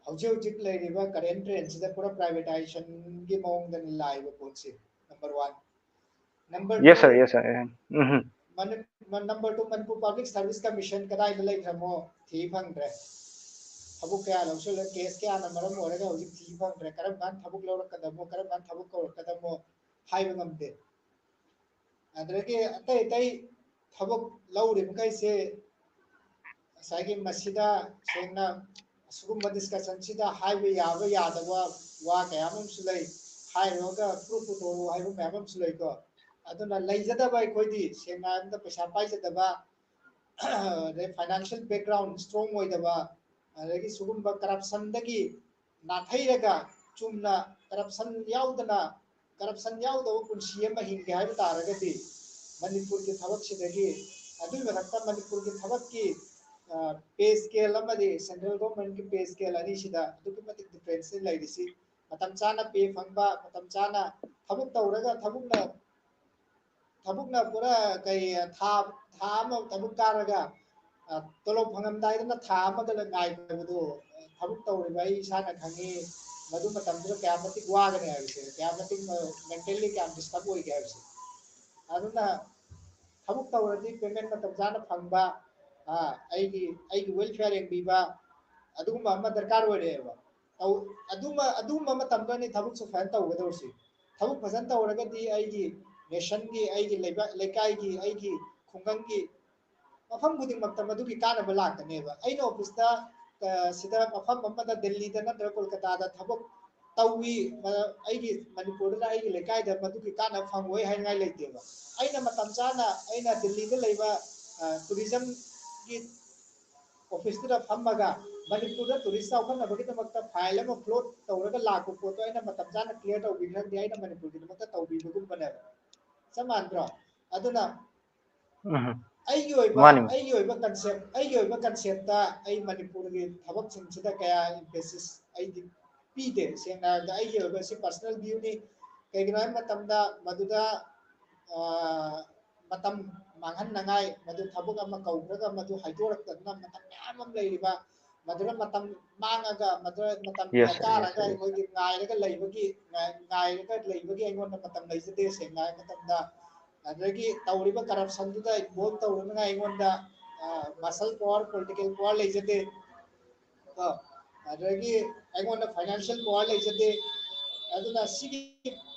ꯍꯧꯖꯤꯛ ꯍꯧꯖꯤꯛ ꯂꯩꯔꯤꯕ ꯀꯔꯦꯟ ꯇ꯭ꯔꯦꯟꯁꯤꯗ ꯄꯨꯔꯥ ꯄ꯭ꯔꯥꯏꯚꯦꯇꯥꯏꯖꯦꯁꯟꯒꯤ ꯃꯑꯣꯡꯗ ꯂꯥꯛꯏꯕ ꯄꯣꯠꯁꯤ꯫ Number one. Number Yes two, sir, yes sir. Um, number two, Manipur public service commission ꯀꯗꯥꯏꯗ ꯂꯩꯈ꯭ꯔꯃꯣ ꯊꯤ ꯐꯪꯗ꯭ꯔꯦ꯫ ꯊꯕꯛ ꯀꯌꯥ ꯂꯧꯁꯤꯜꯂꯦ, ꯀꯦꯁ ꯀꯌꯥꯅ ꯃꯔꯝ ꯑꯣꯏꯔꯒ ꯍꯧꯖꯤꯛ ꯊꯤ ꯐꯪꯗ꯭ꯔꯦ꯫ ꯀꯔꯝ ꯀꯥꯟꯗ ꯊꯕꯛ ꯂꯧꯔꯛꯀꯗꯕꯅꯣ, ꯀꯔꯝ ꯀꯥꯟꯗ ꯊꯕꯛ ꯀꯧꯔꯛꯀꯗꯕꯅꯣ ꯍꯥꯏꯕ ꯉꯝꯗꯦ꯫ ꯑꯗꯨꯗꯒꯤ ꯑꯇꯩ ꯑꯇꯩ ꯊꯕꯛ ꯂꯧꯔꯤꯕ ꯃꯈꯩꯁꯦ ꯉꯁꯥꯏꯒꯤ ꯃꯁꯤꯗ ꯁꯦꯡꯅ ꯑꯁꯤꯒꯨꯝꯕ ꯗꯤꯁꯀꯁꯟꯁꯤꯗ ꯍꯥꯏꯕ ꯌꯥꯕ ꯌꯥꯗꯕ ꯋꯥ ꯀꯌꯥ ꯑꯃꯁꯨ ꯂꯩ꯫ ꯍꯥꯏꯔꯨꯔꯒ ꯄ꯭ꯔꯨꯐ ꯄꯨꯊꯣꯔꯛꯎ ꯍꯥꯏꯕ ꯃꯌꯥꯝ ꯑꯃꯁꯨ ꯂꯩꯀꯣ꯫ ꯑꯗꯨꯅ ꯂꯩꯖꯗꯕ ꯑꯩꯈꯣꯏꯗꯤ ꯁꯦꯡꯅ ꯍꯥꯏꯔꯕꯗ ꯄꯩꯁꯥ ꯄꯥꯏꯖꯗꯕ, ꯑꯗꯩ ꯐꯥꯏꯅꯥꯟꯁꯤꯌꯦꯜ ꯕꯦꯛꯒ꯭ꯔꯥꯎꯟ ꯏꯁꯇ꯭ꯔꯣꯡ ꯑꯣꯏꯗꯕ, ꯑꯗꯒꯤ ꯁꯤꯒꯨꯝꯕ ꯀꯔꯞꯁꯟꯗꯒꯤ ꯅꯥꯊꯩꯔꯒ ꯆꯨꯝꯅ ꯀꯔꯞꯁꯟ ꯌꯥꯎꯗꯅ, ꯀꯔꯞꯁꯟ ꯌꯥꯎꯗꯕ ꯄꯨꯟꯁꯤ ꯑꯃ ꯍꯤꯡꯒꯦ ꯍꯥꯏꯕ ꯇꯥꯔꯒꯗꯤ ꯃꯅꯤꯄꯨꯔꯒꯤ ꯊꯕꯛꯁꯤꯗꯒꯤ, ꯑꯗꯨꯒꯤ ꯃꯊꯛꯇ ꯃꯅꯤꯄꯨꯔꯒꯤ ꯊꯕꯛꯀꯤ ꯄꯦ ꯁ꯭ꯀꯦꯜ ꯑꯃꯗꯤ ꯁꯦꯟꯇ꯭ꯔꯦꯜ ꯒꯣꯚꯔꯟꯃꯦꯟꯠꯀꯤ ꯄꯦ ꯁ꯭ꯀꯦꯜ ꯑꯅꯤꯁꯤꯗ ꯑꯗꯨꯛꯀꯤ ꯃꯇꯤꯛ ꯗꯤꯐ꯭ꯔꯦꯟꯁ ꯂꯩꯔꯤꯁꯤ꯫ ꯃꯇꯝ ꯆꯥꯅ ꯄꯦ ꯐꯪꯕ, ꯃꯇꯝ ꯆꯥꯅ ꯊꯕꯛ ꯇꯧꯔꯒ ꯊꯕꯛꯅ ꯊꯕꯛꯅ ꯄꯨꯔꯥ ꯀꯩ ꯊꯥ ꯊꯥ ꯑꯃ ꯊꯕꯛ ꯀꯥꯔꯒ ꯇꯣꯂꯣꯞ ꯐꯪꯉꯝꯗꯥꯏꯗꯅ ꯊꯥ ꯑꯃꯒ ꯉꯥꯏꯕꯗꯣ ꯊꯕꯛ ꯇꯧꯔꯤꯕ ꯑꯩ ꯏꯁꯥꯅ ꯈꯪꯉꯤ꯫ ꯃꯗꯨ ꯃꯇꯝꯗꯨꯗ ꯀꯌꯥ ꯃꯇꯤꯛ ꯋꯥꯒꯅꯤ ꯍꯥꯏꯕꯁꯦ, ꯀꯌꯥ ꯃꯇꯤꯛ ꯃꯦꯟꯇꯦꯜꯂꯤ ꯀꯌꯥꯝ ꯗꯤꯁꯇꯔꯕ ꯑꯣꯏꯒꯦ ꯍꯥꯏꯕꯁꯦ꯫ ꯑꯗꯨꯅ ꯊꯕꯛ ꯇꯧꯔꯗꯤ ꯄꯦꯃꯦꯟ ꯃꯇꯝ ꯆꯥꯅ ꯐꯪꯕ, ꯑꯩꯒꯤ ꯑꯩꯒꯤ ꯋꯦꯜꯐꯤꯌꯥꯔ ꯌꯦꯡꯕꯤꯕ, ꯑꯗꯨꯒꯨꯝꯕ ꯑꯃ ꯗꯔꯀꯥꯔ ꯑꯣꯏꯔꯛꯑꯦꯕ꯫ ꯑꯗꯨꯝꯕ ꯑꯗꯨꯒꯨꯝꯕ ꯃꯇꯝꯗꯅꯤ ꯊꯕꯛꯁꯨ ꯐꯖꯅ ꯇꯧꯒꯗꯧꯔꯤꯁꯤ꯫ ꯊꯕꯛ ꯐꯖꯅ ꯇꯧꯔꯒꯗꯤ ꯑꯩꯒꯤ ꯅꯦꯁꯟꯒꯤ, ꯑꯩꯒꯤ ꯂꯩꯕꯥꯛ ꯂꯩꯀꯥꯏꯒꯤ, ꯑꯩꯒꯤ ꯈꯨꯡꯒꯪꯒꯤ ꯃꯐꯝ ꯈꯨꯗꯤꯡꯃꯛꯇ ꯃꯗꯨꯒꯤ ꯀꯥꯟꯅꯕ ꯂꯥꯛꯀꯅꯦꯕ꯫ ꯑꯩꯅ ꯑꯣꯐꯤꯁꯇ ꯁꯤꯗ ꯃꯐꯝ ꯑꯃꯗ ꯗꯤꯜꯂꯤꯗ ꯅꯠꯇ꯭ꯔꯒ ꯀꯣꯜꯀꯇꯥꯗ ꯊꯕꯛ ꯇꯧꯏ꯫ ꯑꯩꯒꯤ ꯃꯅꯤꯄꯨꯔꯗꯅ ꯑꯩꯒꯤ ꯂꯩꯀꯥꯏꯗ ꯃꯗꯨꯒꯤ ꯀꯥꯟꯅꯕ ꯐꯪꯉꯣꯏ ꯍꯥꯏꯅꯤꯡꯉꯥꯏ ꯂꯩꯇꯦꯕ꯫ ꯑꯩꯅ ꯃꯇꯝ ꯆꯥꯅ ꯑꯩꯅ ꯗꯤꯜꯂꯤꯗ ꯂꯩꯕ ꯇꯨꯔꯤꯖꯝꯒꯤ ꯑꯣꯐꯤꯁꯇꯨꯗ ꯐꯝꯃꯒ ꯃꯅꯤꯄꯨꯔꯗ ꯇꯨꯔꯤꯁ ꯆꯥꯎꯈꯠꯅꯕꯒꯤꯗꯃꯛꯇ ꯐꯥꯏꯜ ꯑꯃ ꯐ꯭ꯂꯣꯠ ꯇꯧꯔꯒ ꯂꯥꯛꯄ ꯄꯣꯠꯇꯣ ꯑꯩꯅ ꯃꯇꯝ ꯆꯥꯅ ꯀ꯭ꯂꯤꯌꯥꯔ ꯇꯧꯕꯤꯈ꯭ꯔꯗꯤ ꯑꯩꯅ ꯃꯅꯤꯄꯨꯔꯒꯤꯗꯃꯛꯇ ꯇꯧꯕꯤꯕꯒꯨꯝꯕꯅꯦꯕ꯫ ꯆꯞ ꯃꯥꯟꯅꯗ꯭ꯔꯣ? ꯑꯗꯨꯅ ꯑꯩꯒꯤ ꯑꯣꯏꯕ ꯑꯩꯒꯤ ꯑꯣꯏꯕ ꯀꯟꯁꯦꯞ ꯑꯩꯒꯤ ꯑꯣꯏꯕ ꯀꯟꯁꯦꯞꯇ ꯑꯩ ꯃꯅꯤꯄꯨꯔꯒꯤ ꯊꯕꯛꯁꯤꯡꯁꯤꯗ ꯀꯌꯥ ꯏꯝꯐꯦꯁꯤꯁ ꯑꯩꯗꯤ ꯄꯤꯗꯦ꯫ ꯁꯦꯡꯅ ꯍꯥꯏꯔꯕꯗ ꯑꯩꯒꯤ ꯑꯣꯏꯕ ꯁꯤ ꯄꯔꯁꯅꯦꯜ ꯚ꯭ꯌꯨꯅꯤ꯫ ꯀꯩꯒꯤꯅꯣ ꯍꯥꯏꯕ ꯃꯇꯝꯗ ꯃꯗꯨꯗ ꯃꯇꯝ ꯃꯥꯡꯍꯟꯅꯉꯥꯏ, ꯃꯗꯨ ꯊꯕꯛ ꯑꯃ ꯀꯧꯈ꯭ꯔꯒ ꯃꯗꯨ ꯍꯥꯏꯗꯣꯔꯛꯇꯗꯅ ꯃꯇꯝ ꯃꯌꯥꯝ ꯑꯃ ꯂꯩꯔꯤꯕ, ꯃꯗꯨꯗ ꯃꯇꯝ ꯃꯥꯡꯉꯒ ꯃꯗꯨꯗ ꯃꯇꯝ ꯀꯥꯔꯒ ꯑꯩꯈꯣꯏꯒꯤ ꯉꯥꯏꯔꯒ ꯂꯩꯕꯒꯤ ꯉꯥꯏꯔꯒ ꯂꯩꯕꯒꯤ ꯑꯩꯉꯣꯟꯗ ꯃꯇꯝ ꯂꯩꯖꯗꯦ꯫ ꯁꯦꯡꯅ ꯍꯥꯏꯕ ꯃꯇꯝꯗ ꯑꯗꯨꯗꯒꯤ ꯇꯧꯔꯤꯕ ꯀꯔꯞꯁꯟꯗꯨꯗ ꯏꯟꯚꯣꯜꯕ ꯇꯧꯔꯨꯅꯉꯥꯏ ꯑꯩꯉꯣꯟꯗ ꯃꯁꯜ ꯄꯋꯥꯔ, ꯄꯣꯂꯤꯇꯤꯀꯦꯜ ꯄꯋꯥꯔ ꯂꯩꯖꯗꯦ꯫ ꯀꯣ ꯑꯗꯨꯗꯒꯤ ꯑꯩꯉꯣꯟꯗ ꯐꯥꯏꯅꯥꯟꯁꯤꯌꯦꯜ ꯄꯋꯥꯔ ꯂꯩꯖꯗꯦ꯫ ꯑꯗꯨꯅ ꯁꯤꯒꯤ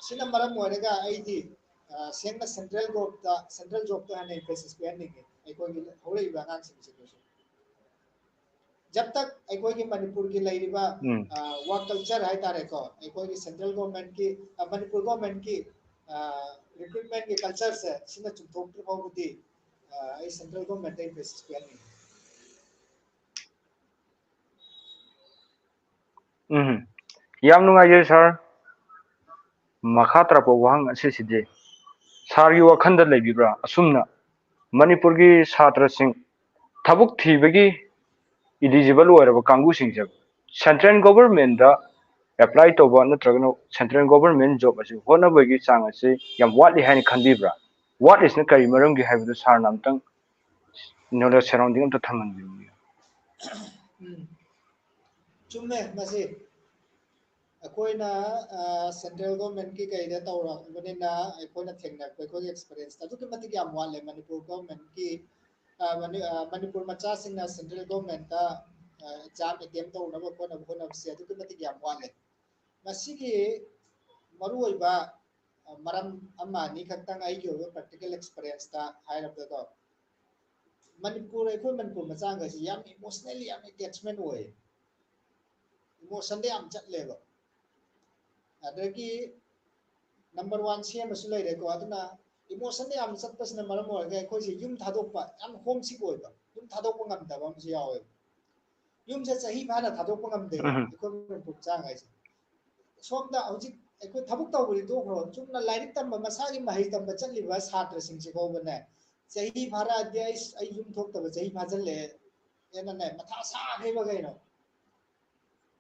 ꯁꯤꯅ ꯃꯔꯝ ꯑꯣꯏꯔꯒ ꯑꯩꯗꯤ ꯁꯦꯡꯅ ꯁꯦꯟꯇ꯭ꯔꯦꯜ ꯒꯣꯞꯇ ꯁꯦꯟꯇ꯭ꯔꯦꯜ ꯖꯣꯕꯇ ꯍꯦꯟꯅ ꯏꯝꯐꯦꯁꯤꯁ ꯄꯤꯍꯟꯅꯤꯡꯉꯤ ꯑꯩꯈꯣꯏꯒꯤ ꯍꯧꯔꯛꯏꯕ ꯑꯉꯥꯡꯁꯤꯡꯁꯤꯗꯁꯨ꯫ ꯖꯕ ꯇꯛ ꯑꯩꯈꯣꯏꯒꯤ ꯃꯅꯤꯄꯨꯔꯒꯤ ꯂꯩꯔꯤꯕ ꯎꯝ꯫ ꯋꯥꯔꯛ ꯀꯜꯆꯔ ꯍꯥꯏꯇꯥꯔꯦꯀꯣ, ꯑꯩꯈꯣꯏꯒꯤ ꯁꯦꯟꯇ꯭ꯔꯦꯜ ꯒꯣꯔꯃꯦꯟꯠꯀꯤ ꯃꯅꯤꯄꯨꯔ ꯒꯣꯔꯃꯦꯟꯠꯀꯤ ꯔꯤꯀ꯭ꯔꯨꯠꯃꯦꯟꯠꯀꯤ ꯀꯜꯆꯔꯁꯦ ꯁꯤꯅ ꯆꯨꯝꯊꯣꯛꯇ꯭ꯔꯤ ꯐꯥꯎꯕꯗꯤ ꯑꯩ ꯁꯦꯟꯇ꯭ꯔꯦꯜ ꯒꯣꯔꯃꯦꯟꯠꯇ ꯏꯝꯐꯦꯁꯤꯁ ꯄꯤꯍꯟꯅꯤꯡꯉꯤ꯫ ꯎꯝ꯫ ꯌꯥꯝ ꯅꯨꯡꯉꯥꯏꯖꯩ ꯁꯥꯔ꯫ ꯃꯈꯥ ꯇꯥꯔꯛꯄ ꯋꯥꯍꯪ ꯑꯁꯤꯁꯤꯗꯤ ꯁꯥꯔꯒꯤ ꯋꯥꯈꯜꯗ ꯂꯩꯕꯤꯕ꯭ꯔꯥ? ꯑꯁꯨꯝꯅ ꯃꯅꯤꯄꯨꯔꯒꯤ ꯁꯥꯇ꯭ꯔꯁꯤꯡ ꯊꯕꯛ ꯊꯤꯕꯒꯤ ꯏꯂꯤꯖꯤꯕꯜ ꯑꯣꯏꯔꯕ ꯀꯥꯡꯕꯨꯁꯤꯡꯁꯦ ꯁꯦꯟꯇ꯭ꯔꯦꯜ ꯒꯣꯚꯔꯟꯃꯦꯟꯗ ꯑꯦꯄ꯭ꯂꯥꯏ ꯇꯧꯕ ꯅꯠꯇ꯭ꯔꯒꯅ ꯁꯦꯟꯇ꯭ꯔꯦꯜ ꯒꯣꯚꯔꯟꯃꯦꯟ ꯖꯣꯕ ꯑꯁꯤ ꯍꯣꯠꯅꯕꯒꯤ ꯆꯥꯡ ꯑꯁꯤ ꯌꯥꯝ ꯋꯥꯠꯂꯤ ꯍꯥꯏꯅ ꯈꯟꯕꯤꯕ꯭ꯔꯥ? ꯋꯥꯠꯂꯤꯁꯤꯅ ꯀꯔꯤ ꯃꯔꯝꯒꯤ ꯍꯥꯏꯕꯗꯨ ꯁꯥꯔꯅ ꯑꯝꯇꯪ ꯅꯣꯂꯦꯖ ꯁꯔꯥꯎꯟꯗꯤꯡ ꯑꯝꯇ ꯊꯝꯍꯟꯕꯤꯌꯨ꯫ ꯎꯝ꯫ ꯆꯨꯝꯃꯦ ꯃꯁꯤ꯫ ꯑꯩꯈꯣꯏꯅ ꯁꯦꯟꯇ꯭ꯔꯦꯜ ꯒꯣꯔꯃꯦꯟꯠꯀꯤ ꯀꯩꯗ ꯇꯧꯔꯛꯄꯅꯤꯅ ꯑꯩꯈꯣꯏꯅ ꯊꯦꯡꯅꯔꯛꯄ ꯑꯩꯈꯣꯏꯒꯤ ꯑꯦꯛꯁꯄꯤꯔꯤꯌꯦꯟꯁꯇ ꯑꯗꯨꯛꯀꯤ ꯃꯇꯤꯛ ꯌꯥꯝ ꯋꯥꯠꯂꯦ꯫ ꯃꯅꯤꯄꯨꯔ ꯒꯣꯔꯃꯦꯟꯠꯀꯤ ꯃꯅꯤꯄꯨꯔ ꯃꯆꯥꯁꯤꯡꯅ ꯁꯦꯟꯇ꯭ꯔꯦꯜ ꯒꯣꯔꯃꯦꯟꯠꯇ ꯑꯦꯛꯖꯥꯝ ꯑꯦꯇꯦꯝ ꯇꯧꯅꯕ ꯈꯣꯠꯅꯕ ꯍꯣꯠꯅꯕꯁꯦ ꯑꯗꯨꯛꯀꯤ ꯃꯇꯤꯛ ꯌꯥꯝ ꯋꯥꯠꯂꯦ꯫ ꯃꯁꯤꯒꯤ ꯃꯔꯨꯑꯣꯏꯕ ꯃꯔꯝ ꯑꯃ ꯑꯅꯤ ꯈꯛꯇꯪ ꯑꯩꯒꯤ ꯑꯣꯏꯕ ꯄ꯭ꯔꯦꯛꯇꯤꯀꯦꯜ ꯑꯦꯛꯁꯄꯤꯔꯤꯌꯦꯟꯁꯇ ꯍꯥꯏꯔꯕꯗꯀꯣ, ꯃꯅꯤꯄꯨꯔ ꯑꯩꯈꯣꯏ ꯃꯅꯤꯄꯨꯔ ꯃꯆꯥꯈꯩꯁꯤ ꯌꯥꯝ ꯏꯃꯣꯁꯅꯦꯜꯂꯤ ꯌꯥꯝ ꯑꯦꯇꯦꯆꯃꯦꯟ ꯑꯣꯏ꯫ ꯏꯃꯣꯁꯟꯗ ꯌꯥꯝ ꯆꯠꯂꯦꯕ꯫ ꯑꯗꯒꯤ number one ꯁꯦꯝꯕꯁꯨ ꯂꯩꯔꯦꯀꯣ꯫ ꯑꯗꯨꯅ emotion ꯌꯥꯝ ꯆꯠꯄꯁꯤꯅ ꯃꯔꯝ ꯑꯣꯏꯔꯒ ꯑꯩꯈꯣꯏꯁꯦ ꯌꯨꯝ ꯊꯥꯗꯣꯛꯄ, ꯌꯥꯝ home sick ꯑꯣꯏꯕ, ꯌꯨꯝ ꯊꯥꯗꯣꯛꯄ ꯉꯝꯗꯕ ꯑꯃꯁꯨ ꯌꯥꯎꯋꯦꯕ꯫ ꯌꯨꯝꯁꯦ ꯆꯍꯤ ꯐꯥꯅ ꯊꯥꯗꯣꯛꯄ ꯉꯝꯗꯦꯕ ꯑꯩꯈꯣꯏ ꯃꯅꯤꯄꯨꯔ ꯃꯆꯥꯈꯩꯁꯦ꯫ ꯁꯣꯝꯗ ꯍꯧꯖꯤꯛ ꯑꯩꯈꯣꯏ ꯊꯕꯛ ꯇꯧꯕꯗꯤ ꯇꯣꯛꯈ꯭ꯔꯣ, ꯆꯨꯝꯅ ꯂꯥꯏꯔꯤꯛ ꯇꯝꯕ, ꯃꯁꯥꯒꯤ ꯃꯍꯩ ꯇꯝꯕ ꯆꯠꯂꯤꯕ ꯁꯥꯇ꯭ꯔꯁꯤꯡꯁꯤ ꯐꯥꯎꯕꯅꯦ, ꯆꯍꯤ ꯐꯥꯔꯛꯑꯗꯤ ꯑꯩ, ꯑꯩ ꯌꯨꯝ ꯊꯣꯛꯇꯕ ꯆꯍꯤ ꯐꯥꯖꯤꯜꯂꯛꯑꯦ ꯍꯥꯏꯅꯅꯦ ꯃꯊꯥ ꯁꯥꯈ꯭ꯔꯤꯕ ꯀꯩꯅꯣ꯫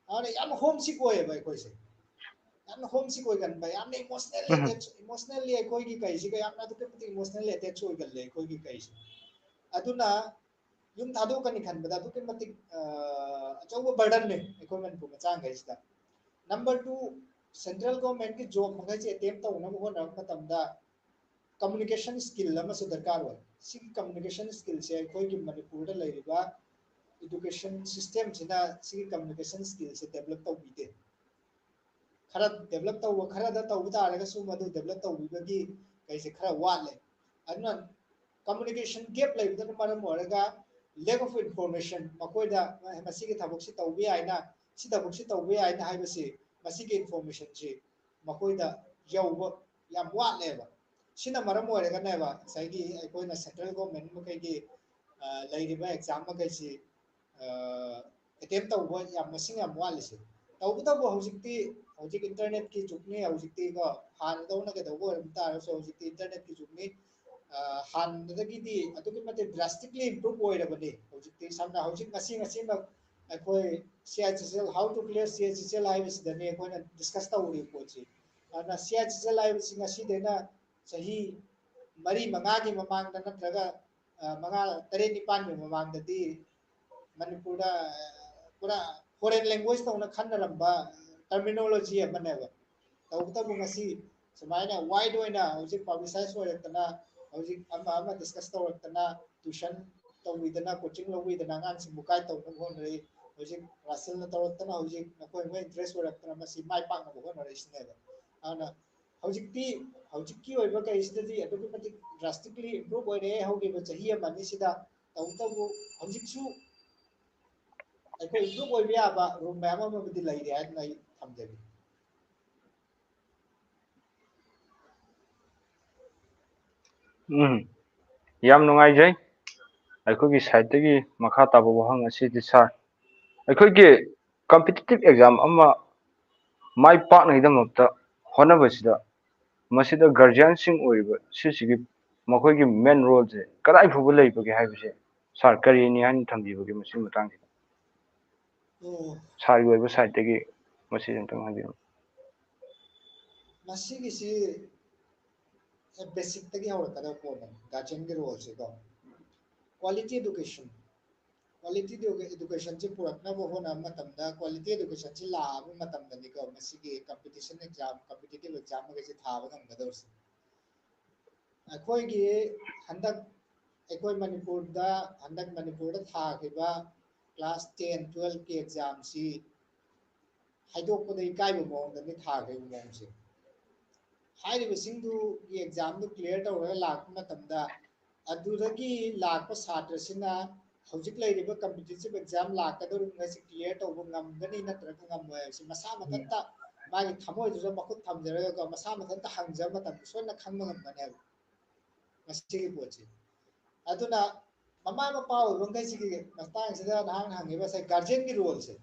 ꯑꯗꯨꯅ ꯌꯥꯝ home sick ꯑꯣꯏꯌꯦꯕ ꯑꯩꯈꯣꯏꯁꯦ, ꯌꯥꯝꯅ home sick ꯑꯣꯏꯒꯟꯕ, ꯌꯥꯝꯅ emotionally attach, emotionally ꯑꯩꯈꯣꯏꯒꯤ ꯀꯩꯁꯤꯒ ꯌꯥꯝꯅ ꯑꯗꯨꯛꯀꯤ ꯃꯇꯤꯛ emotionally attach ꯑꯣꯏꯒꯜꯂꯦ ꯑꯩꯈꯣꯏꯒꯤ ꯀꯩꯁꯦ꯫ ꯑꯗꯨꯅ ꯌꯨꯝ ꯊꯥꯗꯣꯛꯀꯅꯤ ꯈꯟꯕꯗ ꯑꯗꯨꯛꯀꯤ ꯃꯇꯤꯛ ꯑꯆꯧꯕ burdenꯅꯦ ꯑꯩꯈꯣꯏ Manipur ꯃꯆꯥꯈꯩꯁꯤꯗ꯫ Number two, central governmentꯀꯤ job ꯃꯈꯩꯁꯦ attempt ꯇꯧꯅꯕ ꯍꯣꯠꯅꯔꯛꯄ ꯃꯇꯝꯗ communication skill ꯑꯃꯁꯨ ꯗꯔꯀꯥꯔ ꯑꯣꯏ꯫ ꯁꯤꯒꯤ communication skillꯁꯦ ꯑꯩꯈꯣꯏꯒꯤ ꯃꯅꯤꯄꯨꯔꯗ ꯂꯩꯔꯤꯕ education systemꯁꯤꯅ ꯁꯤꯒꯤ communication skillꯁꯦ develop ꯇꯧꯕꯤꯗꯦ꯫ ꯈꯔ develop ꯇꯧꯕ, ꯈꯔꯗ ꯇꯧꯕ ꯇꯥꯔꯒꯁꯨ ꯃꯗꯨ develop ꯇꯧꯕꯤꯕꯒꯤ ꯀꯩꯁꯦ ꯈꯔ ꯋꯥꯠꯂꯦ꯫ ꯑꯗꯨꯅ communication gap ꯂꯩꯕꯗꯨꯅ ꯃꯔꯝ ꯑꯣꯏꯔꯒ lack of information, ꯃꯈꯣꯏꯗ ꯃꯁꯤꯒꯤ ꯊꯕꯛꯁꯤ ꯇꯧꯕ ꯌꯥꯏꯅ, ꯁꯤ ꯊꯕꯛꯁꯤ ꯇꯧꯕ ꯌꯥꯏꯅ ꯍꯥꯏꯕꯁꯤ, ꯃꯁꯤꯒꯤ informationꯁꯤ ꯃꯈꯣꯏꯗ ꯌꯧꯕ ꯌꯥꯝ ꯋꯥꯠꯂꯦꯕ꯫ ꯁꯤꯅ ꯃꯔꯝ ꯑꯣꯏꯔꯒꯅꯦꯕ ꯉꯁꯥꯏꯒꯤ ꯑꯩꯈꯣꯏꯅ central government ꯃꯈꯩꯒꯤ, ꯑ, ꯂꯩꯔꯤꯕ exam ꯃꯈꯩꯁꯤ, ꯑ, attempt ꯇꯧꯕ ꯌꯥꯝ, ꯃꯁꯤꯡ ꯌꯥꯝ ꯋꯥꯠꯂꯤꯁꯦ꯫ ꯇꯧꯕꯇꯕꯨ ꯍꯧꯖꯤꯛꯇꯤ, ꯍꯧꯖꯤꯛ internetꯀꯤ ꯖꯨꯒꯅꯤ, ꯍꯧꯖꯤꯛꯇꯤ ꯀꯣ, ꯍꯥꯟꯅꯗꯧꯅ ꯀꯩꯗꯧꯕ ꯑꯣꯏꯔꯝ ꯇꯥꯔꯒꯁꯨ ꯍꯧꯖꯤꯛꯇꯤ internetꯀꯤ ꯖꯨꯒꯅꯤ꯫ ꯑ, ꯍꯥꯟꯅꯗꯒꯤꯗꯤ ꯑꯗꯨꯛꯀꯤ ꯃꯇꯤꯛ drastically improve ꯑꯣꯏꯔꯕꯅꯤ꯫ ꯍꯧꯖꯤꯛꯇꯤ ꯁꯝꯅ ꯍꯧꯖꯤꯛ ꯉꯁꯤ, ꯉꯁꯤꯃꯛ ꯑꯩꯈꯣꯏ C H S L, how to clear C H S L ꯍꯥꯏꯕꯁꯤꯗꯅꯤ ꯑꯩꯈꯣꯏꯅ discuss ꯇꯧꯔꯤꯕ ꯄꯣꯠꯁꯤ꯫ ꯑꯗꯨꯅ C H S L ꯍꯥꯏꯕꯁꯤ ꯉꯁꯤꯗꯩꯅ ꯆꯍꯤ ꯃꯔꯤ ꯃꯉꯥꯒꯤ ꯃꯃꯥꯡꯗ ꯅꯠꯇ꯭ꯔꯒ, ꯑ, ꯃꯉꯥ, ꯇꯔꯦꯠ, ꯅꯤꯄꯥꯟꯒꯤ ꯃꯃꯥꯡꯗꯗꯤ ꯃꯅꯤꯄꯨꯔꯗ, ꯑ, ꯄꯨꯔꯥ foreign language ꯇꯧꯅ ꯈꯟꯅꯔꯝꯕ terminology ꯑꯃꯅꯦꯕ꯫ ꯇꯧꯕꯇꯕꯨ ꯉꯁꯤ ꯁꯨꯃꯥꯏꯅ wide ꯑꯣꯏꯅ ꯍꯧꯖꯤꯛ publicize ꯑꯣꯏꯔꯛꯇꯅ, ꯍꯧꯖꯤꯛ ꯑꯃ ꯑꯃ discuss ꯇꯧꯔꯛꯇꯅ, tuition ꯇꯧꯕꯤꯗꯅ, coaching ꯂꯧꯕꯤꯗꯅ ꯑꯉꯥꯡꯁꯤꯡꯕꯨ guide ꯇꯧꯅꯕ ꯍꯣꯠꯅꯔꯛꯏ꯫ ꯍꯧꯖꯤꯛ ꯔꯥꯁꯦꯜꯅ ꯇꯧꯔꯛꯇꯅ, ꯍꯧꯖꯤꯛ ꯃꯈꯣꯏ ꯃꯈꯣꯏ interest ꯑꯣꯏꯔꯛꯇꯅ ꯃꯁꯤ ꯃꯥꯏ ꯄꯥꯛꯅꯕ ꯍꯣꯠꯅꯔꯛꯏꯁꯤꯅꯦꯕ꯫ ꯑꯗꯨꯅ ꯍꯧꯖꯤꯛꯇꯤ, ꯍꯧꯖꯤꯛꯀꯤ ꯑꯣꯏꯕ ꯀꯩꯁꯤꯗꯗꯤ ꯑꯗꯨꯛꯀꯤ ꯃꯇꯤꯛ drastically improve ꯑꯣꯏꯔꯦ ꯍꯧꯈꯤꯕ ꯆꯍꯤ ꯑꯃ ꯑꯅꯤꯁꯤꯗ꯫ ꯇꯧꯕꯇꯕꯨ ꯍꯧꯖꯤꯛꯁꯨ ꯑꯩꯈꯣꯏ improve ꯑꯣꯏꯕ ꯌꯥꯕ room ꯃꯌꯥꯝ ꯑꯃꯕꯨꯗꯤ ꯂꯩꯔꯤ ꯍꯥꯏꯗꯅ ꯑꯩ ꯊꯝꯖꯒꯦ꯫ ꯎꯝ, ꯌꯥꯝ ꯅꯨꯡꯉꯥꯏꯖꯩ꯫ ꯑꯩꯈꯣꯏꯒꯤ ꯁꯥꯏꯠꯇꯒꯤ ꯃꯈꯥ ꯇꯥꯕ ꯋꯥꯍꯪ ꯑꯁꯤꯗꯤ, ꯁꯥꯔ, ꯑꯩꯈꯣꯏꯒꯤ ꯀꯝꯄꯤꯇꯤꯇꯤꯞ ꯑꯦꯛꯖꯥꯝ ꯑꯃ ꯃꯥꯏ ꯄꯥꯛꯅꯕꯒꯤꯗꯃꯛꯇ ꯍꯣꯠꯅꯕꯁꯤꯗ ꯃꯁꯤꯗ ꯒꯥꯔꯖꯤꯌꯥꯟꯁꯤꯡ ꯑꯣꯏꯔꯤꯕ ꯁꯤꯁꯤꯒꯤ ꯃꯈꯣꯏꯒꯤ ꯃꯦꯟ ꯔꯣꯜꯁꯦ ꯀꯗꯥꯏ ꯐꯥꯎꯕ ꯂꯩꯕꯒꯦ ꯍꯥꯏꯕꯁꯦ ꯁꯥꯔ ꯀꯔꯤꯅꯤ ꯍꯥꯏꯅ ꯊꯝꯕꯤꯕꯒꯦ ꯃꯁꯤꯒꯤ ꯃꯇꯥꯡꯁꯤꯗ? ꯑꯣ, ꯁꯥꯔꯒꯤ ꯑꯣꯏꯕ ꯁꯥꯏꯠꯇꯒꯤ ꯃꯁꯤ ꯑꯝꯇꯪ ꯍꯥꯏꯕꯤꯌꯨ꯫ ꯃꯁꯤꯒꯤꯁꯤ ꯕꯦꯁꯤꯛꯇꯒꯤ ꯍꯧꯔꯛꯀꯗꯕ ꯄꯣꯠꯅꯤ ꯒꯥꯔꯖꯤꯌꯟꯒꯤ ꯔꯣꯜꯁꯦꯀꯣ꯫ ꯀ꯭ꯋꯥꯂꯤꯇꯤ ꯑꯦꯗꯨꯀꯦꯁꯟ, ꯀ꯭ꯋꯥꯂꯤꯇꯤ ꯑꯦꯗꯨꯀꯦꯁꯟꯁꯤ ꯄꯨꯔꯛꯅꯕ ꯍꯣꯠꯅꯕ ꯃꯇꯝꯗ, ꯀ꯭ꯋꯥꯂꯤꯇꯤ ꯑꯦꯗꯨꯀꯦꯁꯟꯁꯤ ꯂꯥꯛꯑꯕ ꯃꯇꯝꯗꯅꯤꯀꯣ ꯃꯁꯤꯒꯤ ꯀꯝꯄꯤꯇꯤꯁꯟ ꯑꯦꯛꯖꯥꯝ, ꯀꯝꯄꯤꯇꯤꯇꯤꯞ ꯑꯦꯛꯖꯥꯝ ꯃꯈꯩꯁꯦ ꯊꯥꯕ ꯉꯝꯒꯗꯧꯔꯤꯁꯦ꯫ ꯑꯩꯈꯣꯏꯒꯤ ꯍꯟꯗꯛ ꯑꯩꯈꯣꯏ ꯃꯅꯤꯄꯨꯔꯗ, ꯍꯟꯗꯛ ꯃꯅꯤꯄꯨꯔꯗ ꯊꯥꯈꯤꯕ ꯀ꯭ꯂꯥꯁ ꯇꯦꯟ, ꯇꯨꯋꯦꯜꯐꯀꯤ ꯑꯦꯛꯖꯥꯝꯁꯤ ꯍꯥꯏꯗꯣꯛꯄꯗ ꯏꯀꯥꯏꯕ ꯃꯑꯣꯡꯗꯅꯤ ꯊꯥꯈ꯭ꯔꯤꯕ ꯃꯑꯣꯡꯁꯦ꯫ ꯍꯥꯏꯔꯤꯕꯁꯤꯡꯗꯨꯒꯤ ꯑꯦꯛꯖꯥꯝꯗꯨ ꯀ꯭ꯂꯤꯌꯥꯔ ꯇꯧꯔꯒ ꯂꯥꯛꯄ ꯃꯇꯝꯗ ꯑꯗꯨꯗꯒꯤ ꯂꯥꯛꯄ ꯁꯥꯇ꯭ꯔꯁꯤꯅ ꯍꯧꯖꯤꯛ ꯂꯩꯔꯤꯕ ꯀꯝꯄꯤꯇꯤꯇꯤꯞ ꯑꯦꯛꯖꯥꯝ ꯂꯥꯛꯀꯗꯧꯔꯤꯕꯉꯩꯁꯤ ꯀ꯭ꯂꯤꯌꯥꯔ ꯇꯧꯕ ꯉꯝꯒꯅꯤ ꯅꯠꯇ꯭ꯔꯒ ꯉꯝꯃꯣꯏ ꯍꯥꯏꯕꯁꯤ ꯃꯁꯥ ꯃꯊꯟꯇ ꯃꯥꯒꯤ ꯊꯃꯣꯏꯗꯨꯗ ꯃꯈꯨꯠ ꯊꯝꯖꯔꯒꯀꯣ ꯃꯁꯥ ꯃꯊꯟꯇ ꯍꯪꯖꯕ ꯃꯇꯝꯗ ꯁꯣꯏꯗꯅ ꯈꯪꯕ ꯉꯝꯒꯅꯦꯕ ꯃꯁꯤꯒꯤ ꯄꯣꯠꯁꯤ꯫ ꯑꯗꯨꯅ ꯃꯃꯥ ꯃꯄꯥ ꯑꯣꯏꯕ ꯃꯈꯩꯁꯤꯒꯤ ꯃꯇꯥꯡꯁꯤꯗ ꯅꯍꯥꯛꯅ ꯍꯪꯉꯤꯕ ꯉꯁꯥꯏ ꯒꯥꯔꯖꯤꯌꯟꯒꯤ ꯔꯣꯜꯁꯦ,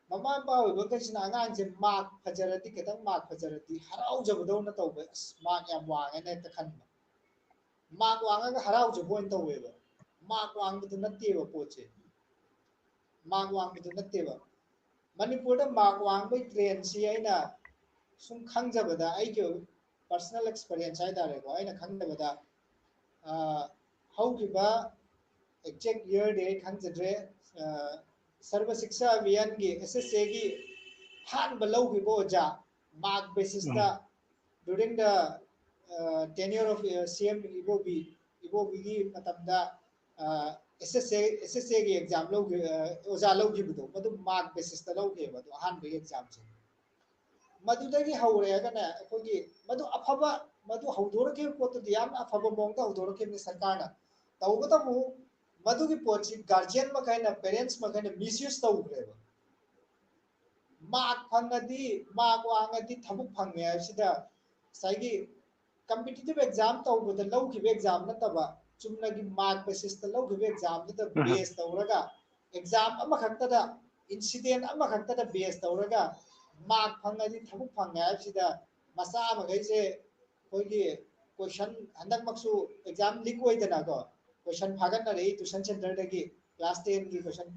ꯃꯃꯥ ꯃꯄꯥ ꯑꯣꯏꯕ ꯃꯈꯩꯁꯤꯅ ꯑꯉꯥꯡꯁꯦ ꯃꯥꯔꯛ ꯐꯖꯔꯗꯤ, ꯈꯤꯇꯪ ꯃꯥꯔꯛ ꯐꯖꯔꯗꯤ ꯍꯔꯥꯎꯖꯕꯗꯧꯅ ꯇꯧꯕ, ꯑꯁ ꯃꯥꯔꯛ ꯌꯥꯝ ꯋꯥꯡꯉꯦꯅ ꯍꯦꯛꯇ ꯈꯟꯕ꯫ ꯃꯥꯔꯛ ꯋꯥꯡꯉꯒ ꯍꯔꯥꯎꯖꯕ ꯑꯣꯏꯅ ꯇꯧꯋꯦꯕ꯫ ꯃꯥꯔꯛ ꯋꯥꯡꯕꯗꯨ ꯅꯠꯇꯦꯕ ꯄꯣꯠꯁꯦ, ꯃꯥꯔꯛ ꯋꯥꯡꯕꯗꯨ ꯅꯠꯇꯦꯕ꯫ ꯃꯅꯤꯄꯨꯔꯗ ꯃꯥꯔꯛ ꯋꯥꯡꯕꯒꯤ ꯇ꯭ꯔꯦꯟꯁꯤ ꯑꯩꯅ ꯁꯨꯝ ꯈꯪꯖꯕꯗ, ꯑꯩꯒꯤ ꯑꯣꯏꯕ ꯄꯔꯁꯅꯦꯜ ꯑꯦꯛꯁꯄꯔꯤꯌꯦꯟꯁ ꯍꯥꯏꯇꯥꯔꯦꯀꯣ, ꯑꯩꯅ ꯈꯪꯖꯕꯗ ꯍꯧꯈꯤꯕ ꯑꯦꯛꯖꯦꯛ ꯏꯌꯥꯔꯗꯤ ꯑꯩ ꯈꯪꯖꯗ꯭ꯔꯦ꯫ ꯁꯔꯕ ꯁꯤꯛꯁꯥ ꯑꯚꯤꯌꯥꯟꯒꯤ, ꯑꯦꯁ ꯑꯦꯁ ꯑꯦꯒꯤ ꯑꯍꯥꯟꯕ ꯂꯧꯈꯤꯕ ꯑꯣꯖꯥ ꯃꯥꯔꯛ ꯕꯦꯁꯤꯁꯇ during the tenure of C M Ibobi, ꯏꯕꯣꯕꯤꯒꯤ ꯃꯇꯝꯗ ꯑꯦꯁ ꯑꯦꯁ ꯑꯦ ꯑꯦꯁ ꯑꯦꯁ ꯑꯦꯒꯤ ꯑꯦꯛꯖꯥꯝ ꯂꯧꯈꯤ, ꯑꯣꯖꯥ ꯂꯧꯈꯤꯕꯗꯣ ꯃꯗꯨ ꯃꯥꯔꯛ ꯕꯦꯁꯤꯁꯇ ꯂꯧꯈꯤꯕ ꯑꯗꯣ ꯑꯍꯥꯟꯕꯒꯤ ꯑꯦꯛꯖꯥꯝꯁꯦ꯫ ꯃꯗꯨꯗꯒꯤ ꯍꯧꯔꯦꯒꯅꯦ ꯑꯩꯈꯣꯏꯒꯤ ꯃꯗꯨ ꯑꯐꯕ, ꯃꯗꯨ ꯍꯧꯗꯣꯔꯛꯈꯤꯕ ꯄꯣꯠꯇꯨꯗꯤ ꯌꯥꯝꯅ ꯑꯐꯕ ꯃꯑꯣꯡꯗ ꯍꯧꯗꯣꯔꯛꯈꯤꯕꯅꯤ ꯁꯔꯀꯥꯔꯅ꯫ ꯇꯧꯕꯇꯕꯨ ꯃꯗꯨꯒꯤ ꯄꯣꯠꯁꯤ ꯒꯥꯔꯖꯤꯌꯟ ꯃꯈꯩꯅ, ꯄꯦꯔꯦꯟꯁ ꯃꯈꯩꯅ ꯃꯤꯁꯌꯨꯁ ꯇꯧꯈ꯭ꯔꯦꯕ꯫ ꯃꯥꯔꯛ ꯐꯪꯉꯗꯤ, ꯃꯥꯔꯛ ꯋꯥꯡꯉꯗꯤ ꯊꯕꯛ ꯐꯪꯉꯦ ꯍꯥꯏꯕꯁꯤꯗ ꯉꯁꯥꯏꯒꯤ competitive exam ꯇꯧꯕꯗ ꯂꯧꯈꯤꯕ exam ꯅꯠꯇꯕ, ꯆꯨꯝꯅꯒꯤ mark basis ꯇ ꯂꯧꯈꯤꯕ exam ꯗꯨꯗ base ꯇꯧꯔꯒ, exam ꯑꯃꯈꯛꯇꯗ, incident ꯑꯃꯈꯛꯇꯗ base ꯇꯧꯔꯒ mark ꯐꯪꯉꯗꯤ ꯊꯕꯛ ꯐꯪꯉꯦ ꯍꯥꯏꯕꯁꯤꯗ, ꯃꯆꯥ ꯃꯈꯩꯁꯦ ꯑꯩꯈꯣꯏꯒꯤ question, ꯍꯟꯗꯛꯃꯛꯁꯨ exam leak ꯑꯣꯏꯗꯅꯀꯣ, question ꯐꯥꯒꯠꯅꯔꯛꯏ, tuition center ꯗꯒꯤ class ten ꯒꯤ question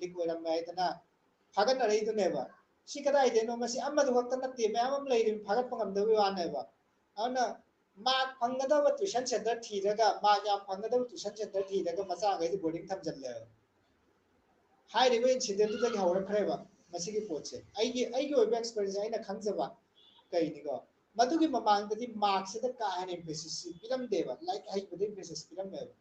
leak ꯑꯣꯏꯔꯝꯃꯦ ꯍꯥꯏꯗꯅ ꯐꯥꯒꯠꯅꯔꯛꯏꯗꯨꯅꯦꯕ꯫ ꯁꯤ ꯀꯗꯥꯏꯗꯩꯅꯣ? ꯃꯁꯤ ꯑꯃꯗꯨ ꯈꯛꯇ ꯅꯠꯇꯦ, ꯃꯌꯥꯝ ꯑꯃ ꯂꯩꯔꯤ ꯐꯥꯒꯠꯄ ꯉꯝꯗꯕꯒꯤ ꯋꯥꯅꯦꯕ꯫ ꯑꯗꯨꯅ mark ꯐꯪꯒꯗꯕ tuition center ꯊꯤꯔꯒ, mark ꯌꯥꯝ ꯐꯪꯒꯗꯕ tuition center ꯊꯤꯔꯒ ꯃꯆꯥꯈꯩꯗꯨ boarding ꯊꯝꯖꯤꯜꯂꯦꯕ꯫ ꯍꯥꯏꯔꯤꯕ incident ꯗꯨꯗꯒꯤ ꯍꯧꯔꯛꯈ꯭ꯔꯦꯕ ꯃꯁꯤꯒꯤ ꯄꯣꯠꯁꯦ꯫ ꯑꯩꯒꯤ, ꯑꯩꯒꯤ ꯑꯣꯏꯕ experience, ꯑꯩꯅ ꯈꯪꯖꯕ ꯀꯩꯅꯤꯀꯣ, ꯃꯗꯨꯒꯤ ꯃꯃꯥꯡꯗꯗꯤ mark ꯁꯤꯗ ꯀꯥ ꯍꯦꯟꯅ emphasis ꯁꯤ ꯄꯤꯔꯝꯗꯦꯕ, ꯂꯥꯏꯔꯤꯛ ꯍꯩꯕꯗ emphasis ꯄꯤꯔꯝꯃꯦꯕ꯫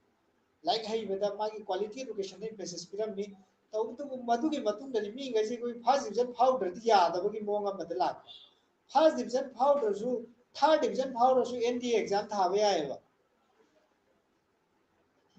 ꯂꯥꯏꯔꯤꯛ ꯍꯩꯕꯗ ꯃꯥꯒꯤ quality education ꯗ emphasis ꯄꯤꯔꯝꯃꯤ꯫ ꯇꯧꯕꯇꯕꯨ ꯃꯗꯨꯒꯤ ꯃꯇꯨꯡꯗꯗꯤ ꯃꯤꯈꯩꯁꯦ ꯑꯩꯈꯣꯏ first division ꯐꯥꯎꯗ꯭ꯔꯗꯤ ꯌꯥꯗꯕꯒꯤ ꯃꯑꯣꯡ ꯑꯃꯗ ꯂꯥꯛꯄ꯫ First division ꯐꯥꯎꯗ꯭ꯔꯁꯨ, third division ꯐꯥꯎꯔꯁꯨ N D A exam ꯊꯥꯕ ꯌꯥꯏꯑꯕ꯫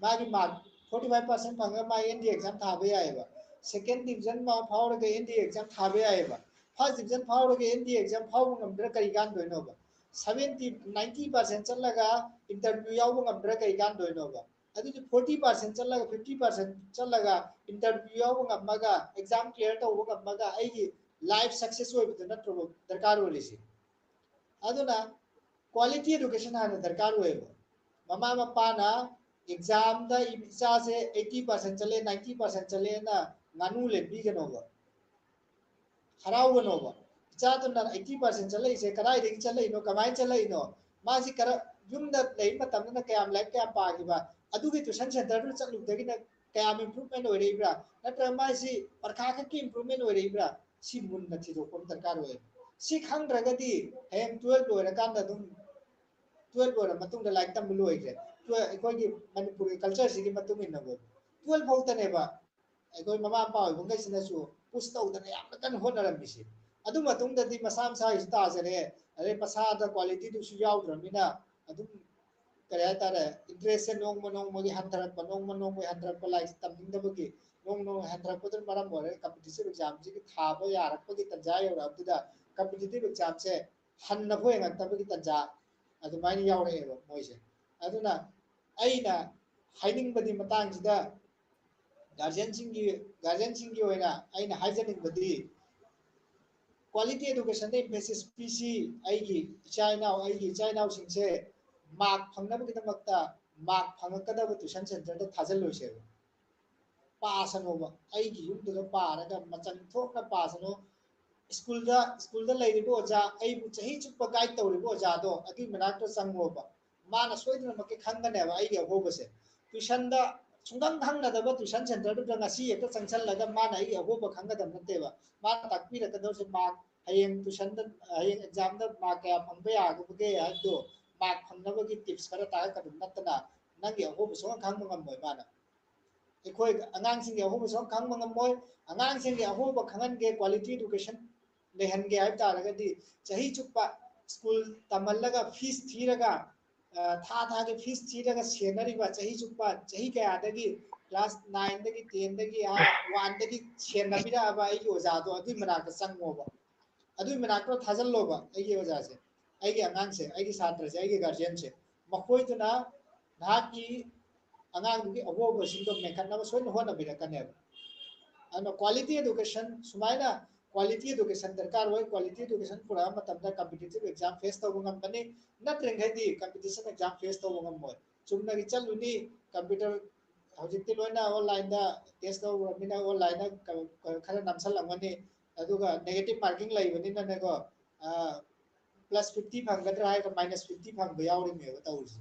ꯃꯥꯒꯤ mark forty five percent ꯐꯪꯉꯒ ꯃꯥ N D A exam ꯊꯥꯕ ꯌꯥꯏꯑꯕ꯫ Second division ꯃꯥ ꯐꯥꯎꯔꯒ N D A exam ꯊꯥꯕ ꯌꯥꯏꯑꯕ꯫ First division ꯐꯥꯎꯔꯒ N D A exam ꯐꯥꯎꯕ ꯉꯝꯗ꯭ꯔꯥ ꯀꯔꯤ ꯀꯥꯟꯗꯣꯏꯅꯣꯕ? Seventy, ninety percent ꯆꯠꯂꯒ interview ꯌꯥꯎꯕ ꯉꯝꯗ꯭ꯔꯥ ꯀꯔꯤ ꯀꯥꯟꯗꯣꯏꯅꯣꯕ? ꯑꯗꯨꯗꯤ forty percent ꯆꯠꯂꯒ, fifty percent ꯆꯠꯂꯒ interview ꯌꯥꯎꯕ ꯉꯝꯃꯒ, exam clear ꯇꯧꯕ ꯉꯝꯃꯒ ꯑꯩꯒꯤ life success ꯑꯣꯏꯕꯗꯨ ꯅꯠꯇ꯭ꯔꯣ ꯗꯔꯀꯥꯔ ꯑꯣꯏꯔꯤꯁꯤ? ꯑꯗꯨꯅ quality education ꯍꯥꯟꯅ ꯗꯔꯀꯥꯔ ꯑꯣꯏꯌꯦꯕ꯫ ꯃꯃꯥ ꯃꯄꯥꯅ exam ꯗ ꯏꯆꯥꯁꯦ eighty percent ꯆꯠꯂꯦ, ninety percent ꯆꯠꯂꯦꯅ ꯉꯥꯅꯨ ꯂꯦꯟꯕꯤꯒꯅꯣꯕ, ꯍꯔꯥꯎꯒꯅꯣꯕ꯫ ꯏꯆꯥꯗꯨꯅ eighty percent ꯆꯠꯂꯛꯏꯁꯦ ꯀꯗꯥꯏꯗꯒꯤ ꯆꯠꯂꯛꯏꯅꯣ, ꯀꯃꯥꯏꯅ ꯆꯠꯂꯛꯏꯅꯣ, ꯃꯥꯁꯤ ꯀꯔ-, ꯌꯨꯝꯗ ꯂꯩꯕ ꯃꯇꯝꯗꯅ ꯀꯌꯥꯝ, ꯂꯥꯏꯔꯤꯛ ꯀꯌꯥꯝ ꯄꯥꯈꯤꯕ, ꯑꯗꯨꯒꯤ tuition center ꯗꯨ ꯆꯠꯂꯨꯕꯗꯒꯤꯅ ꯀꯌꯥꯝ improvement ꯑꯣꯏꯔꯛꯏꯕ꯭ꯔꯥ, ꯅꯠꯇ꯭ꯔꯒ ꯃꯥꯁꯤ ꯄꯔꯈꯥ ꯈꯛꯀꯤ improvement ꯑꯣꯏꯔꯛꯏꯕ꯭ꯔꯥ, ꯁꯤ ꯃꯨꯟꯅ ꯊꯤꯗꯣꯛꯄ ꯑꯃ ꯗꯔꯀꯥꯔ ꯑꯣꯏꯌꯦ꯫ ꯁꯤ ꯈꯪꯗ꯭ꯔꯒꯗꯤ ꯍꯌꯦꯡ twelve ꯂꯣꯏꯔꯀꯥꯟꯗ ꯑꯗꯨꯝ, twelve ꯂꯣꯏꯔ ꯃꯇꯨꯡꯗ ꯂꯥꯏꯔꯤꯛ ꯇꯝꯕ ꯂꯣꯏꯈ꯭ꯔꯦ꯫ Twelve, ꯑꯩꯈꯣꯏꯒꯤ ꯃꯅꯤꯄꯨꯔꯒꯤ culture ꯁꯤꯒꯤ ꯃꯇꯨꯡ ꯏꯟꯅꯕ twelve ꯐꯥꯎꯗꯅꯦꯕ ꯑꯩꯈꯣꯏ ꯃꯃꯥ ꯃꯄꯥ ꯑꯣꯏꯕꯈꯩꯁꯤꯅꯁꯨ push ꯇꯧꯗꯅ ꯌꯥꯝꯅ ꯀꯟꯅ ꯍꯣꯠꯅꯔꯝꯃꯤꯁꯦ꯫ ꯑꯗꯨ ꯃꯇꯨꯡꯗꯗꯤ ꯃꯁꯥ ꯃꯁꯥꯒꯤꯁꯨ ꯇꯥꯖꯔꯦ, ꯑꯗꯩ ꯃꯁꯥꯗ quality ꯗꯨꯁꯨ ꯌꯥꯎꯗ꯭ꯔꯕꯅꯤꯅ ꯑꯗꯨꯝ, ꯀꯔꯤ ꯍꯥꯏꯇꯥꯔꯦ, interest ꯁꯦ ꯅꯣꯡꯃ ꯅꯣꯡꯃꯒꯤ ꯍꯟꯊꯔꯛꯄ, ꯅꯣꯡꯃ ꯅꯣꯡꯃꯒꯤ ꯍꯟꯊꯔꯛꯄ, ꯂꯥꯏꯔꯤꯛ ꯇꯝꯅꯤꯡꯗꯕꯒꯤ ꯅꯣꯡꯃ ꯅꯣꯡꯃꯒꯤ ꯍꯟꯊꯔꯛꯄꯗꯨꯅ ꯃꯔꯝ ꯑꯣꯏꯔꯒ competitive exam ꯁꯤꯒꯤ ꯊꯥꯕ ꯌꯥꯔꯛꯄꯒꯤ ꯇꯟꯖꯥ ꯌꯧꯔꯛꯑꯕꯗꯨꯗ competitive exam ꯁꯦ ꯍꯟꯅ ꯐꯥꯎ ꯌꯦꯡꯉꯛꯇꯕꯒꯤ ꯇꯟꯖꯥ ꯑꯗꯨꯃꯥꯏꯅ ꯌꯥꯎꯔꯛꯑꯦꯕ ꯃꯣꯏꯁꯦ꯫ ꯑꯗꯨꯅ ꯑꯩꯅ ꯍꯥꯏꯅꯤꯡꯕꯗꯤ ꯃꯇꯥꯡꯁꯤꯗ guardianꯁꯤꯡꯒꯤ guardianꯁꯤꯡꯒꯤ ꯑꯣꯏꯅ ꯑꯩꯅ ꯍꯥꯏꯖꯅꯤꯡꯕꯗꯤ quality educationꯗ emphasis ꯄꯤꯁꯤ꯫ ꯑꯩꯒꯤ ꯏꯆꯥ ꯏꯅꯥꯎ ꯑꯩꯒꯤ ꯏꯆꯥ ꯏꯅꯥꯎꯁꯤꯡꯁꯦ mark ꯐꯪꯅꯕꯒꯤꯗꯃꯛꯇ mark ꯐꯪꯉꯛꯀꯗꯕ tuition centreꯗ ꯊꯥꯖꯤꯜꯂꯣꯏꯁꯦꯕ꯫ ꯄꯥꯁꯅꯣꯕ, ꯑꯩꯒꯤ ꯌꯨꯝꯗꯨꯗ ꯄꯥꯔꯒ ꯃꯆꯪ ꯊꯣꯛꯅ ꯄꯥꯁꯅꯣ꯫ ꯁ꯭ꯀꯨꯜꯗ ꯁ꯭ꯀꯨꯜꯗ ꯂꯩꯔꯤꯕ ꯑꯣꯖꯥ, ꯑꯩꯕꯨ ꯆꯍꯤ ꯆꯨꯞꯄ guide ꯇꯧꯔꯤꯕ ꯑꯣꯖꯥꯗꯣ ꯑꯗꯨꯒꯤ ꯃꯅꯥꯛꯇ ꯆꯪꯉꯣꯕ꯫ ꯃꯥꯅ ꯁꯣꯏꯗꯅꯃꯛꯀꯤ ꯈꯪꯒꯅꯦꯕ ꯑꯩꯒꯤ ꯑꯍꯣꯕꯁꯦ꯫ Tuitionꯗ ꯁꯨꯡꯈꯪ ꯈꯪꯅꯗꯕ tuition centreꯗꯨꯗ ꯉꯁꯤ ꯍꯦꯛꯇ ꯆꯪꯁꯜꯂꯒ ꯃꯥꯅ ꯑꯩꯒꯤ ꯑꯍꯣꯕ ꯈꯪꯒꯗꯕ ꯅꯠꯇꯦꯕ꯫ ꯃꯥꯅ ꯇꯥꯛꯄꯤꯔꯛꯀꯗꯧꯁꯦ mark, ꯍꯌꯦꯡ tuitionꯗ ꯍꯌꯦꯡ examꯗ mark ꯀꯌꯥ ꯐꯪꯕ ꯌꯥꯒꯗꯒꯦ ꯍꯥꯏꯕꯗꯣ, mark ꯐꯪꯅꯕꯒꯤ tips ꯈꯔ ꯇꯥꯛꯂꯛꯀꯗꯕ ꯅꯠꯇꯅ ꯅꯪꯒꯤ ꯑꯍꯣꯕ ꯁꯨꯡꯈꯪ ꯈꯪꯕ ꯉꯝꯃꯣꯏ ꯃꯥꯅ꯫ ꯑꯩꯈꯣꯏ ꯑꯉꯥꯡꯁꯤꯡꯒꯤ ꯑꯍꯣꯕꯁꯨ ꯑꯃ ꯈꯪꯕ ꯉꯝꯃꯣꯏ꯫ ꯑꯉꯥꯡꯁꯤꯡꯒꯤ ꯑꯍꯣꯕ ꯈꯪꯍꯟꯒꯦ, quality education ꯂꯩꯍꯟꯒꯦ ꯍꯥꯏꯕ ꯇꯥꯔꯒꯗꯤ ꯆꯍꯤ ꯆꯨꯞꯄ ꯁ꯭ꯀꯨꯜ ꯇꯝꯍꯜꯂꯒ fees ꯊꯤꯔꯒ, ꯑ, ꯊꯥ ꯊꯥꯒꯤ fees ꯊꯤꯔꯒ ꯁꯦꯟꯅꯔꯤꯕ ꯆꯍꯤ ꯆꯨꯞꯄ, ꯆꯍꯤ ꯀꯌꯥꯗꯒꯤ class nineꯗꯒꯤ tenꯗꯒꯤ, ꯑꯥ, oneꯗꯒꯤ ꯁꯦꯟꯅꯕꯤꯔꯛꯑꯕ ꯑꯩꯒꯤ ꯑꯣꯖꯥꯗꯣ ꯑꯗꯨꯒꯤ ꯃꯅꯥꯛꯇ ꯆꯪꯉꯣꯕ꯫ ꯑꯗꯨꯒꯤ ꯃꯅꯥꯛꯇ ꯊꯥꯖꯤꯜꯂꯣꯕ ꯑꯩꯒꯤ ꯑꯣꯖꯥꯁꯦ, ꯑꯩꯒꯤ ꯑꯉꯥꯡꯁꯦ, ꯑꯩꯒꯤ ꯁꯥꯇ꯭ꯔꯁꯦ, ꯑꯩꯒꯤ guardianꯁꯦ꯫ ꯃꯈꯣꯏꯗꯨꯅ ꯅꯍꯥꯛꯀꯤ ꯑꯉꯥꯡꯗꯨꯒꯤ ꯑꯍꯣꯕꯁꯤꯡꯗꯣ ꯃꯦꯟꯈꯠꯅꯕ ꯁꯣꯏꯗꯅ ꯍꯣꯠꯅꯕꯤꯔꯛꯀꯅꯦꯕ꯫ ꯑꯗꯨꯅ quality education, ꯁꯨꯃꯥꯏꯅ quality education ꯗꯔꯀꯥꯔ ꯑꯣꯏ꯫ Quality education ꯄꯨꯔꯛꯑ ꯃꯇꯝꯗ competitive exam face ꯇꯧꯕ ꯉꯝꯒꯅꯤ꯫ ꯅꯠꯇ꯭ꯔꯤꯉꯩꯗꯤ competition exam face ꯇꯧꯕ ꯉꯝꯃꯣꯏ꯫ ꯆꯨꯝꯅꯒꯤ ꯆꯠꯂꯨꯅꯤ, computer ꯍꯧꯖꯤꯛꯇꯤ ꯂꯣꯏꯅ onlineꯗ test ꯇꯧꯔꯕꯅꯤꯅ onlineꯗ ꯈꯔ ꯅꯝꯁꯜꯂꯝꯒꯅꯤ, ꯑꯗꯨꯒ negative marking ꯂꯩꯕꯅꯤꯅꯅꯦꯀꯣ, plus fifty ꯐꯪꯒꯗ꯭ꯔꯥ ꯍꯥꯏꯔꯒ minus fifty ꯐꯪꯕ ꯌꯥꯎꯔꯤꯅꯦꯕ ꯇꯧꯔꯤꯁꯦ꯫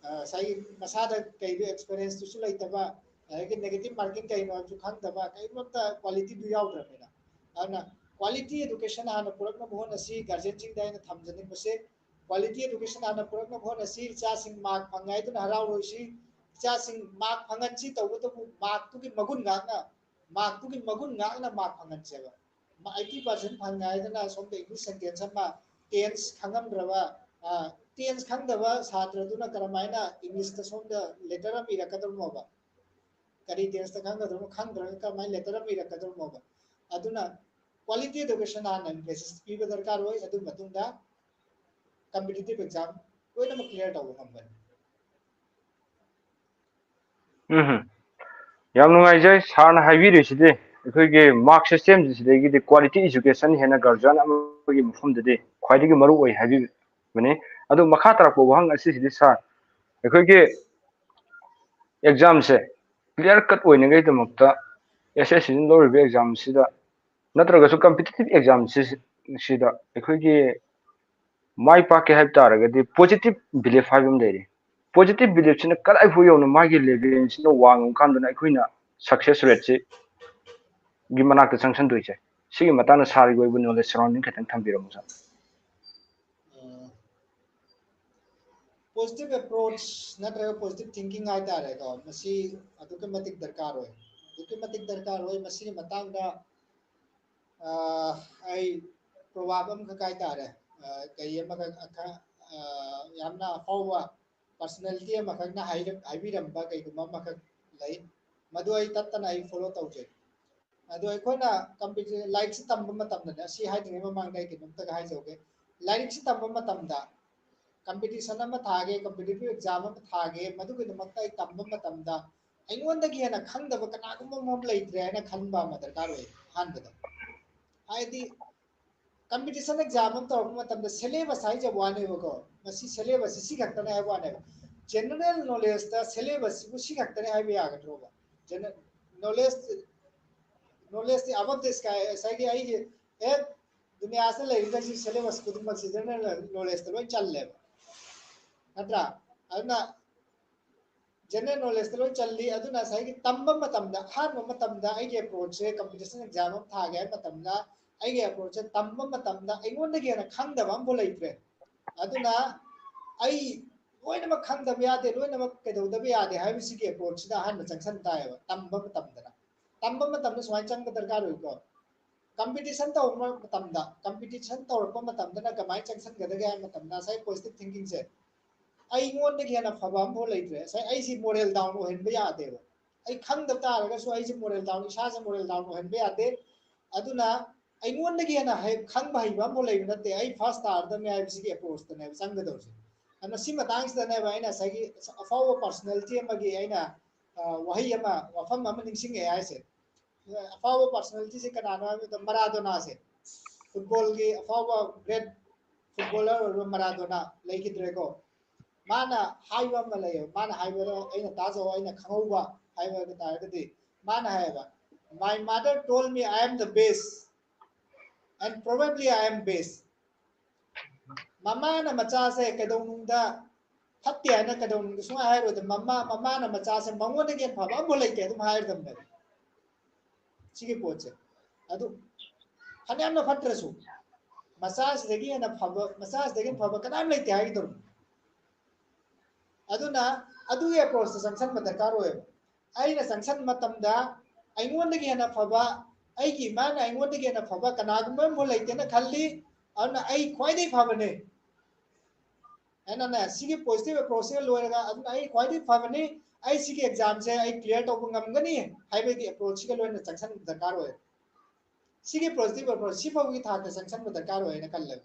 ꯑ, ꯉꯁꯥꯏꯒꯤ ꯃꯁꯥꯗ ꯀꯩꯗꯣ experienceꯇꯨꯁꯨ ꯂꯩꯇꯕ, ꯑꯗꯒꯤ negative marking ꯀꯩꯅꯣ ꯍꯥꯏꯕꯁꯨ ꯈꯪꯗꯕ, ꯀꯔꯤꯒꯨꯝꯕ qualityꯗꯨ ꯌꯥꯎꯗ꯭ꯔꯕꯅꯤꯅ꯫ ꯑꯗꯨꯅ quality education ꯍꯥꯟꯅ ꯄꯨꯔꯛꯅꯕ ꯍꯣꯠꯅꯁꯤ꯫ Guardianꯁꯤꯡꯗ ꯑꯩꯅ ꯊꯝꯖꯅꯤꯡꯕꯁꯦ, quality education ꯍꯥꯟꯅ ꯄꯨꯔꯛꯅꯕ ꯍꯣꯠꯅꯁꯤ꯫ ꯏꯆꯥꯁꯤꯡ mark ꯐꯪꯉꯦ ꯍꯥꯏꯗꯨꯅ ꯍꯔꯥꯎꯔꯣꯏꯁꯤ꯫ ꯏꯆꯥꯁꯤꯡ mark ꯐꯪꯍꯟꯁꯤ, ꯇꯧꯕꯇꯕꯨ markꯇꯨꯒꯤ ꯃꯒꯨꯟ ꯉꯥꯛꯅ, markꯇꯨꯒꯤ ꯃꯒꯨꯟ ꯉꯥꯛꯅ mark ꯐꯪꯍꯟꯁꯦꯕ꯫ Eighty percent ꯐꯪꯉꯦ ꯍꯥꯏꯗꯅ ꯁꯣꯝꯗ English sentence ꯑꯃ, tense ꯈꯪꯉꯝꯗ꯭ꯔꯕ, tense ꯈꯪꯗꯕ ꯁꯥꯇ꯭ꯔꯗꯨꯅ ꯀꯔꯝꯍꯥꯏꯅ Englishꯇ ꯁꯣꯝꯗ letter ꯑꯃ ꯏꯔꯛꯀꯗꯧꯔꯤꯅꯣꯕ? ꯀꯔꯤ tenseꯇ ꯈꯪꯒꯗꯧꯔꯤꯅꯣ? ꯈꯪꯗ꯭ꯔꯒ ꯀꯔꯝꯍꯥꯏꯅ letter ꯑꯃ ꯏꯔꯛꯀꯗꯧꯔꯤꯅꯣꯕ? ꯑꯗꯨꯅ quality education ꯍꯥꯟꯅ emphasis ꯄꯤꯕ ꯗꯔꯀꯥꯔ ꯑꯣꯏ꯫ ꯑꯗꯨ ꯃꯇꯨꯡꯗ competitive exam ꯂꯣꯏꯅꯃꯛ clear ꯇꯧꯕ ꯉꯝꯒꯅꯤ꯫ ꯎꯝ ꯌꯥꯝ ꯅꯨꯡꯉꯥꯏꯖꯩ ꯁꯥꯔꯅ ꯍꯥꯏꯕꯤꯔꯤꯁꯤꯗꯤ꯫ ꯑꯩꯈꯣꯏꯒꯤ mark system ꯁꯤꯗꯒꯤꯗꯤ quality education ꯍꯦꯟꯅ guardian ꯑꯃꯒꯤ ꯃꯐꯝꯗꯗꯤ ꯈ꯭ꯋꯥꯏꯗꯒꯤ ꯃꯔꯨ ꯑꯣꯏ ꯍꯥꯏꯕꯤꯕꯅꯤ꯫ ꯑꯗꯨ ꯃꯈꯥ ꯇꯥꯔꯛꯄ ꯋꯥꯍꯪ ꯑꯁꯤꯁꯤꯗꯤ ꯁꯥꯔ, ꯑꯩꯈꯣꯏꯒꯤ exam ꯁꯦ clear cut ꯑꯣꯏꯅꯉꯩꯗꯃꯛꯇ S S C ꯅ ꯂꯧꯔꯤꯕ exam ꯁꯤꯗ ꯅꯠꯇ꯭ꯔꯒꯁꯨ competitive exam ꯁꯤꯗ ꯑꯩꯈꯣꯏꯒꯤ ꯃꯥꯏ ꯄꯥꯛꯀꯦ ꯍꯥꯏꯕ ꯇꯥꯔꯒꯗꯤ positive belief ꯍꯥꯏꯕ ꯑꯃ ꯂꯩꯔꯤ꯫ Positive belief ꯁꯤꯅ ꯀꯗꯥꯏꯐꯥꯎ ꯌꯧꯅ ꯃꯥꯒꯤ level ꯁꯤꯅ ꯋꯥꯡꯉꯕ ꯀꯥꯟꯗꯅ ꯑꯩꯈꯣꯏꯅ success rate ꯁꯤ ꯒꯤ ꯃꯅꯥꯛꯇ ꯆꯪꯁꯟꯗꯣꯏꯁꯦ꯫ ꯁꯤꯒꯤ ꯃꯇꯥꯡꯗ ꯁꯥꯔꯒꯤ ꯑꯣꯏꯕ knowledge surrounding ꯈꯤꯇꯪ ꯊꯝꯕꯤꯔꯝꯃꯨ ꯁꯥꯔ꯫ positive approach ꯅꯠꯇ꯭ꯔꯒ positive thinking ꯍꯥꯏꯇꯥꯔꯦꯀꯣ, ꯃꯁꯤ ꯑꯗꯨꯛꯀꯤ ꯃꯇꯤꯛ ꯗꯔꯀꯥꯔ ꯑꯣꯏ꯫ ꯑꯗꯨꯛꯀꯤ ꯃꯇꯤꯛ ꯗꯔꯀꯥꯔ ꯑꯣꯏ꯫ ꯃꯁꯤꯒꯤ ꯃꯇꯥꯡꯗ ꯑꯩ proverb ꯑꯃꯈꯛ ꯍꯥꯏꯇꯥꯔꯦ, ꯀꯩ ꯑꯃꯈꯛ, ꯌꯥꯝꯅ ꯑꯐꯥꯎꯕ personality ꯑꯃꯈꯛꯅ ꯍꯥꯏꯕꯤꯔꯝꯕ ꯀꯩꯒꯨꯝꯕ ꯑꯃꯈꯛ ꯂꯩ꯫ ꯃꯗꯨ ꯑꯩ ꯇꯠꯇꯅ ꯑꯩ follow ꯇꯧꯖꯩ꯫ ꯑꯗꯣ ꯑꯩꯈꯣꯏꯅ ꯂꯥꯏꯔꯤꯛꯁꯤ ꯇꯝꯕ ꯃꯇꯝꯗꯅꯦ, ꯑꯁꯤ ꯍꯥꯏꯗ꯭ꯔꯤꯉꯩ ꯃꯃꯥꯡꯗ ꯑꯩ ꯀꯩꯅꯣꯝꯇꯒ ꯍꯥꯏꯖꯍꯧꯒꯦ꯫ ꯂꯥꯏꯔꯤꯛꯁꯤ ꯇꯝꯕ ꯃꯇꯝꯗ competition ꯑꯃ ꯊꯥꯒꯦ, competitive exam ꯑꯃ ꯊꯥꯒꯦ, ꯃꯗꯨꯒꯤꯗꯃꯛꯇ ꯑꯩ ꯇꯝꯕ ꯃꯇꯝꯗ ꯑꯩꯉꯣꯟꯗꯒꯤ ꯍꯦꯟꯅ ꯈꯪꯗꯕ ꯀꯅꯥꯒꯨꯝꯕ ꯑꯃ ꯂꯩꯇ꯭ꯔꯦ ꯍꯥꯏꯅ ꯈꯟꯕ ꯑꯃ ꯗꯔꯀꯥꯔ ꯑꯣꯏ꯫ ꯑꯍꯥꯟꯕꯗ ꯍꯥꯏꯗꯤ competition exam ꯑꯃ ꯇꯧꯔꯛꯄ ꯃꯇꯝꯗ syllabus ꯍꯥꯏꯖꯕ ꯋꯥꯅꯦꯕꯀꯣ, ꯃꯁꯤ syllabus ꯁꯤ ꯈꯛꯇꯅꯦ ꯍꯥꯏꯕ ꯋꯥꯅꯦꯕ꯫ General knowledge ꯇ syllabus ꯁꯤꯕꯨ ꯁꯤ ꯈꯛꯇꯅꯦ ꯍꯥꯏꯕ ꯌꯥꯒꯗ꯭ꯔꯣꯕ? General knowledge, knowledge D above the sky, ꯉꯁꯥꯏꯒꯤ ꯑꯩꯒꯤ ꯍꯦꯛ ꯗꯨꯅꯤꯌꯥꯁꯤꯗ ꯂꯩꯔꯤꯕꯁꯤ syllabus ꯈꯨꯗꯤꯡꯃꯛꯁꯤ general knowledge ꯇ ꯂꯣꯏ ꯆꯜꯂꯦꯕ, ꯅꯠꯇ꯭ꯔꯥ? ꯑꯗꯨꯅ general knowledge ꯇ ꯂꯣꯏ ꯆꯜꯂꯤ꯫ ꯑꯗꯨꯅ ꯉꯁꯥꯏꯒꯤ ꯇꯝꯕ ꯃꯇꯝꯗ, ꯑꯍꯥꯟꯕ ꯃꯇꯝꯗ ꯑꯩꯒꯤ approach ꯁꯦ competition exam ꯑꯃ ꯊꯥꯒꯦ ꯍꯥꯏꯕ ꯃꯇꯝꯗ ꯑꯩꯒꯤ approach ꯁꯦ ꯇꯝꯕ ꯃꯇꯝꯗ ꯑꯩꯉꯣꯟꯗꯒꯤ ꯍꯦꯟꯅ ꯈꯪꯗꯕ ꯑꯃꯐꯥꯎ ꯂꯩꯇ꯭ꯔꯦ꯫ ꯑꯗꯨꯅ ꯑꯩ ꯂꯣꯏꯅꯃꯛ ꯈꯪꯗꯕ ꯌꯥꯗꯦ, ꯂꯣꯏꯅꯃꯛ ꯀꯩꯗꯧꯗꯕ ꯌꯥꯗꯦ ꯍꯥꯏꯕꯁꯤꯒꯤ approach ꯁꯤꯗ ꯑꯍꯥꯟꯕ ꯆꯪꯁꯟ ꯇꯥꯏꯌꯦꯕ꯫ ꯇꯝꯕ ꯃꯇꯝꯗꯅ, ꯇꯝꯕ ꯃꯇꯝꯗ ꯁꯨꯃꯥꯏꯅ ꯆꯪꯕ ꯗꯔꯀꯥꯔ ꯑꯣꯏꯀꯣ꯫ Competition ꯇꯧꯕ ꯃꯇꯝꯗ, competition ꯇꯧꯔꯛꯄ ꯃꯇꯝꯗꯅ ꯀꯃꯥꯏꯅ ꯆꯪꯁꯟꯒꯗꯒꯦ ꯍꯥꯏꯕ ꯃꯇꯝꯗ ꯉꯁꯥꯏ positive thinking ꯁꯦ, ꯑꯩꯉꯣꯟꯗꯒꯤ ꯍꯦꯟꯅ ꯐꯕ ꯑꯃꯐꯥꯎ ꯂꯩꯇ꯭ꯔꯦ꯫ ꯉꯁꯥꯏ ꯑꯩꯁꯤ moral down ꯑꯣꯏꯍꯟꯕ ꯌꯥꯗꯦꯕ꯫ ꯑꯩ ꯈꯪꯗꯕ ꯇꯥꯔꯒꯁꯨ ꯑꯩꯁꯦ moral down, ꯏꯁꯥꯁꯦ moral down ꯑꯣꯏꯍꯟꯕ ꯌꯥꯗꯦ꯫ ꯑꯗꯨꯅ ꯑꯩꯉꯣꯟꯗꯒꯤ ꯍꯦꯟꯅ ꯈꯪꯕ ꯍꯩꯕ ꯑꯃꯐꯥꯎ ꯂꯩꯕ ꯅꯠꯇꯦ, ꯑꯩ ꯐꯥꯔꯁ ꯇꯥꯔꯗꯕꯅꯦ ꯍꯥꯏꯕꯁꯤꯒꯤ ꯑꯦꯄ꯭ꯔꯣꯆꯇꯅꯦꯕ ꯆꯪꯒꯗꯧꯔꯤꯁꯦ꯫ ꯑꯗꯨꯅ ꯁꯤ ꯃꯇꯥꯡꯁꯤꯗꯅꯦꯕ ꯑꯩꯅ ꯉꯁꯥꯏꯒꯤ ꯑꯐꯥꯎꯕ ꯄꯥꯔꯁꯣꯅꯦꯂꯤꯇꯤ ꯑꯃꯒꯤ ꯑꯩꯅ ꯋꯥꯍꯩ ꯑꯃ, ꯋꯥꯐꯝ ꯑꯃ ꯅꯤꯡꯁꯤꯡꯉꯛꯑꯦ ꯍꯥꯏꯁꯦ꯫ ꯑꯐꯥꯎꯕ ꯄꯥꯔꯁꯣꯅꯦꯂꯤꯇꯤꯁꯦ ꯀꯅꯥꯅꯣ ꯍꯥꯏꯕꯗ ꯃꯔꯥꯗꯣꯅꯥꯁꯦ, ꯐꯨꯠꯕꯣꯜꯒꯤ ꯑꯐꯥꯎꯕ ꯒ꯭ꯔꯦꯠ ꯐꯨꯠꯕꯣꯂꯔ ꯑꯣꯏꯕ ꯃꯔꯥꯗꯣꯅꯥ ꯂꯩꯈꯤꯗ꯭ꯔꯦꯀꯣ꯫ ꯃꯥꯅ ꯍꯥꯏꯕ ꯑꯃ ꯂꯩꯌꯦꯕ, ꯃꯥꯅ ꯍꯥꯏꯕꯗ ꯑꯩꯅ ꯇꯥꯖꯧ, ꯑꯩꯅ ꯈꯪꯍꯧꯕ ꯍꯥꯏꯕ ꯇꯥꯔꯒꯗꯤ, ꯃꯥꯅ ꯍꯥꯏꯌꯦꯕ, "My mother told me I am the best, and probably I am best." ꯃꯃꯥꯅ ꯃꯆꯥꯁꯦ ꯀꯩꯗꯧꯅꯨꯡꯗ ꯐꯠꯇꯦ ꯍꯥꯏꯅ ꯀꯩꯗꯧꯅꯨꯡꯗ ꯁꯨꯡꯍꯥꯏ ꯍꯥꯏꯔꯣꯏꯗ, ꯃꯃꯥ ꯃꯃꯥꯅ ꯃꯆꯥꯁꯦ ꯃꯉꯣꯟꯗꯒꯤ ꯍꯦꯟꯅ ꯐꯕ ꯑꯃꯐꯥꯎ ꯂꯩꯇꯦ ꯑꯗꯨꯝ ꯍꯥꯏꯔꯗꯕꯅꯦꯕ꯫ ꯁꯤꯒꯤ ꯄꯣꯠꯁꯦ ꯑꯗꯨ ꯐꯅꯌꯥꯝꯅ ꯐꯠꯇ꯭ꯔꯁꯨ ꯃꯆꯥꯁꯤꯗꯒꯤ ꯍꯦꯟꯅ ꯐꯕ, ꯃꯆꯥꯁꯤꯗꯒꯤ ꯍꯦꯟꯅ ꯐꯕ ꯀꯅꯥꯝ ꯂꯩꯇꯦ ꯍꯥꯏꯒꯗꯧꯔꯤꯅꯤ꯫ ꯑꯗꯨꯅ ꯑꯗꯨꯒꯤ ꯑꯦꯄ꯭ꯔꯣꯆꯇ ꯆꯪꯁꯟꯕ ꯗꯔꯀꯥꯔ ꯑꯣꯏꯌꯦꯕ꯫ ꯑꯩꯅ ꯆꯪꯁꯟꯕ ꯃꯇꯝꯗ ꯑꯩꯉꯣꯟꯗꯒꯤ ꯍꯦꯟꯅ ꯐꯕ, ꯑꯩꯒꯤ ꯏꯃꯥꯅ ꯑꯩꯉꯣꯟꯗꯒꯤ ꯍꯦꯟꯅ ꯐꯕ ꯀꯅꯥꯒꯨꯝꯕ ꯑꯃꯐꯥꯎ ꯂꯩꯇꯦꯅ ꯈꯜꯂꯤ, ꯑꯗꯨꯅ ꯑꯩ ꯈ꯭ꯋꯥꯏꯗꯒꯤ ꯐꯕꯅꯦ ꯍꯥꯏꯅꯅꯦ, ꯁꯤꯒꯤ ꯄꯣꯖꯤꯇꯤꯚ ꯑꯦꯄ꯭ꯔꯣꯆꯁꯤꯒ ꯂꯣꯏꯔꯒ, "ꯑꯗꯨꯅ ꯑꯩ ꯈ꯭ꯋꯥꯏꯗꯒꯤ ꯐꯕꯅꯤ, ꯑꯩ ꯁꯤꯒꯤ ꯑꯦꯛꯖꯥꯝꯁꯦ ꯑꯩ ꯀ꯭ꯂꯤꯌꯥꯔ ꯇꯧꯕ ꯉꯝꯒꯅꯤ" ꯍꯥꯏꯕꯒꯤ ꯑꯦꯄ꯭ꯔꯣꯆꯁꯤꯒ ꯂꯣꯏꯅꯅ ꯆꯪꯁꯟꯕ ꯗꯔꯀꯥꯔ ꯑꯣꯏ꯫ ꯁꯤꯒꯤ ꯄꯣꯖꯤꯇꯤꯚ ꯑꯦꯄ꯭ꯔꯣꯆ ꯁꯤ ꯐꯥꯎꯒꯤ ꯊꯥꯛꯇ ꯆꯪꯁꯟꯕ ꯗꯔꯀꯥꯔ ꯑꯣꯏ ꯍꯥꯏꯅ ꯈꯜꯂꯦ,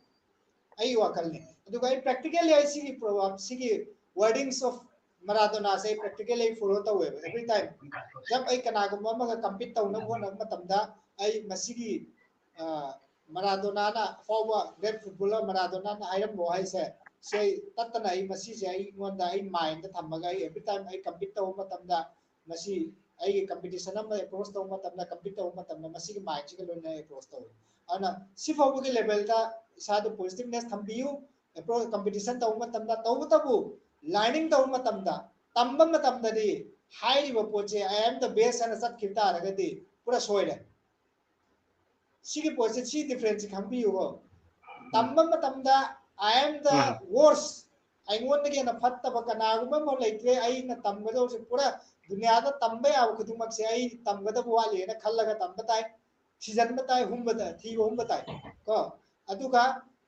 ꯑꯩꯒꯤ ꯋꯥꯈꯜꯅꯤ꯫ ꯑꯗꯨꯒ ꯑꯩ ꯄ꯭ꯔꯦꯛꯇꯤꯀꯦꯜꯂꯤ ꯑꯩ ꯁꯤꯒꯤ ꯄ꯭ꯔꯣꯚꯥꯕ, ꯁꯤꯒꯤ ꯋꯥꯔꯗꯤꯡꯁ ꯑꯣꯐ ꯃꯔꯥꯗꯣꯅꯥꯁꯦ ꯑꯩ ꯄ꯭ꯔꯦꯛꯇꯤꯀꯦꯜꯂꯤ ꯑꯩ ꯐꯣꯂꯣ ꯇꯧꯋꯦꯕ꯫ ꯑꯦꯚ꯭ꯔꯤ ꯇꯥꯏꯝ ꯌꯥꯝ ꯑꯩ ꯀꯅꯥꯒꯨꯝꯕ ꯑꯃꯒ ꯀꯝꯄꯤꯠ ꯇꯧꯅꯕ ꯍꯣꯠꯅꯕ ꯃꯇꯝꯗ ꯑꯩ ꯃꯁꯤꯒꯤ ꯃꯔꯥꯗꯣꯅꯥꯅ, ꯑꯐꯥꯎꯕ ꯒ꯭ꯔꯦꯠ ꯐꯨꯠꯕꯣꯂꯔ ꯃꯔꯥꯗꯣꯅꯥꯅ ꯍꯥꯏꯔꯝꯕ ꯋꯥꯍꯩꯁꯦ, ꯁꯤ ꯑꯩ ꯇꯠꯇꯅ ꯑꯩ ꯃꯁꯤꯁꯦ ꯑꯩꯉꯣꯟꯗ ꯑꯩ ꯃꯥꯏꯟꯗ ꯊꯝꯃꯒ ꯑꯩ ꯑꯦꯚ꯭ꯔꯤ ꯇꯥꯏꯝ ꯑꯩ ꯀꯝꯄꯤꯠ ꯇꯧꯕ ꯃꯇꯝꯗ ꯃꯁꯤ ꯑꯩꯒꯤ ꯀꯝꯄꯤꯇꯤꯁꯟ ꯑꯃ ꯑꯦꯄ꯭ꯔꯣꯆ ꯇꯧꯕ ꯃꯇꯝꯗ, ꯀꯝꯄꯤꯠ ꯇꯧꯕ ꯃꯇꯝꯗ ꯃꯁꯤꯒꯤ ꯃꯥꯏꯟꯁꯤꯒ ꯂꯣꯏꯅꯅ ꯑꯦꯄ꯭ꯔꯣꯆ ꯇꯧꯋꯤ꯫ ꯑꯗꯨꯅ ꯁꯤ ꯐꯥꯎꯕꯒꯤ ꯂꯦꯚꯦꯜꯗ ꯏꯁꯥꯗ ꯄꯣꯖꯤꯇꯤꯚꯅꯦꯁ ꯊꯝꯕꯤꯌꯨ꯫ ꯑꯦꯄ꯭ꯔꯣꯆ, ꯀꯝꯄꯤꯇꯤꯁꯟ ꯇꯧꯕ ꯃꯇꯝꯗ, ꯇꯧꯕꯇꯕꯨ ꯂꯔꯅꯤꯡ ꯇꯧꯕ ꯃꯇꯝꯗ, ꯇꯝꯕ ꯃꯇꯝꯗꯗꯤ ꯍꯥꯏꯔꯤꯕ ꯄꯣꯠꯁꯦ "I am the best" ꯍꯥꯏꯅ ꯆꯠꯈꯤꯕ ꯇꯥꯔꯒꯗꯤ ꯄꯨꯔꯥ ꯁꯣꯏꯔꯦ꯫ ꯁꯤꯒꯤ ꯄꯣꯠꯁꯦ, ꯁꯤ ꯗꯤꯐ꯭ꯔꯦꯟꯁꯁꯦ ꯈꯪꯕꯤꯌꯨꯀꯣ꯫ ꯇꯝꯕ ꯃꯇꯝꯗ "I am the worst", ꯑꯩꯉꯣꯟꯗꯒꯤ ꯍꯦꯟꯅ ꯐꯠꯇꯕ ꯀꯅꯥꯒꯨꯝꯕ ꯑꯃ ꯂꯩꯇ꯭ꯔꯦ, ꯑꯩꯅ ꯇꯝꯒꯗꯧꯁꯦ ꯄꯨꯔꯥ ꯗꯨꯅꯤꯌꯥꯗ ꯇꯝꯕ ꯌꯥꯕ ꯈꯨꯗꯤꯡꯃꯛꯁꯦ ꯑꯩ ꯇꯝꯒꯗꯕ ꯋꯥꯠꯂꯦꯅ ꯈꯜꯂꯒ ꯇꯝꯕ ꯇꯥꯏ, ꯊꯤꯖꯤꯟꯕ ꯇꯥꯏ, ꯍꯨꯝꯕ ꯇꯥꯏ, ꯊꯤꯕ ꯍꯨꯝꯕ ꯇꯥꯏ ꯀꯣ꯫ ꯑꯗꯨꯒ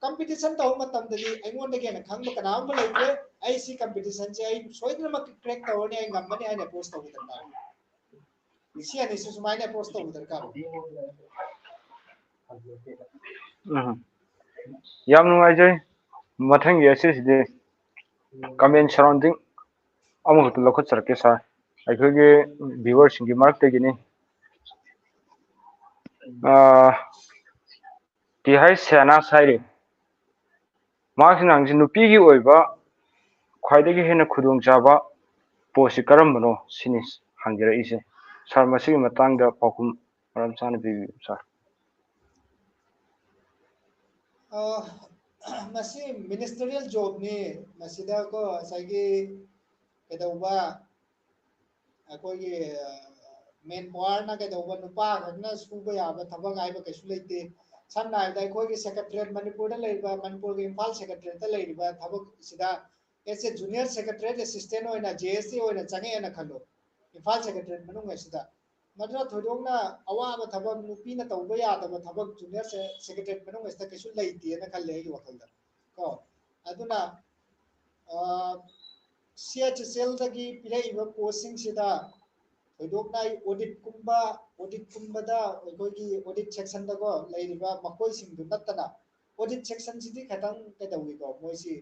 ꯀꯝꯄꯤꯇꯤꯁꯟ ꯇꯧꯕ ꯃꯇꯝꯗꯗꯤ ꯑꯩꯉꯣꯟꯗꯒꯤ ꯍꯦꯟꯅ ꯈꯪꯕ ꯀꯅꯥ ꯑꯃ ꯂꯩꯇ꯭ꯔꯦ, ꯑꯩ ꯁꯤ ꯀꯝꯄꯤꯇꯤꯁꯟꯁꯦ ꯑꯩ ꯁꯣꯏꯗꯅꯃꯛꯀꯤ ꯀ꯭ꯔꯦꯛ ꯇꯧꯔꯅꯤ, ꯑꯩ ꯉꯝꯒꯅꯤ ꯍꯥꯏꯅ ꯑꯦꯄ꯭ꯔꯣꯆ ꯇꯧꯕ ꯗꯔꯀꯥꯔ ꯑꯣꯏ꯫ ꯁꯤ ꯑꯅꯤꯁꯤ ꯁꯨꯃꯥꯏꯅ ꯑꯦꯄ꯭ꯔꯣꯆ ꯇꯧꯕ ꯗꯔꯀꯥꯔ ꯑꯣꯏ꯫ ꯎꯝ꯫ ꯌꯥꯝ ꯅꯨꯡꯉꯥꯏꯖꯩ꯫ ꯃꯊꯪꯒꯤ ꯑꯁꯤꯁꯤꯗꯤ comment surrounding ꯑꯃꯈꯛꯇ ꯂꯧꯈꯠꯆꯔꯛꯀꯦ ꯁꯥꯔ꯫ ꯑꯩꯈꯣꯏꯒꯤ viewerꯁꯤꯡꯒꯤ ꯃꯔꯛꯇꯒꯤꯅꯤ꯫ ꯑꯥ, ꯇꯤ ꯍꯩꯆ ꯁꯦꯅꯥꯁ ꯍꯥꯏꯔꯤ꯫ ꯃꯍꯥꯛꯁꯤꯅ ꯍꯪꯉꯤꯁꯤ, ꯅꯨꯄꯤꯒꯤ ꯑꯣꯏꯕ ꯈ꯭ꯋꯥꯏꯗꯒꯤ ꯍꯦꯟꯅ ꯈꯨꯗꯣꯡꯆꯥꯕ postꯁꯤ ꯀꯔꯝꯕꯅꯣ ꯁꯤꯅꯤ ꯍꯪꯖꯔꯛꯏꯁꯦ꯫ ꯁꯥꯔ, ꯃꯁꯤꯒꯤ ꯃꯇꯥꯡꯗ ꯄꯥꯎꯈꯨꯝ ꯃꯔꯝ ꯆꯥꯅ ꯄꯤꯕꯤꯌꯨ, ꯁꯥꯔ꯫ ꯑ, ꯃꯁꯤ ministerial jobꯅꯤ꯫ ꯃꯁꯤꯗꯀꯣ ꯉꯁꯥꯏꯒꯤ ꯀꯩꯗꯧꯕ, ꯑꯩꯈꯣꯏꯒꯤ, ꯑ, manpowerꯅ ꯀꯩꯗꯧꯕ, ꯅꯨꯄꯥ ꯈꯛꯅ ꯁꯨꯕ ꯌꯥꯕ ꯊꯕꯛ ꯍꯥꯏꯕ ꯀꯩꯁꯨ ꯂꯩꯇꯦ꯫ ꯁꯝꯅ ꯍꯥꯏꯔꯕꯗ ꯑꯩꯈꯣꯏꯒꯤ secretariat, ꯃꯅꯤꯄꯨꯔꯗ ꯂꯩꯔꯤꯕ, ꯃꯅꯤꯄꯨꯔꯒꯤ ꯏꯝꯐꯥꯜ secretariatꯇ ꯂꯩꯔꯤꯕ ꯊꯕꯛꯁꯤꯗ as a junior secretariat assistant ꯑꯣꯏꯅ, JSA ꯑꯣꯏꯅ ꯆꯪꯉꯛꯑꯦꯅ ꯈꯜꯂꯣ, ꯏꯝꯐꯥꯜ secretariat ꯃꯅꯨꯡ ꯑꯁꯤꯗ꯫ ꯃꯗꯨꯅ ꯊꯣꯏꯗꯣꯛꯅ ꯑꯋꯥꯕ ꯊꯕꯛ, ꯅꯨꯄꯤꯅ ꯇꯧꯕ ꯌꯥꯗꯕ ꯊꯕꯛ junior se-, secretariat ꯃꯅꯨꯡ ꯑꯁꯤꯗ ꯀꯩꯁꯨ ꯂꯩꯇꯦꯅ ꯈꯜꯂꯦ ꯑꯩꯒꯤ ꯋꯥꯈꯜꯗ꯫ ꯀꯣ, ꯑꯗꯨꯅ, ꯑ, CHSLꯗꯒꯤ ꯄꯤꯔꯛꯏꯕ postꯁꯤꯡꯁꯤꯗ ꯊꯣꯏꯗꯣꯛꯅ ꯑꯩ auditꯀꯨꯝꯕ, auditꯀꯨꯝꯕꯗ ꯑꯩꯈꯣꯏꯒꯤ audit sectionꯗꯀꯣ ꯂꯩꯔꯤꯕ ꯃꯈꯣꯏꯁꯤꯡꯗꯨ ꯅꯠꯇꯅ, audit sectionꯁꯤꯗꯤ ꯈꯤꯇꯪ ꯀꯩꯗꯧꯏꯀꯣ, ꯃꯣꯏꯁꯤ,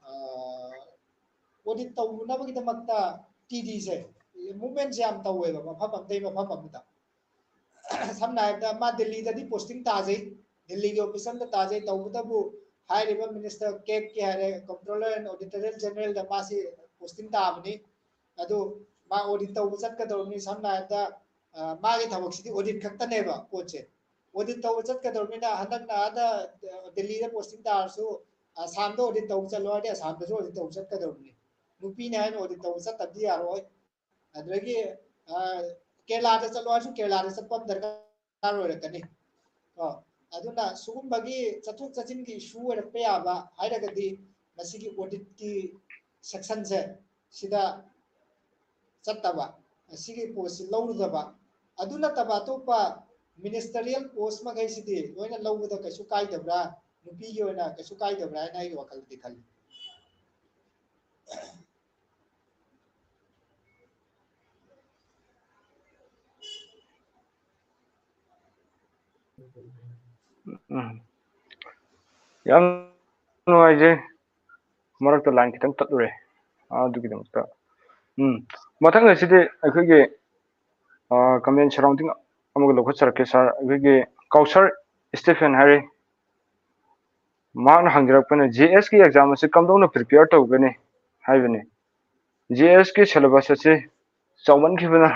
ꯑ, audit ꯇꯧꯅꯕꯒꯤꯗꯃꯛꯇ TDꯁꯦ, movementꯁꯦ ꯌꯥꯝ ꯇꯧꯋꯦꯕ ꯃꯐꯝ ꯑꯃꯗꯒꯤ ꯃꯐꯝ ꯑꯃꯗ꯫ ꯁꯝꯅ ꯍꯥꯏꯔꯕꯗ ꯃꯥ ꯗꯤꯜꯂꯤꯗꯗꯤ posting ꯇꯥꯖꯩ, ꯗꯤꯜꯂꯤꯒꯤ office ꯑꯃꯗ ꯇꯥꯖꯩ, ꯇꯧꯕꯇꯕꯨ ꯍꯥꯏꯔꯤꯕ minister CAGꯀꯤ ꯍꯥꯏꯔꯦ, Comptroller and Auditor Generalꯗ ꯃꯥꯁꯤ posting ꯇꯥꯕꯅꯤ꯫ ꯑꯗꯨ ꯃꯥ audit ꯇꯧꯕ ꯆꯠꯀꯗꯧꯔꯕꯅꯤ꯫ ꯁꯝꯅ ꯍꯥꯏꯔꯕꯗ, ꯑ, ꯃꯥꯒꯤ ꯊꯕꯛꯁꯤꯗꯤ audit ꯈꯛꯇꯅꯦꯕ ꯄꯣꯠꯁꯦ꯫ Audit ꯇꯧꯕ ꯆꯠꯀꯗꯧꯔꯕꯅꯤꯅ ꯍꯟꯗꯛꯅ ꯑꯥꯗ, ꯑ, ꯗꯤꯜꯂꯤꯗ posting ꯇꯥꯔꯁꯨ ꯑꯁꯥꯝꯗ audit ꯇꯧꯕ ꯆꯠꯂꯣ ꯍꯥꯏꯔꯗꯤ ꯑꯁꯥꯝꯗꯁꯨ audit ꯇꯧꯕ ꯆꯠꯀꯗꯧꯔꯕꯅꯤ꯫ ꯅꯨꯄꯤꯅꯤ ꯍꯥꯏꯅ audit ꯇꯧꯕ ꯆꯠꯇꯕꯗꯤ ꯌꯥꯔꯣꯏ꯫ ꯑꯗꯨꯗꯒꯤ, ꯑ, ꯀꯦꯔꯂꯥꯗ ꯆꯠꯂꯣ ꯍꯥꯏꯔꯁꯨ ꯀꯦꯔꯂꯥꯗ ꯆꯠꯄ ꯑꯃ ꯗꯔꯀꯥꯔ ꯑꯣꯏꯔꯛꯀꯅꯤ꯫ ꯀꯣ, ꯑꯗꯨꯅ ꯁꯤꯒꯨꯝꯕꯒꯤ ꯆꯠꯊꯣꯛ ꯆꯠꯁꯤꯟꯒꯤ issue ꯑꯣꯏꯔꯛꯄ ꯌꯥꯕ ꯍꯥꯏꯔꯒꯗꯤ ꯃꯁꯤꯒꯤ auditꯀꯤ sectionꯁꯦ ꯁꯤꯗ ꯆꯠꯇꯕ, ꯁꯤꯒꯤ postꯁꯤ ꯂꯧꯔꯨꯗꯕ꯫ ꯑꯗꯨ ꯅꯠꯇꯕ ꯑꯇꯣꯞꯄ ministerial post ꯃꯈꯩꯁꯤꯗꯤ ꯂꯣꯏꯅ ꯂꯧꯕꯗ ꯀꯩꯁꯨ ꯀꯥꯏꯗꯕ꯭ꯔꯥ, ꯅꯨꯄꯤꯒꯤ ꯑꯣꯏꯅ ꯀꯩꯁꯨ ꯀꯥꯏꯗꯕ꯭ꯔꯥ ꯍꯥꯏꯅ ꯑꯩꯒꯤ ꯋꯥꯈꯜꯗꯗꯤ ꯈꯜꯂꯤ꯫ ꯎꯝ꯫ ꯌꯥꯝ ꯅꯨꯡꯉꯥꯏꯖꯩ꯫ ꯃꯔꯛꯇ line ꯈꯤꯇꯪ ꯇꯠꯂꯨꯔꯦ꯫ ꯑꯗꯨꯒꯤꯗꯃꯛꯇ꯫ ꯎꯝ꯫ ꯃꯊꯪ ꯑꯁꯤꯗꯤ ꯑꯩꯈꯣꯏꯒꯤ, ꯑ, comment surrounding ꯑꯃꯒ ꯂꯧꯈꯠꯆꯔꯛꯀꯦ, sir꯫ ꯑꯩꯈꯣꯏꯒꯤ ꯀꯥꯎꯁꯔ ꯁ꯭ꯇꯤꯐꯦꯟ ꯍꯥꯏꯔꯤ꯫ ꯃꯍꯥꯛꯅ ꯍꯪꯖꯔꯛꯄꯅ, "G S ꯀꯤ exam ꯑꯁꯤ ꯀꯝꯗꯧꯅ prepare ꯇꯧꯒꯅꯤ?" ꯍꯥꯏꯕꯅꯤ꯫ G S ꯀꯤ syllabus ꯑꯁꯤ ꯆꯥꯎꯃꯟꯈꯤꯕꯅ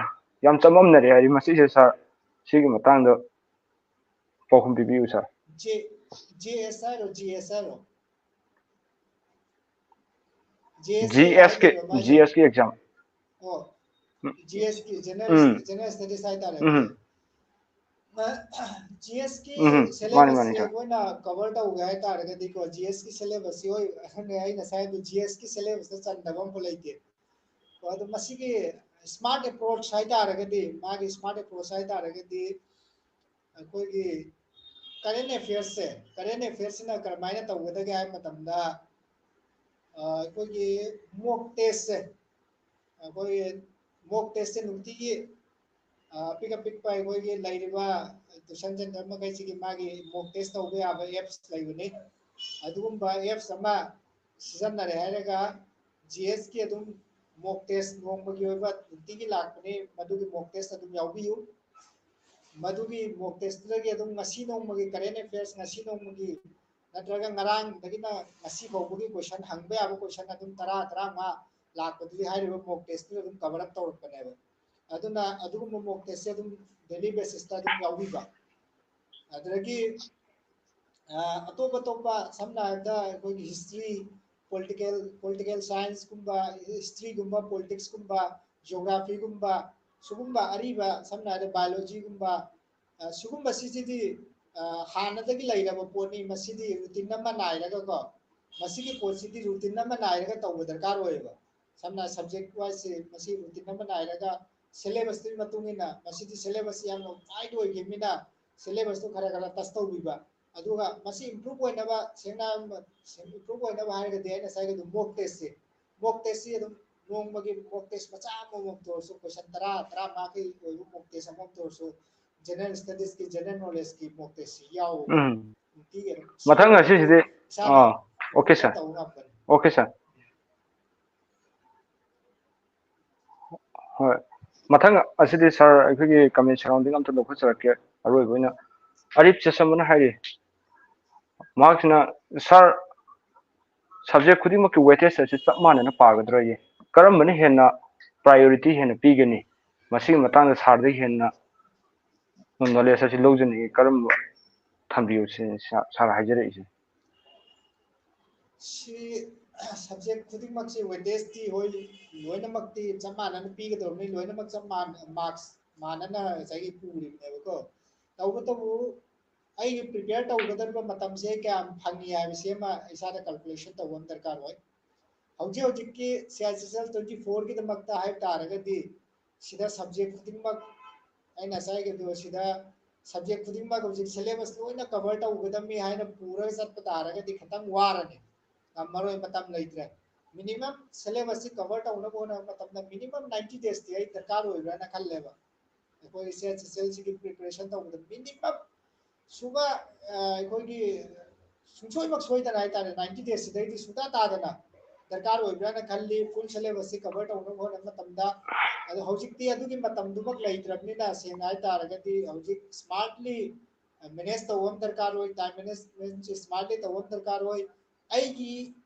ꯌꯥꯝ ꯆꯃꯝꯅꯔꯦ ꯍꯥꯏꯔꯤ꯫ ꯃꯁꯤꯁꯦ, sir, ꯁꯤꯒꯤ ꯃꯇꯥꯡꯗ ꯄꯥꯎꯈꯨꯝ ꯄꯤꯕꯤꯌꯨ, sir꯫ G-, G S ꯍꯥꯏꯔꯣ, G S ꯍꯥꯏꯔꯣ? G S G S ꯀꯤ, ꯍꯥꯏꯗꯣꯏꯔꯣ ꯃꯥꯏꯁꯦ? G S ꯀꯤ exam꯫ ꯑꯣ꯫ ꯎꯝ꯫ G S ꯀꯤ general, ꯎꯝ꯫ General Studies ꯍꯥꯏꯇꯥꯔꯦ꯫ ꯎꯝ꯫ ꯃ-, G S ꯀꯤ ꯎꯝ꯫ ꯃꯥꯅꯤ, syllabus ꯃꯥꯅꯤ, ꯁꯦ sir꯫ ꯑꯩꯈꯣꯏꯅ cover ꯇꯧꯒꯦ ꯍꯥꯏꯇꯥꯔꯒꯗꯤꯀꯣ, G S ꯀꯤ syllabus ꯁꯤ ꯍꯣꯏ, ꯑꯩꯅ ꯉꯁꯥꯏ ꯍꯥꯏꯕꯗꯣ G S ꯀꯤ syllabus ꯇ ꯆꯟꯗꯕ ꯑꯃꯐꯥꯎ ꯂꯩꯇꯦ꯫ ꯑꯗꯣ ꯃꯁꯤꯒꯤ smart approach ꯍꯥꯏꯇꯥꯔꯒꯗꯤ, ꯃꯥꯒꯤ smart approach ꯍꯥꯏꯇꯥꯔꯒꯗꯤ, ꯑꯩꯈꯣꯏꯒꯤ current affairs ꯁꯦ, current affairs ꯁꯤꯅ ꯀꯔꯝꯍꯥꯏꯅ ꯇꯧꯒꯗꯒꯦ ꯍꯥꯏꯕ ꯃꯇꯝꯗ, ꯑ, ꯑꯩꯈꯣꯏꯒꯤ mock test ꯁꯦ, ꯑꯩꯈꯣꯏꯒꯤ mock test ꯁꯦ ꯅꯨꯡꯇꯤꯒꯤ, ꯑ, ꯑꯄꯤꯛ ꯑꯄꯤꯛꯄ ꯑꯩꯈꯣꯏꯒꯤ ꯂꯩꯔꯤꯕ tuition center ꯃꯈꯩꯁꯤꯒꯤ ꯃꯥꯒꯤ mock test ꯇꯧꯕ ꯌꯥꯕ apps ꯂꯩꯕꯅꯤ꯫ ꯑꯗꯨꯒꯨꯝꯕ apps ꯑꯃ ꯁꯤꯖꯤꯟꯅꯔꯦ ꯍꯥꯏꯔꯒ G S ꯀꯤ ꯑꯗꯨꯝ mock test ꯅꯣꯡꯃꯒꯤ ꯑꯣꯏꯕ ꯅꯨꯡꯇꯤꯒꯤ ꯂꯥꯛꯄꯅꯤ, ꯃꯗꯨꯒꯤ mock test ꯑꯗꯨꯝ ꯌꯥꯎꯕꯤꯌꯨ꯫ ꯃꯗꯨꯒꯤ mock test ꯇꯨꯗꯒꯤ ꯑꯗꯨꯝ ꯉꯁꯤ ꯅꯣꯡꯃꯒꯤ current affairs, ꯉꯁꯤ ꯅꯣꯡꯃꯒꯤ ꯅꯠꯇ꯭ꯔꯒ ꯉꯔꯥꯡꯗꯒꯤꯅ ꯉꯁꯤ ꯐꯥꯎꯕꯒꯤ question, ꯍꯪꯕ ꯌꯥꯕ question ꯑꯗꯨꯝ ꯇꯔꯥ, ꯇꯔꯥꯃꯉꯥ ꯂꯥꯛꯄꯗꯨꯗꯤ ꯍꯥꯏꯔꯤꯕ mock test ꯇꯨꯗ ꯑꯗꯨꯝ cover up ꯇꯧꯔꯛꯄꯅꯦꯕ꯫ ꯑꯗꯨꯅ ꯑꯗꯨꯒꯨꯝꯕ mock test ꯁꯦ ꯑꯗꯨꯝ daily basis ꯇ ꯑꯗꯨꯝ ꯌꯥꯎꯕꯤꯕ꯫ ꯑꯗꯨꯗꯒꯤ, ꯑ, ꯑꯇꯣꯞ ꯑꯇꯣꯞꯄ, ꯁꯝꯅ ꯍꯥꯏꯔꯕꯗ ꯑꯩꯈꯣꯏꯒꯤ history, political, political science ꯀꯨꯝꯕ, history ꯒꯨꯝꯕ, politics ꯀꯨꯝꯕ, geography ꯒꯨꯝꯕ, ꯁꯤꯒꯨꯝꯕ ꯑꯔꯤꯕ, ꯁꯝꯅ ꯍꯥꯏꯔꯕꯗ biology ꯒꯨꯝꯕ, ꯑ, ꯁꯤꯒꯨꯝꯕꯁꯤꯁꯤꯗꯤ, ꯑ, ꯍꯥꯟꯅꯗꯒꯤ ꯂꯩꯔꯕ ꯄꯣꯠꯅꯤ꯫ ꯃꯁꯤꯗꯤ routine ꯑꯃ ꯅꯥꯏꯔꯒꯀꯣ, ꯃꯁꯤꯒꯤ ꯄꯣꯠꯁꯤꯗꯤ routine ꯑꯃ ꯅꯥꯏꯔꯒ ꯇꯧꯕ ꯗꯔꯀꯥꯔ ꯑꯣꯏꯌꯦꯕ꯫ ꯁꯝꯅ subject wise ꯁꯦ ꯃꯁꯤ routine ꯑꯃ ꯅꯥꯏꯔꯒ syllabus ꯇꯨꯒꯤ ꯃꯇꯨꯡ ꯏꯟꯅ, ꯃꯁꯤꯗꯤ syllabus ꯁꯤ ꯌꯥꯝꯅ wide ꯑꯣꯏꯈꯤꯕꯅꯤꯅ syllabus ꯇꯨ ꯈꯔ ꯈꯔ touch ꯇꯧꯕꯤꯕ꯫ ꯑꯗꯨꯒ ꯃꯁꯤ improve ꯑꯣꯏꯅꯕ, ꯁꯦꯡꯅ ꯍꯥꯏꯔꯕ, improve ꯑꯣꯏꯅꯕ ꯍꯥꯏꯔꯒꯗꯤ ꯑꯩꯅ ꯉꯁꯥꯏꯒꯤ ꯑꯗꯨꯝ mock test ꯁꯦ, mock test ꯁꯤ ꯑꯗꯨꯝ ꯅꯣꯡꯃꯒꯤ mock test ꯃꯆꯥ ꯑꯃꯃꯝꯇ ꯑꯣꯏꯔꯁꯨ, question ꯇꯔꯥ, ꯇꯔꯥꯃꯉꯥꯒꯤ ꯑꯣꯏꯕ mock test ꯑꯃꯃꯝꯇ ꯑꯣꯏꯔꯁꯨ, General Studies ꯀꯤ General Knowledge ꯀꯤ mock test ꯁꯤ ꯌꯥꯎ ꯎꯝ ꯅꯨꯡꯇꯤꯒꯤ ꯑꯗꯨꯝ ꯃꯊꯪ ꯑꯁꯤꯁꯤꯗꯤ ꯏꯁꯥꯅ ꯑꯥ okay sir ꯇꯧꯕ ꯉꯝꯒꯅꯤ꯫ Okay sir ꯍꯣꯏ ꯃꯊꯪ ꯑꯁꯤꯗꯤ sir ꯑꯩꯈꯣꯏꯒꯤ comment surrounding ꯑꯝꯇ ꯂꯧꯈꯠꯆꯔꯛꯀꯦ꯫ ꯑꯔꯣꯏꯕ ꯑꯣꯏꯅ ꯑꯔꯤꯞ ꯆꯦꯁꯝꯕꯅ ꯍꯥꯏꯔꯤ, ꯃꯍꯥꯛꯁꯤꯅ sir subject ꯈꯨꯗꯤꯡꯃꯛꯀꯤ weightage ꯑꯁꯤ ꯆꯞ ꯃꯥꯟꯅꯅ ꯄꯥꯒꯗ꯭ꯔꯥꯌꯦ? ꯀꯔꯝꯕꯅ ꯍꯦꯟꯅ priority ꯍꯦꯟꯅ ꯄꯤꯒꯅꯤ? ꯃꯁꯤꯒꯤ ꯃꯇꯥꯡꯗ sir ꯗꯒꯤ ꯍꯦꯟꯅ knowledge ꯑꯁꯤ ꯂꯧꯖꯅꯤꯡꯉꯤ꯫ ꯀꯔꯝꯕ ꯊꯝꯕꯤꯌꯨ ꯁꯤꯅꯤ sir ꯍꯥꯏꯖꯔꯛꯏꯁꯦ꯫ ꯁꯤ subject ꯈꯨꯗꯤꯡꯃꯛꯁꯤ weightage ꯇꯤ ꯍꯣꯏ ꯂꯣꯏꯅꯃꯛꯇꯤ ꯆꯞ ꯃꯥꯟꯅꯅ ꯄꯤꯒꯗꯧꯔꯕꯅꯤ, ꯂꯣꯏꯅꯃꯛ ꯆꯞ ꯃꯥꯟꯅ marks ꯃꯥꯟꯅꯅ ꯉꯁꯥꯏꯒꯤ ꯄꯨꯔꯤꯕꯅꯦꯕꯀꯣ꯫ ꯇꯧꯕꯇꯕꯨ ꯑꯩꯒꯤ prepare ꯇꯧꯒꯗꯧꯔꯤꯕ ꯃꯇꯝꯁꯦ ꯀꯌꯥꯝ ꯐꯪꯉꯤ ꯍꯥꯏꯕꯁꯤ ꯑꯃ ꯏꯁꯥꯗ calculation ꯇꯧꯕ ꯑꯃ ꯗꯔꯀꯥꯔ ꯑꯣꯏ꯫ ꯍꯧꯖꯤꯛ ꯍꯧꯖꯤꯛꯀꯤ C H S L twenty four ꯒꯤꯗꯃꯛꯇ ꯍꯥꯏꯕ ꯇꯥꯔꯒꯗꯤ ꯁꯤꯗ subject ꯈꯨꯗꯤꯡꯃꯛ ꯑꯩꯅ ꯉꯁꯥꯏꯒꯤꯗꯣ ꯁꯤꯗ subject ꯈꯨꯗꯤꯡꯃꯛ ꯍꯧꯖꯤꯛ syllabus ꯂꯣꯏꯅ cover ꯇꯧꯒꯗꯕꯅꯤ ꯍꯥꯏꯅ ꯄꯨꯔꯒ ꯆꯠꯄ ꯇꯥꯔꯒꯗꯤ ꯈꯤꯇꯪ ꯋꯥꯔꯅꯤ, ꯉꯝꯃꯔꯣꯏ, ꯃꯇꯝ ꯂꯩꯇ꯭ꯔꯦ꯫ Minimum syllabus ꯁꯤ cover ꯇꯧꯅꯕ ꯍꯣꯠꯅꯕ ꯃꯇꯝꯗ minimum ninety days ꯇꯤ ꯑꯩ ꯗꯔꯀꯥꯔ ꯑꯣꯏꯕ꯭ꯔꯥꯅ ꯈꯜꯂꯦꯕ꯫ ꯑꯩꯈꯣꯏ C H S L ꯁꯤꯒꯤ preparation ꯇꯧꯕꯗ minimum ꯁꯨꯕ ꯑ, ꯑꯩꯈꯣꯏꯒꯤ ꯁꯨꯡꯁꯣꯏꯃꯛ ꯁꯣꯏꯗꯅ ꯍꯥꯏꯇꯥꯔꯦ ninety days ꯁꯤꯗꯩꯗꯤ ꯁꯨꯡꯇꯥ ꯇꯥꯗꯅ ꯗꯔꯀꯥꯔ ꯑꯣꯏꯕ꯭ꯔꯥꯅ ꯈꯜꯂꯤ full syllabus ꯁꯤ cover ꯇꯧꯅꯕ ꯍꯣꯠꯅꯕ ꯃꯇꯝꯗ꯫ ꯑꯗꯣ ꯍꯧꯖꯤꯛꯇꯤ ꯑꯗꯨꯒꯤ ꯃꯇꯝꯗꯨꯃꯛ ꯂꯩꯇ꯭ꯔꯕꯅꯤꯅ ꯁꯦꯡꯅ ꯍꯥꯏꯇꯥꯔꯒꯗꯤ ꯍꯧꯖꯤꯛ smartly manage ꯇꯧꯕ ꯑꯃ ꯗꯔꯀꯥꯔ ꯑꯣꯏ, time management ꯁꯤ smartly ꯇꯧꯕ ꯑꯃ ꯗꯔꯀꯥꯔ ꯑꯣꯏ꯫ ꯑꯩꯒꯤ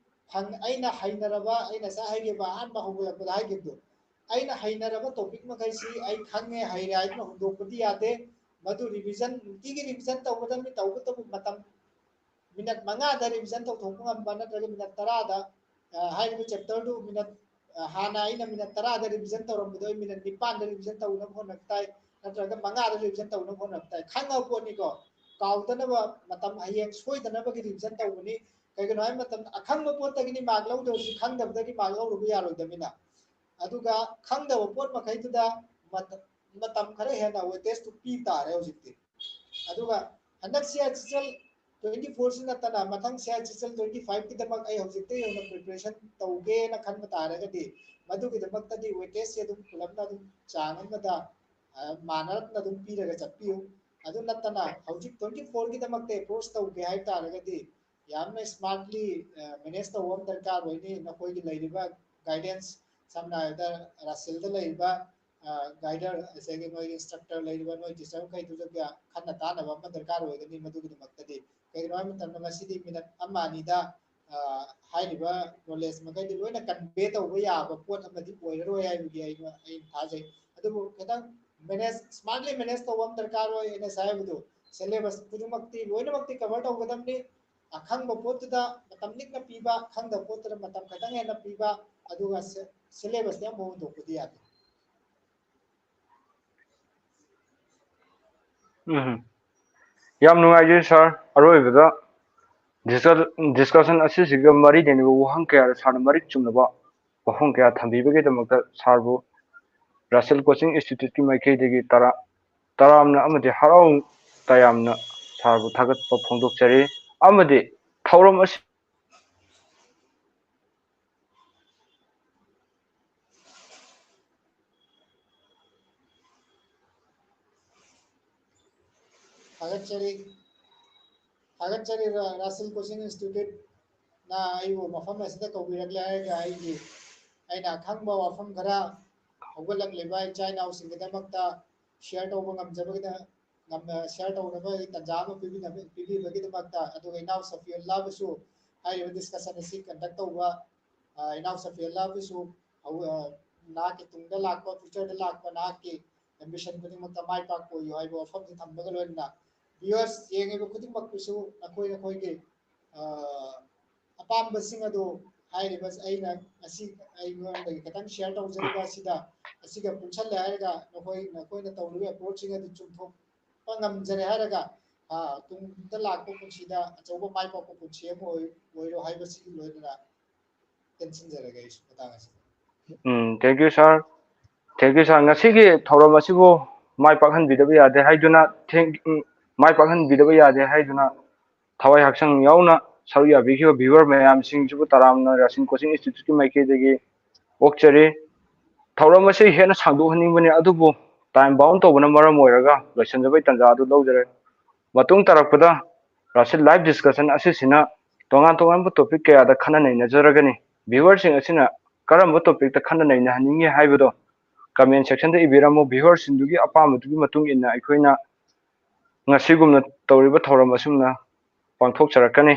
ꯐꯪ ꯑꯩꯅ ꯍꯩꯅꯔꯕ ꯑꯩꯅ ꯉꯁꯥꯏ ꯍꯥꯏꯈꯤꯕ ꯑꯍꯥꯟꯕ ꯍꯧꯒꯠꯂꯛꯄꯗ ꯍꯥꯏꯈꯤꯕꯗꯣ ꯑꯩꯅ ꯍꯩꯅꯔꯕ topic ꯃꯈꯩꯁꯤ ꯑꯩ ꯈꯪꯉꯦ ꯍꯩꯔꯦ ꯍꯥꯏꯗꯨꯅ ꯍꯨꯟꯗꯣꯛꯄꯗꯤ ꯌꯥꯗꯦ꯫ ꯃꯗꯨ revision ꯅꯨꯡꯇꯤꯒꯤ revision ꯇꯧꯒꯗꯕꯅꯤ꯫ ꯇꯧꯕꯇꯕꯨ ꯃꯇꯝ minute ꯃꯉꯥꯗ revision ꯇꯧꯊꯣꯛꯄ ꯉꯝꯕ ꯅꯠꯇ꯭ꯔꯒ minute ꯇꯔꯥꯗ ꯑ, ꯍꯥꯏꯔꯤꯕ chapter ꯗꯨ minute ꯑ, ꯍꯥꯟꯅ ꯑꯩꯅ minute ꯇꯔꯥꯗ revision ꯇꯧꯔꯝꯕꯗꯣ ꯑꯩ minute ꯅꯤꯄꯥꯟꯗ revision ꯇꯧꯅꯕ ꯍꯣꯠꯅꯕ ꯇꯥꯏ, ꯅꯠꯇ꯭ꯔꯒ ꯃꯉꯥꯗ revision ꯇꯧꯅꯕ ꯍꯣꯠꯅꯕ ꯇꯥꯏ꯫ ꯈꯪꯉꯕ ꯄꯣꯠꯅꯤꯀꯣ, ꯀꯥꯎꯗꯅꯕ ꯃꯇꯝ ꯍꯌꯦꯡ ꯁꯣꯏꯗꯅꯕꯒꯤ revision ꯇꯧꯕꯅꯤ꯫ ꯀꯩꯒꯤꯅꯣ ꯍꯥꯏꯕ ꯃꯇꯝꯗ ꯑꯈꯪꯕ ꯄꯣꯠꯇꯒꯤꯅꯤ mark ꯂꯧꯗꯧꯔꯤꯁꯤ, ꯈꯪꯗꯕꯗꯒꯤ mark ꯂꯧꯔꯨꯕ ꯌꯥꯔꯣꯏꯗꯕꯅꯤꯅ꯫ ꯑꯗꯨꯒ ꯈꯪꯗꯕ ꯄꯣꯠ ꯃꯈꯩꯗꯨꯗ ꯃꯇꯝ ꯃꯇꯝ ꯈꯔ ꯍꯦꯟꯅ weightage ꯇꯨ ꯄꯤ ꯇꯥꯔꯦ ꯍꯧꯖꯤꯛꯇꯤ꯫ ꯑꯗꯨꯒ ꯍꯟꯗꯛ C H S L twenty four ꯁꯤ ꯅꯠꯇꯅ ꯃꯊꯪ C H S L twenty five ꯀꯤꯗꯃꯛ ꯑꯩ ꯍꯧꯖꯤꯛꯇꯒꯤ ꯍꯧꯅ preparation ꯇꯧꯒꯦꯅ ꯈꯟꯕ ꯇꯥꯔꯒꯗꯤ ꯃꯗꯨꯒꯤꯗꯃꯛꯇꯗꯤ weightage ꯁꯦ ꯑꯗꯨꯝ ꯄꯨꯂꯞꯅ ꯑꯗꯨꯝ ꯆꯥꯡ ꯑꯃꯗ ꯃꯥꯟꯅꯔꯞꯅ ꯑꯗꯨꯝ ꯄꯤꯔꯒ ꯆꯠꯄꯤꯌꯨ꯫ ꯑꯗꯨ ꯅꯠꯇꯅ ꯍꯧꯖꯤꯛ twenty four ꯒꯤꯗꯃꯛꯇ approach ꯇꯧꯒꯦ ꯍꯥꯏꯕ ꯇꯥꯔꯒꯗꯤ ꯌꯥꯝꯅ smartly manage ꯇꯧꯕ ꯑꯃ ꯗꯔꯀꯥꯔ ꯑꯣꯏꯅꯤ꯫ ꯅꯈꯣꯏꯒꯤ ꯂꯩꯔꯤꯕ guidance, ꯁꯝꯅ ꯍꯥꯏꯔꯕꯗ ꯔꯥꯁꯦꯜꯗ ꯂꯩꯔꯤꯕ guider, ꯉꯁꯥꯏꯒꯤ ꯅꯣꯏꯒꯤ instructor ꯂꯩꯔꯤꯕ ꯅꯣꯏ teacher ꯃꯈꯩꯗꯨꯗ ꯈꯟꯅ ꯇꯥꯅꯕ ꯑꯃ ꯗꯔꯀꯥꯔ ꯑꯣꯏꯒꯅꯤ꯫ ꯃꯗꯨꯒꯤꯗꯃꯛꯇꯗꯤ ꯀꯩꯒꯤꯅꯣ ꯍꯥꯏꯕ ꯃꯇꯝꯗ ꯉꯁꯤꯗꯤ ꯃꯤꯅꯠ ꯑꯃ ꯑꯅꯤꯗ ꯍꯥꯏꯔꯤꯕ knowledge ꯃꯈꯩꯗꯤ ꯂꯣꯏꯅ convey ꯇꯧꯕ ꯌꯥꯕ ꯄꯣꯠ ꯑꯃꯗꯤ ꯑꯣꯏꯔꯔꯣꯏ ꯍꯥꯏꯕꯒꯤ ꯑꯩꯅ ꯑꯩꯅ ꯊꯥꯖꯩ꯫ ꯑꯗꯨꯕꯨ ꯈꯤꯇꯪ manage, smartly manage ꯇꯧꯕ ꯑꯃ ꯗꯔꯀꯥꯔ ꯑꯣꯏ꯫ ꯑꯩꯅ ꯉꯁꯥꯏ ꯍꯥꯏꯕꯗꯣ syllabus ꯈꯨꯗꯤꯡꯃꯛꯇꯤ ꯂꯣꯏꯅꯃꯛꯇꯤ cover ꯇꯧꯒꯗꯕꯅꯤ꯫ ꯑꯈꯪꯕ ꯄꯣꯠꯇꯨꯗ ꯃꯇꯝ ꯂꯤꯛꯅ ꯄꯤꯕ, ꯈꯪꯗꯕ ꯄꯣꯠꯇꯨꯗ ꯃꯇꯝ ꯈꯤꯇꯪ ꯍꯦꯟꯅ ꯄꯤꯕ, ꯑꯗꯨꯒ syllabus ꯇꯤ ꯑꯃꯐꯥꯎ ꯍꯨꯟꯗꯣꯛꯄꯗꯤ ꯌꯥꯗꯦ꯫ ꯎꯝ, ꯌꯥꯝ ꯅꯨꯡꯉꯥꯏꯖꯩ ꯁꯥꯔ꯫ ꯑꯔꯣꯏꯕꯗ discussion ꯑꯁꯤꯁꯤꯒ ꯃꯔꯤ ꯂꯩꯅꯕ ꯋꯥꯍꯪ ꯀꯌꯥꯗ ꯁꯥꯔꯅ ꯃꯔꯤꯛ ꯆꯨꯝꯅꯕ ꯋꯥꯐꯝ ꯀꯌꯥ ꯊꯝꯕꯤꯕꯒꯤꯗꯃꯛꯇ ꯁꯥꯔꯕꯨ ꯔꯥꯁꯦꯜ ꯀꯣꯆꯤꯡ ꯏꯟꯁꯇꯤꯇ꯭ꯌꯨꯠꯀꯤ ꯃꯥꯏꯀꯩꯗꯒꯤ ꯇꯔꯥ ꯇꯔꯥꯝꯅ ꯑꯃꯗꯤ ꯍꯔꯥꯎ ꯇꯌꯥꯝꯅ ꯁꯥꯔꯕꯨ ꯊꯥꯒꯠꯄ ꯐꯣꯡꯗꯣꯛꯆꯔꯤ꯫ ꯑꯃꯗꯤ ꯊꯧꯔꯝ ꯑꯁꯤ ꯊꯥꯒꯠꯆꯔꯤ꯫ ꯊꯥꯒꯠꯆꯔꯤ ꯔꯥꯁꯦꯜ ꯀꯣꯆꯤꯡ ꯏꯟꯁꯇꯤꯇ꯭ꯌꯨꯠꯅ ꯑꯩꯕꯨ ꯃꯐꯝ ꯑꯁꯤꯗ ꯀꯧꯕꯤꯔꯛꯂꯦ ꯍꯥꯏꯔꯒ ꯑꯩꯒꯤ ꯑꯩꯅ ꯑꯈꯪꯕ ꯋꯥꯐꯝ ꯈꯔ ꯍꯧꯒꯠꯂꯛꯂꯤꯕ ꯏꯆꯥ ꯏꯅꯥꯎꯁꯤꯡꯒꯤꯗꯃꯛꯇ share ꯇꯧꯕ ꯉꯝꯖꯕꯒꯤꯗ share ꯇꯧꯅꯕ ꯇꯥꯟꯖꯥ ꯑꯃ ꯄꯤꯕꯤꯕꯒꯤꯗꯃꯛꯇ, ꯑꯗꯨꯒ ꯏꯅꯥꯎ ꯁꯐꯤꯌꯨꯜꯂꯥꯕꯨꯁꯨ ꯍꯥꯏꯔꯤꯕ discussion ꯑꯁꯤ conduct ꯇꯧꯕ ꯏꯅꯥꯎ ꯁꯐꯤꯌꯨꯜꯂꯥꯕꯨꯁꯨ ꯅꯍꯥꯛꯀꯤ ꯇꯨꯡꯗ ꯂꯥꯛꯄ, future ꯗ ꯂꯥꯛꯄ ꯅꯍꯥꯛꯀꯤ ambition ꯈꯨꯗꯤꯡꯃꯛꯇ ꯃꯥꯏ ꯄꯥꯛꯄ ꯑꯣꯏꯌꯨ ꯍꯥꯏꯕ ꯋꯥꯐꯝꯁꯤ ꯊꯝꯕꯒ ꯂꯣꯏꯅꯅ viewers ꯌꯦꯡꯉꯤꯕ ꯈꯨꯗꯤꯡꯃꯛꯄꯨꯁꯨ ꯅꯈꯣꯏ ꯅꯈꯣꯏꯒꯤ ꯑꯄꯥꯝꯕꯁꯤꯡ ꯑꯗꯨ ꯍꯥꯏꯔꯤꯕ ꯑꯩꯅ ꯉꯁꯤ ꯑꯩꯉꯣꯟꯗꯒꯤ ꯈꯤꯇꯪ share ꯇꯧꯖꯔꯤꯕ ꯑꯁꯤꯗ ꯑꯁꯤꯒ ꯄꯨꯟꯁꯜꯂꯦ ꯍꯥꯏꯔꯒ ꯅꯈꯣꯏ ꯅꯈꯣꯏꯅ ꯇꯧꯔꯤꯕ approach ꯁꯤꯡ ꯑꯗꯨ ꯆꯨꯝꯊꯣꯛꯄ ꯉꯝꯖꯔꯦ ꯍꯥꯏꯔꯒ ꯇꯨꯡꯗ ꯂꯥꯛꯄ ꯄꯨꯟꯁꯤꯗ ꯑꯆꯧꯕ ꯃꯥꯏ ꯄꯥꯛꯄ ꯄꯨꯟꯁꯤ ꯑꯃ ꯑꯣꯏꯔꯣ ꯍꯥꯏꯕꯁꯤꯒꯤ ꯂꯣꯏꯅꯅ ꯇꯦꯟꯁꯤꯟꯖꯔꯒꯦ ꯑꯩꯁꯨ ꯃꯇꯥꯡ ꯑꯁꯤꯗ꯫ ꯎꯝ, thank you sir, thank you sir꯫ ꯉꯁꯤꯒꯤ ꯊꯧꯔꯝ ꯑꯁꯤꯕꯨ ꯃꯥꯏ ꯄꯥꯛꯍꯟꯕꯤꯗꯕ ꯌꯥꯗꯦ ꯍꯥꯏꯗꯨꯅ ꯊꯦꯡ ꯎꯝ, ꯃꯥꯏ ꯄꯥꯛꯍꯟꯕꯤꯗꯕ ꯌꯥꯗꯦ ꯍꯥꯏꯗꯨꯅ ꯊꯋꯥꯏ ꯍꯛꯆꯥꯡ ꯌꯥꯎꯅ ꯁꯔꯨꯛ ꯌꯥꯕꯤꯈꯤꯕ viewer ꯃꯌꯥꯝꯁꯤꯡꯁꯤꯕꯨ ꯇꯔꯥꯝꯅ ꯔꯥꯁꯤꯟ ꯀꯣꯆꯤꯡ ꯏꯟꯁꯇꯤꯇ꯭ꯌꯨꯠꯀꯤ ꯃꯥꯏꯀꯩꯗꯒꯤ ꯑꯣꯛꯆꯔꯤ꯫ ꯊꯧꯔꯝ ꯑꯁꯤ ꯍꯦꯟꯅ ꯁꯥꯡꯗꯣꯛꯍꯟꯅꯤꯡꯕꯅꯤ, ꯑꯗꯨꯕꯨ time bound ꯇꯧꯕꯅ ꯃꯔꯝ ꯑꯣꯏꯔꯒ ꯂꯣꯏꯁꯤꯟꯖꯕꯒꯤ ꯇꯥꯟꯖꯥ ꯑꯗꯨ ꯂꯧꯖꯔꯦ꯫ ꯃꯇꯨꯡ ꯇꯥꯔꯛꯄꯗ ꯔꯥꯁꯤꯜ live discussion ꯑꯁꯤꯁꯤꯅ ꯇꯣꯉꯥꯟ ꯇꯣꯉꯥꯟꯕ topic ꯀꯌꯥꯗ ꯈꯟꯅ ꯅꯩꯅꯖꯔꯒꯅꯤ꯫ Viewerꯁꯤꯡ ꯑꯁꯤꯅ ꯀꯔꯝꯕ topicꯇ ꯈꯟꯅ ꯅꯩꯅꯍꯟꯅꯤꯡꯉꯤ ꯍꯥꯏꯕꯗꯣ comment sectionꯗ ꯏꯕꯤꯔꯝꯃꯨ꯫ Viewerꯁꯤꯡꯗꯨꯒꯤ ꯑꯄꯥꯝꯕꯗꯨꯒꯤ ꯃꯇꯨꯡ ꯏꯟꯅ ꯑꯩꯈꯣꯏꯅ ꯉꯁꯤꯒꯨꯝꯅ ꯇꯧꯔꯤꯕ ꯊꯧꯔꯝ ꯑꯁꯨꯝꯅ ꯄꯥꯡꯊꯣꯛꯆꯔꯛꯀꯅꯤ꯫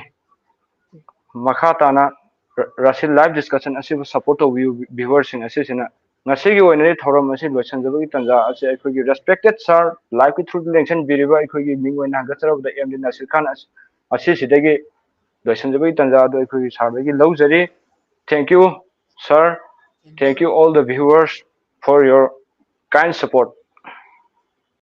ꯃꯈꯥ ꯇꯥꯅ ꯔ-, ꯔꯥꯁꯤꯜ live discussion ꯑꯁꯤꯕꯨ support ꯇꯧꯕꯤꯌꯨ꯫ Viewerꯁꯤꯡ ꯑꯁꯤꯁꯤꯅ ꯉꯁꯤꯒꯤ ꯑꯣꯏꯅꯗꯤ ꯊꯧꯔꯝ ꯑꯁꯤ ꯂꯣꯏꯁꯤꯟꯖꯕꯒꯤ ꯇꯥꯟꯖꯥ ꯑꯁꯤ ꯑꯩꯈꯣꯏꯒꯤ respected sir, liveꯀꯤ throughꯗ ꯂꯦꯡꯁꯤꯟꯕꯤꯔꯤꯕ ꯑꯩꯈꯣꯏꯒꯤ ꯃꯤꯡ ꯑꯣꯏꯅ ꯍꯟꯒꯠꯆꯔꯕꯗ ꯑꯦꯝ ꯗꯤ ꯅꯥꯁꯤꯔ ꯈꯥꯟ ꯑꯁ-, ꯑꯁꯤꯁꯤꯗꯒꯤ ꯂꯣꯏꯁꯤꯟꯖꯕꯒꯤ ꯇꯥꯟꯖꯥ ꯑꯗꯨ ꯑꯩꯈꯣꯏꯒꯤ sirꯗꯒꯤ ꯂꯧꯖꯔꯤ꯫ Thank you, sir. Thank you all the viewers for your kind support.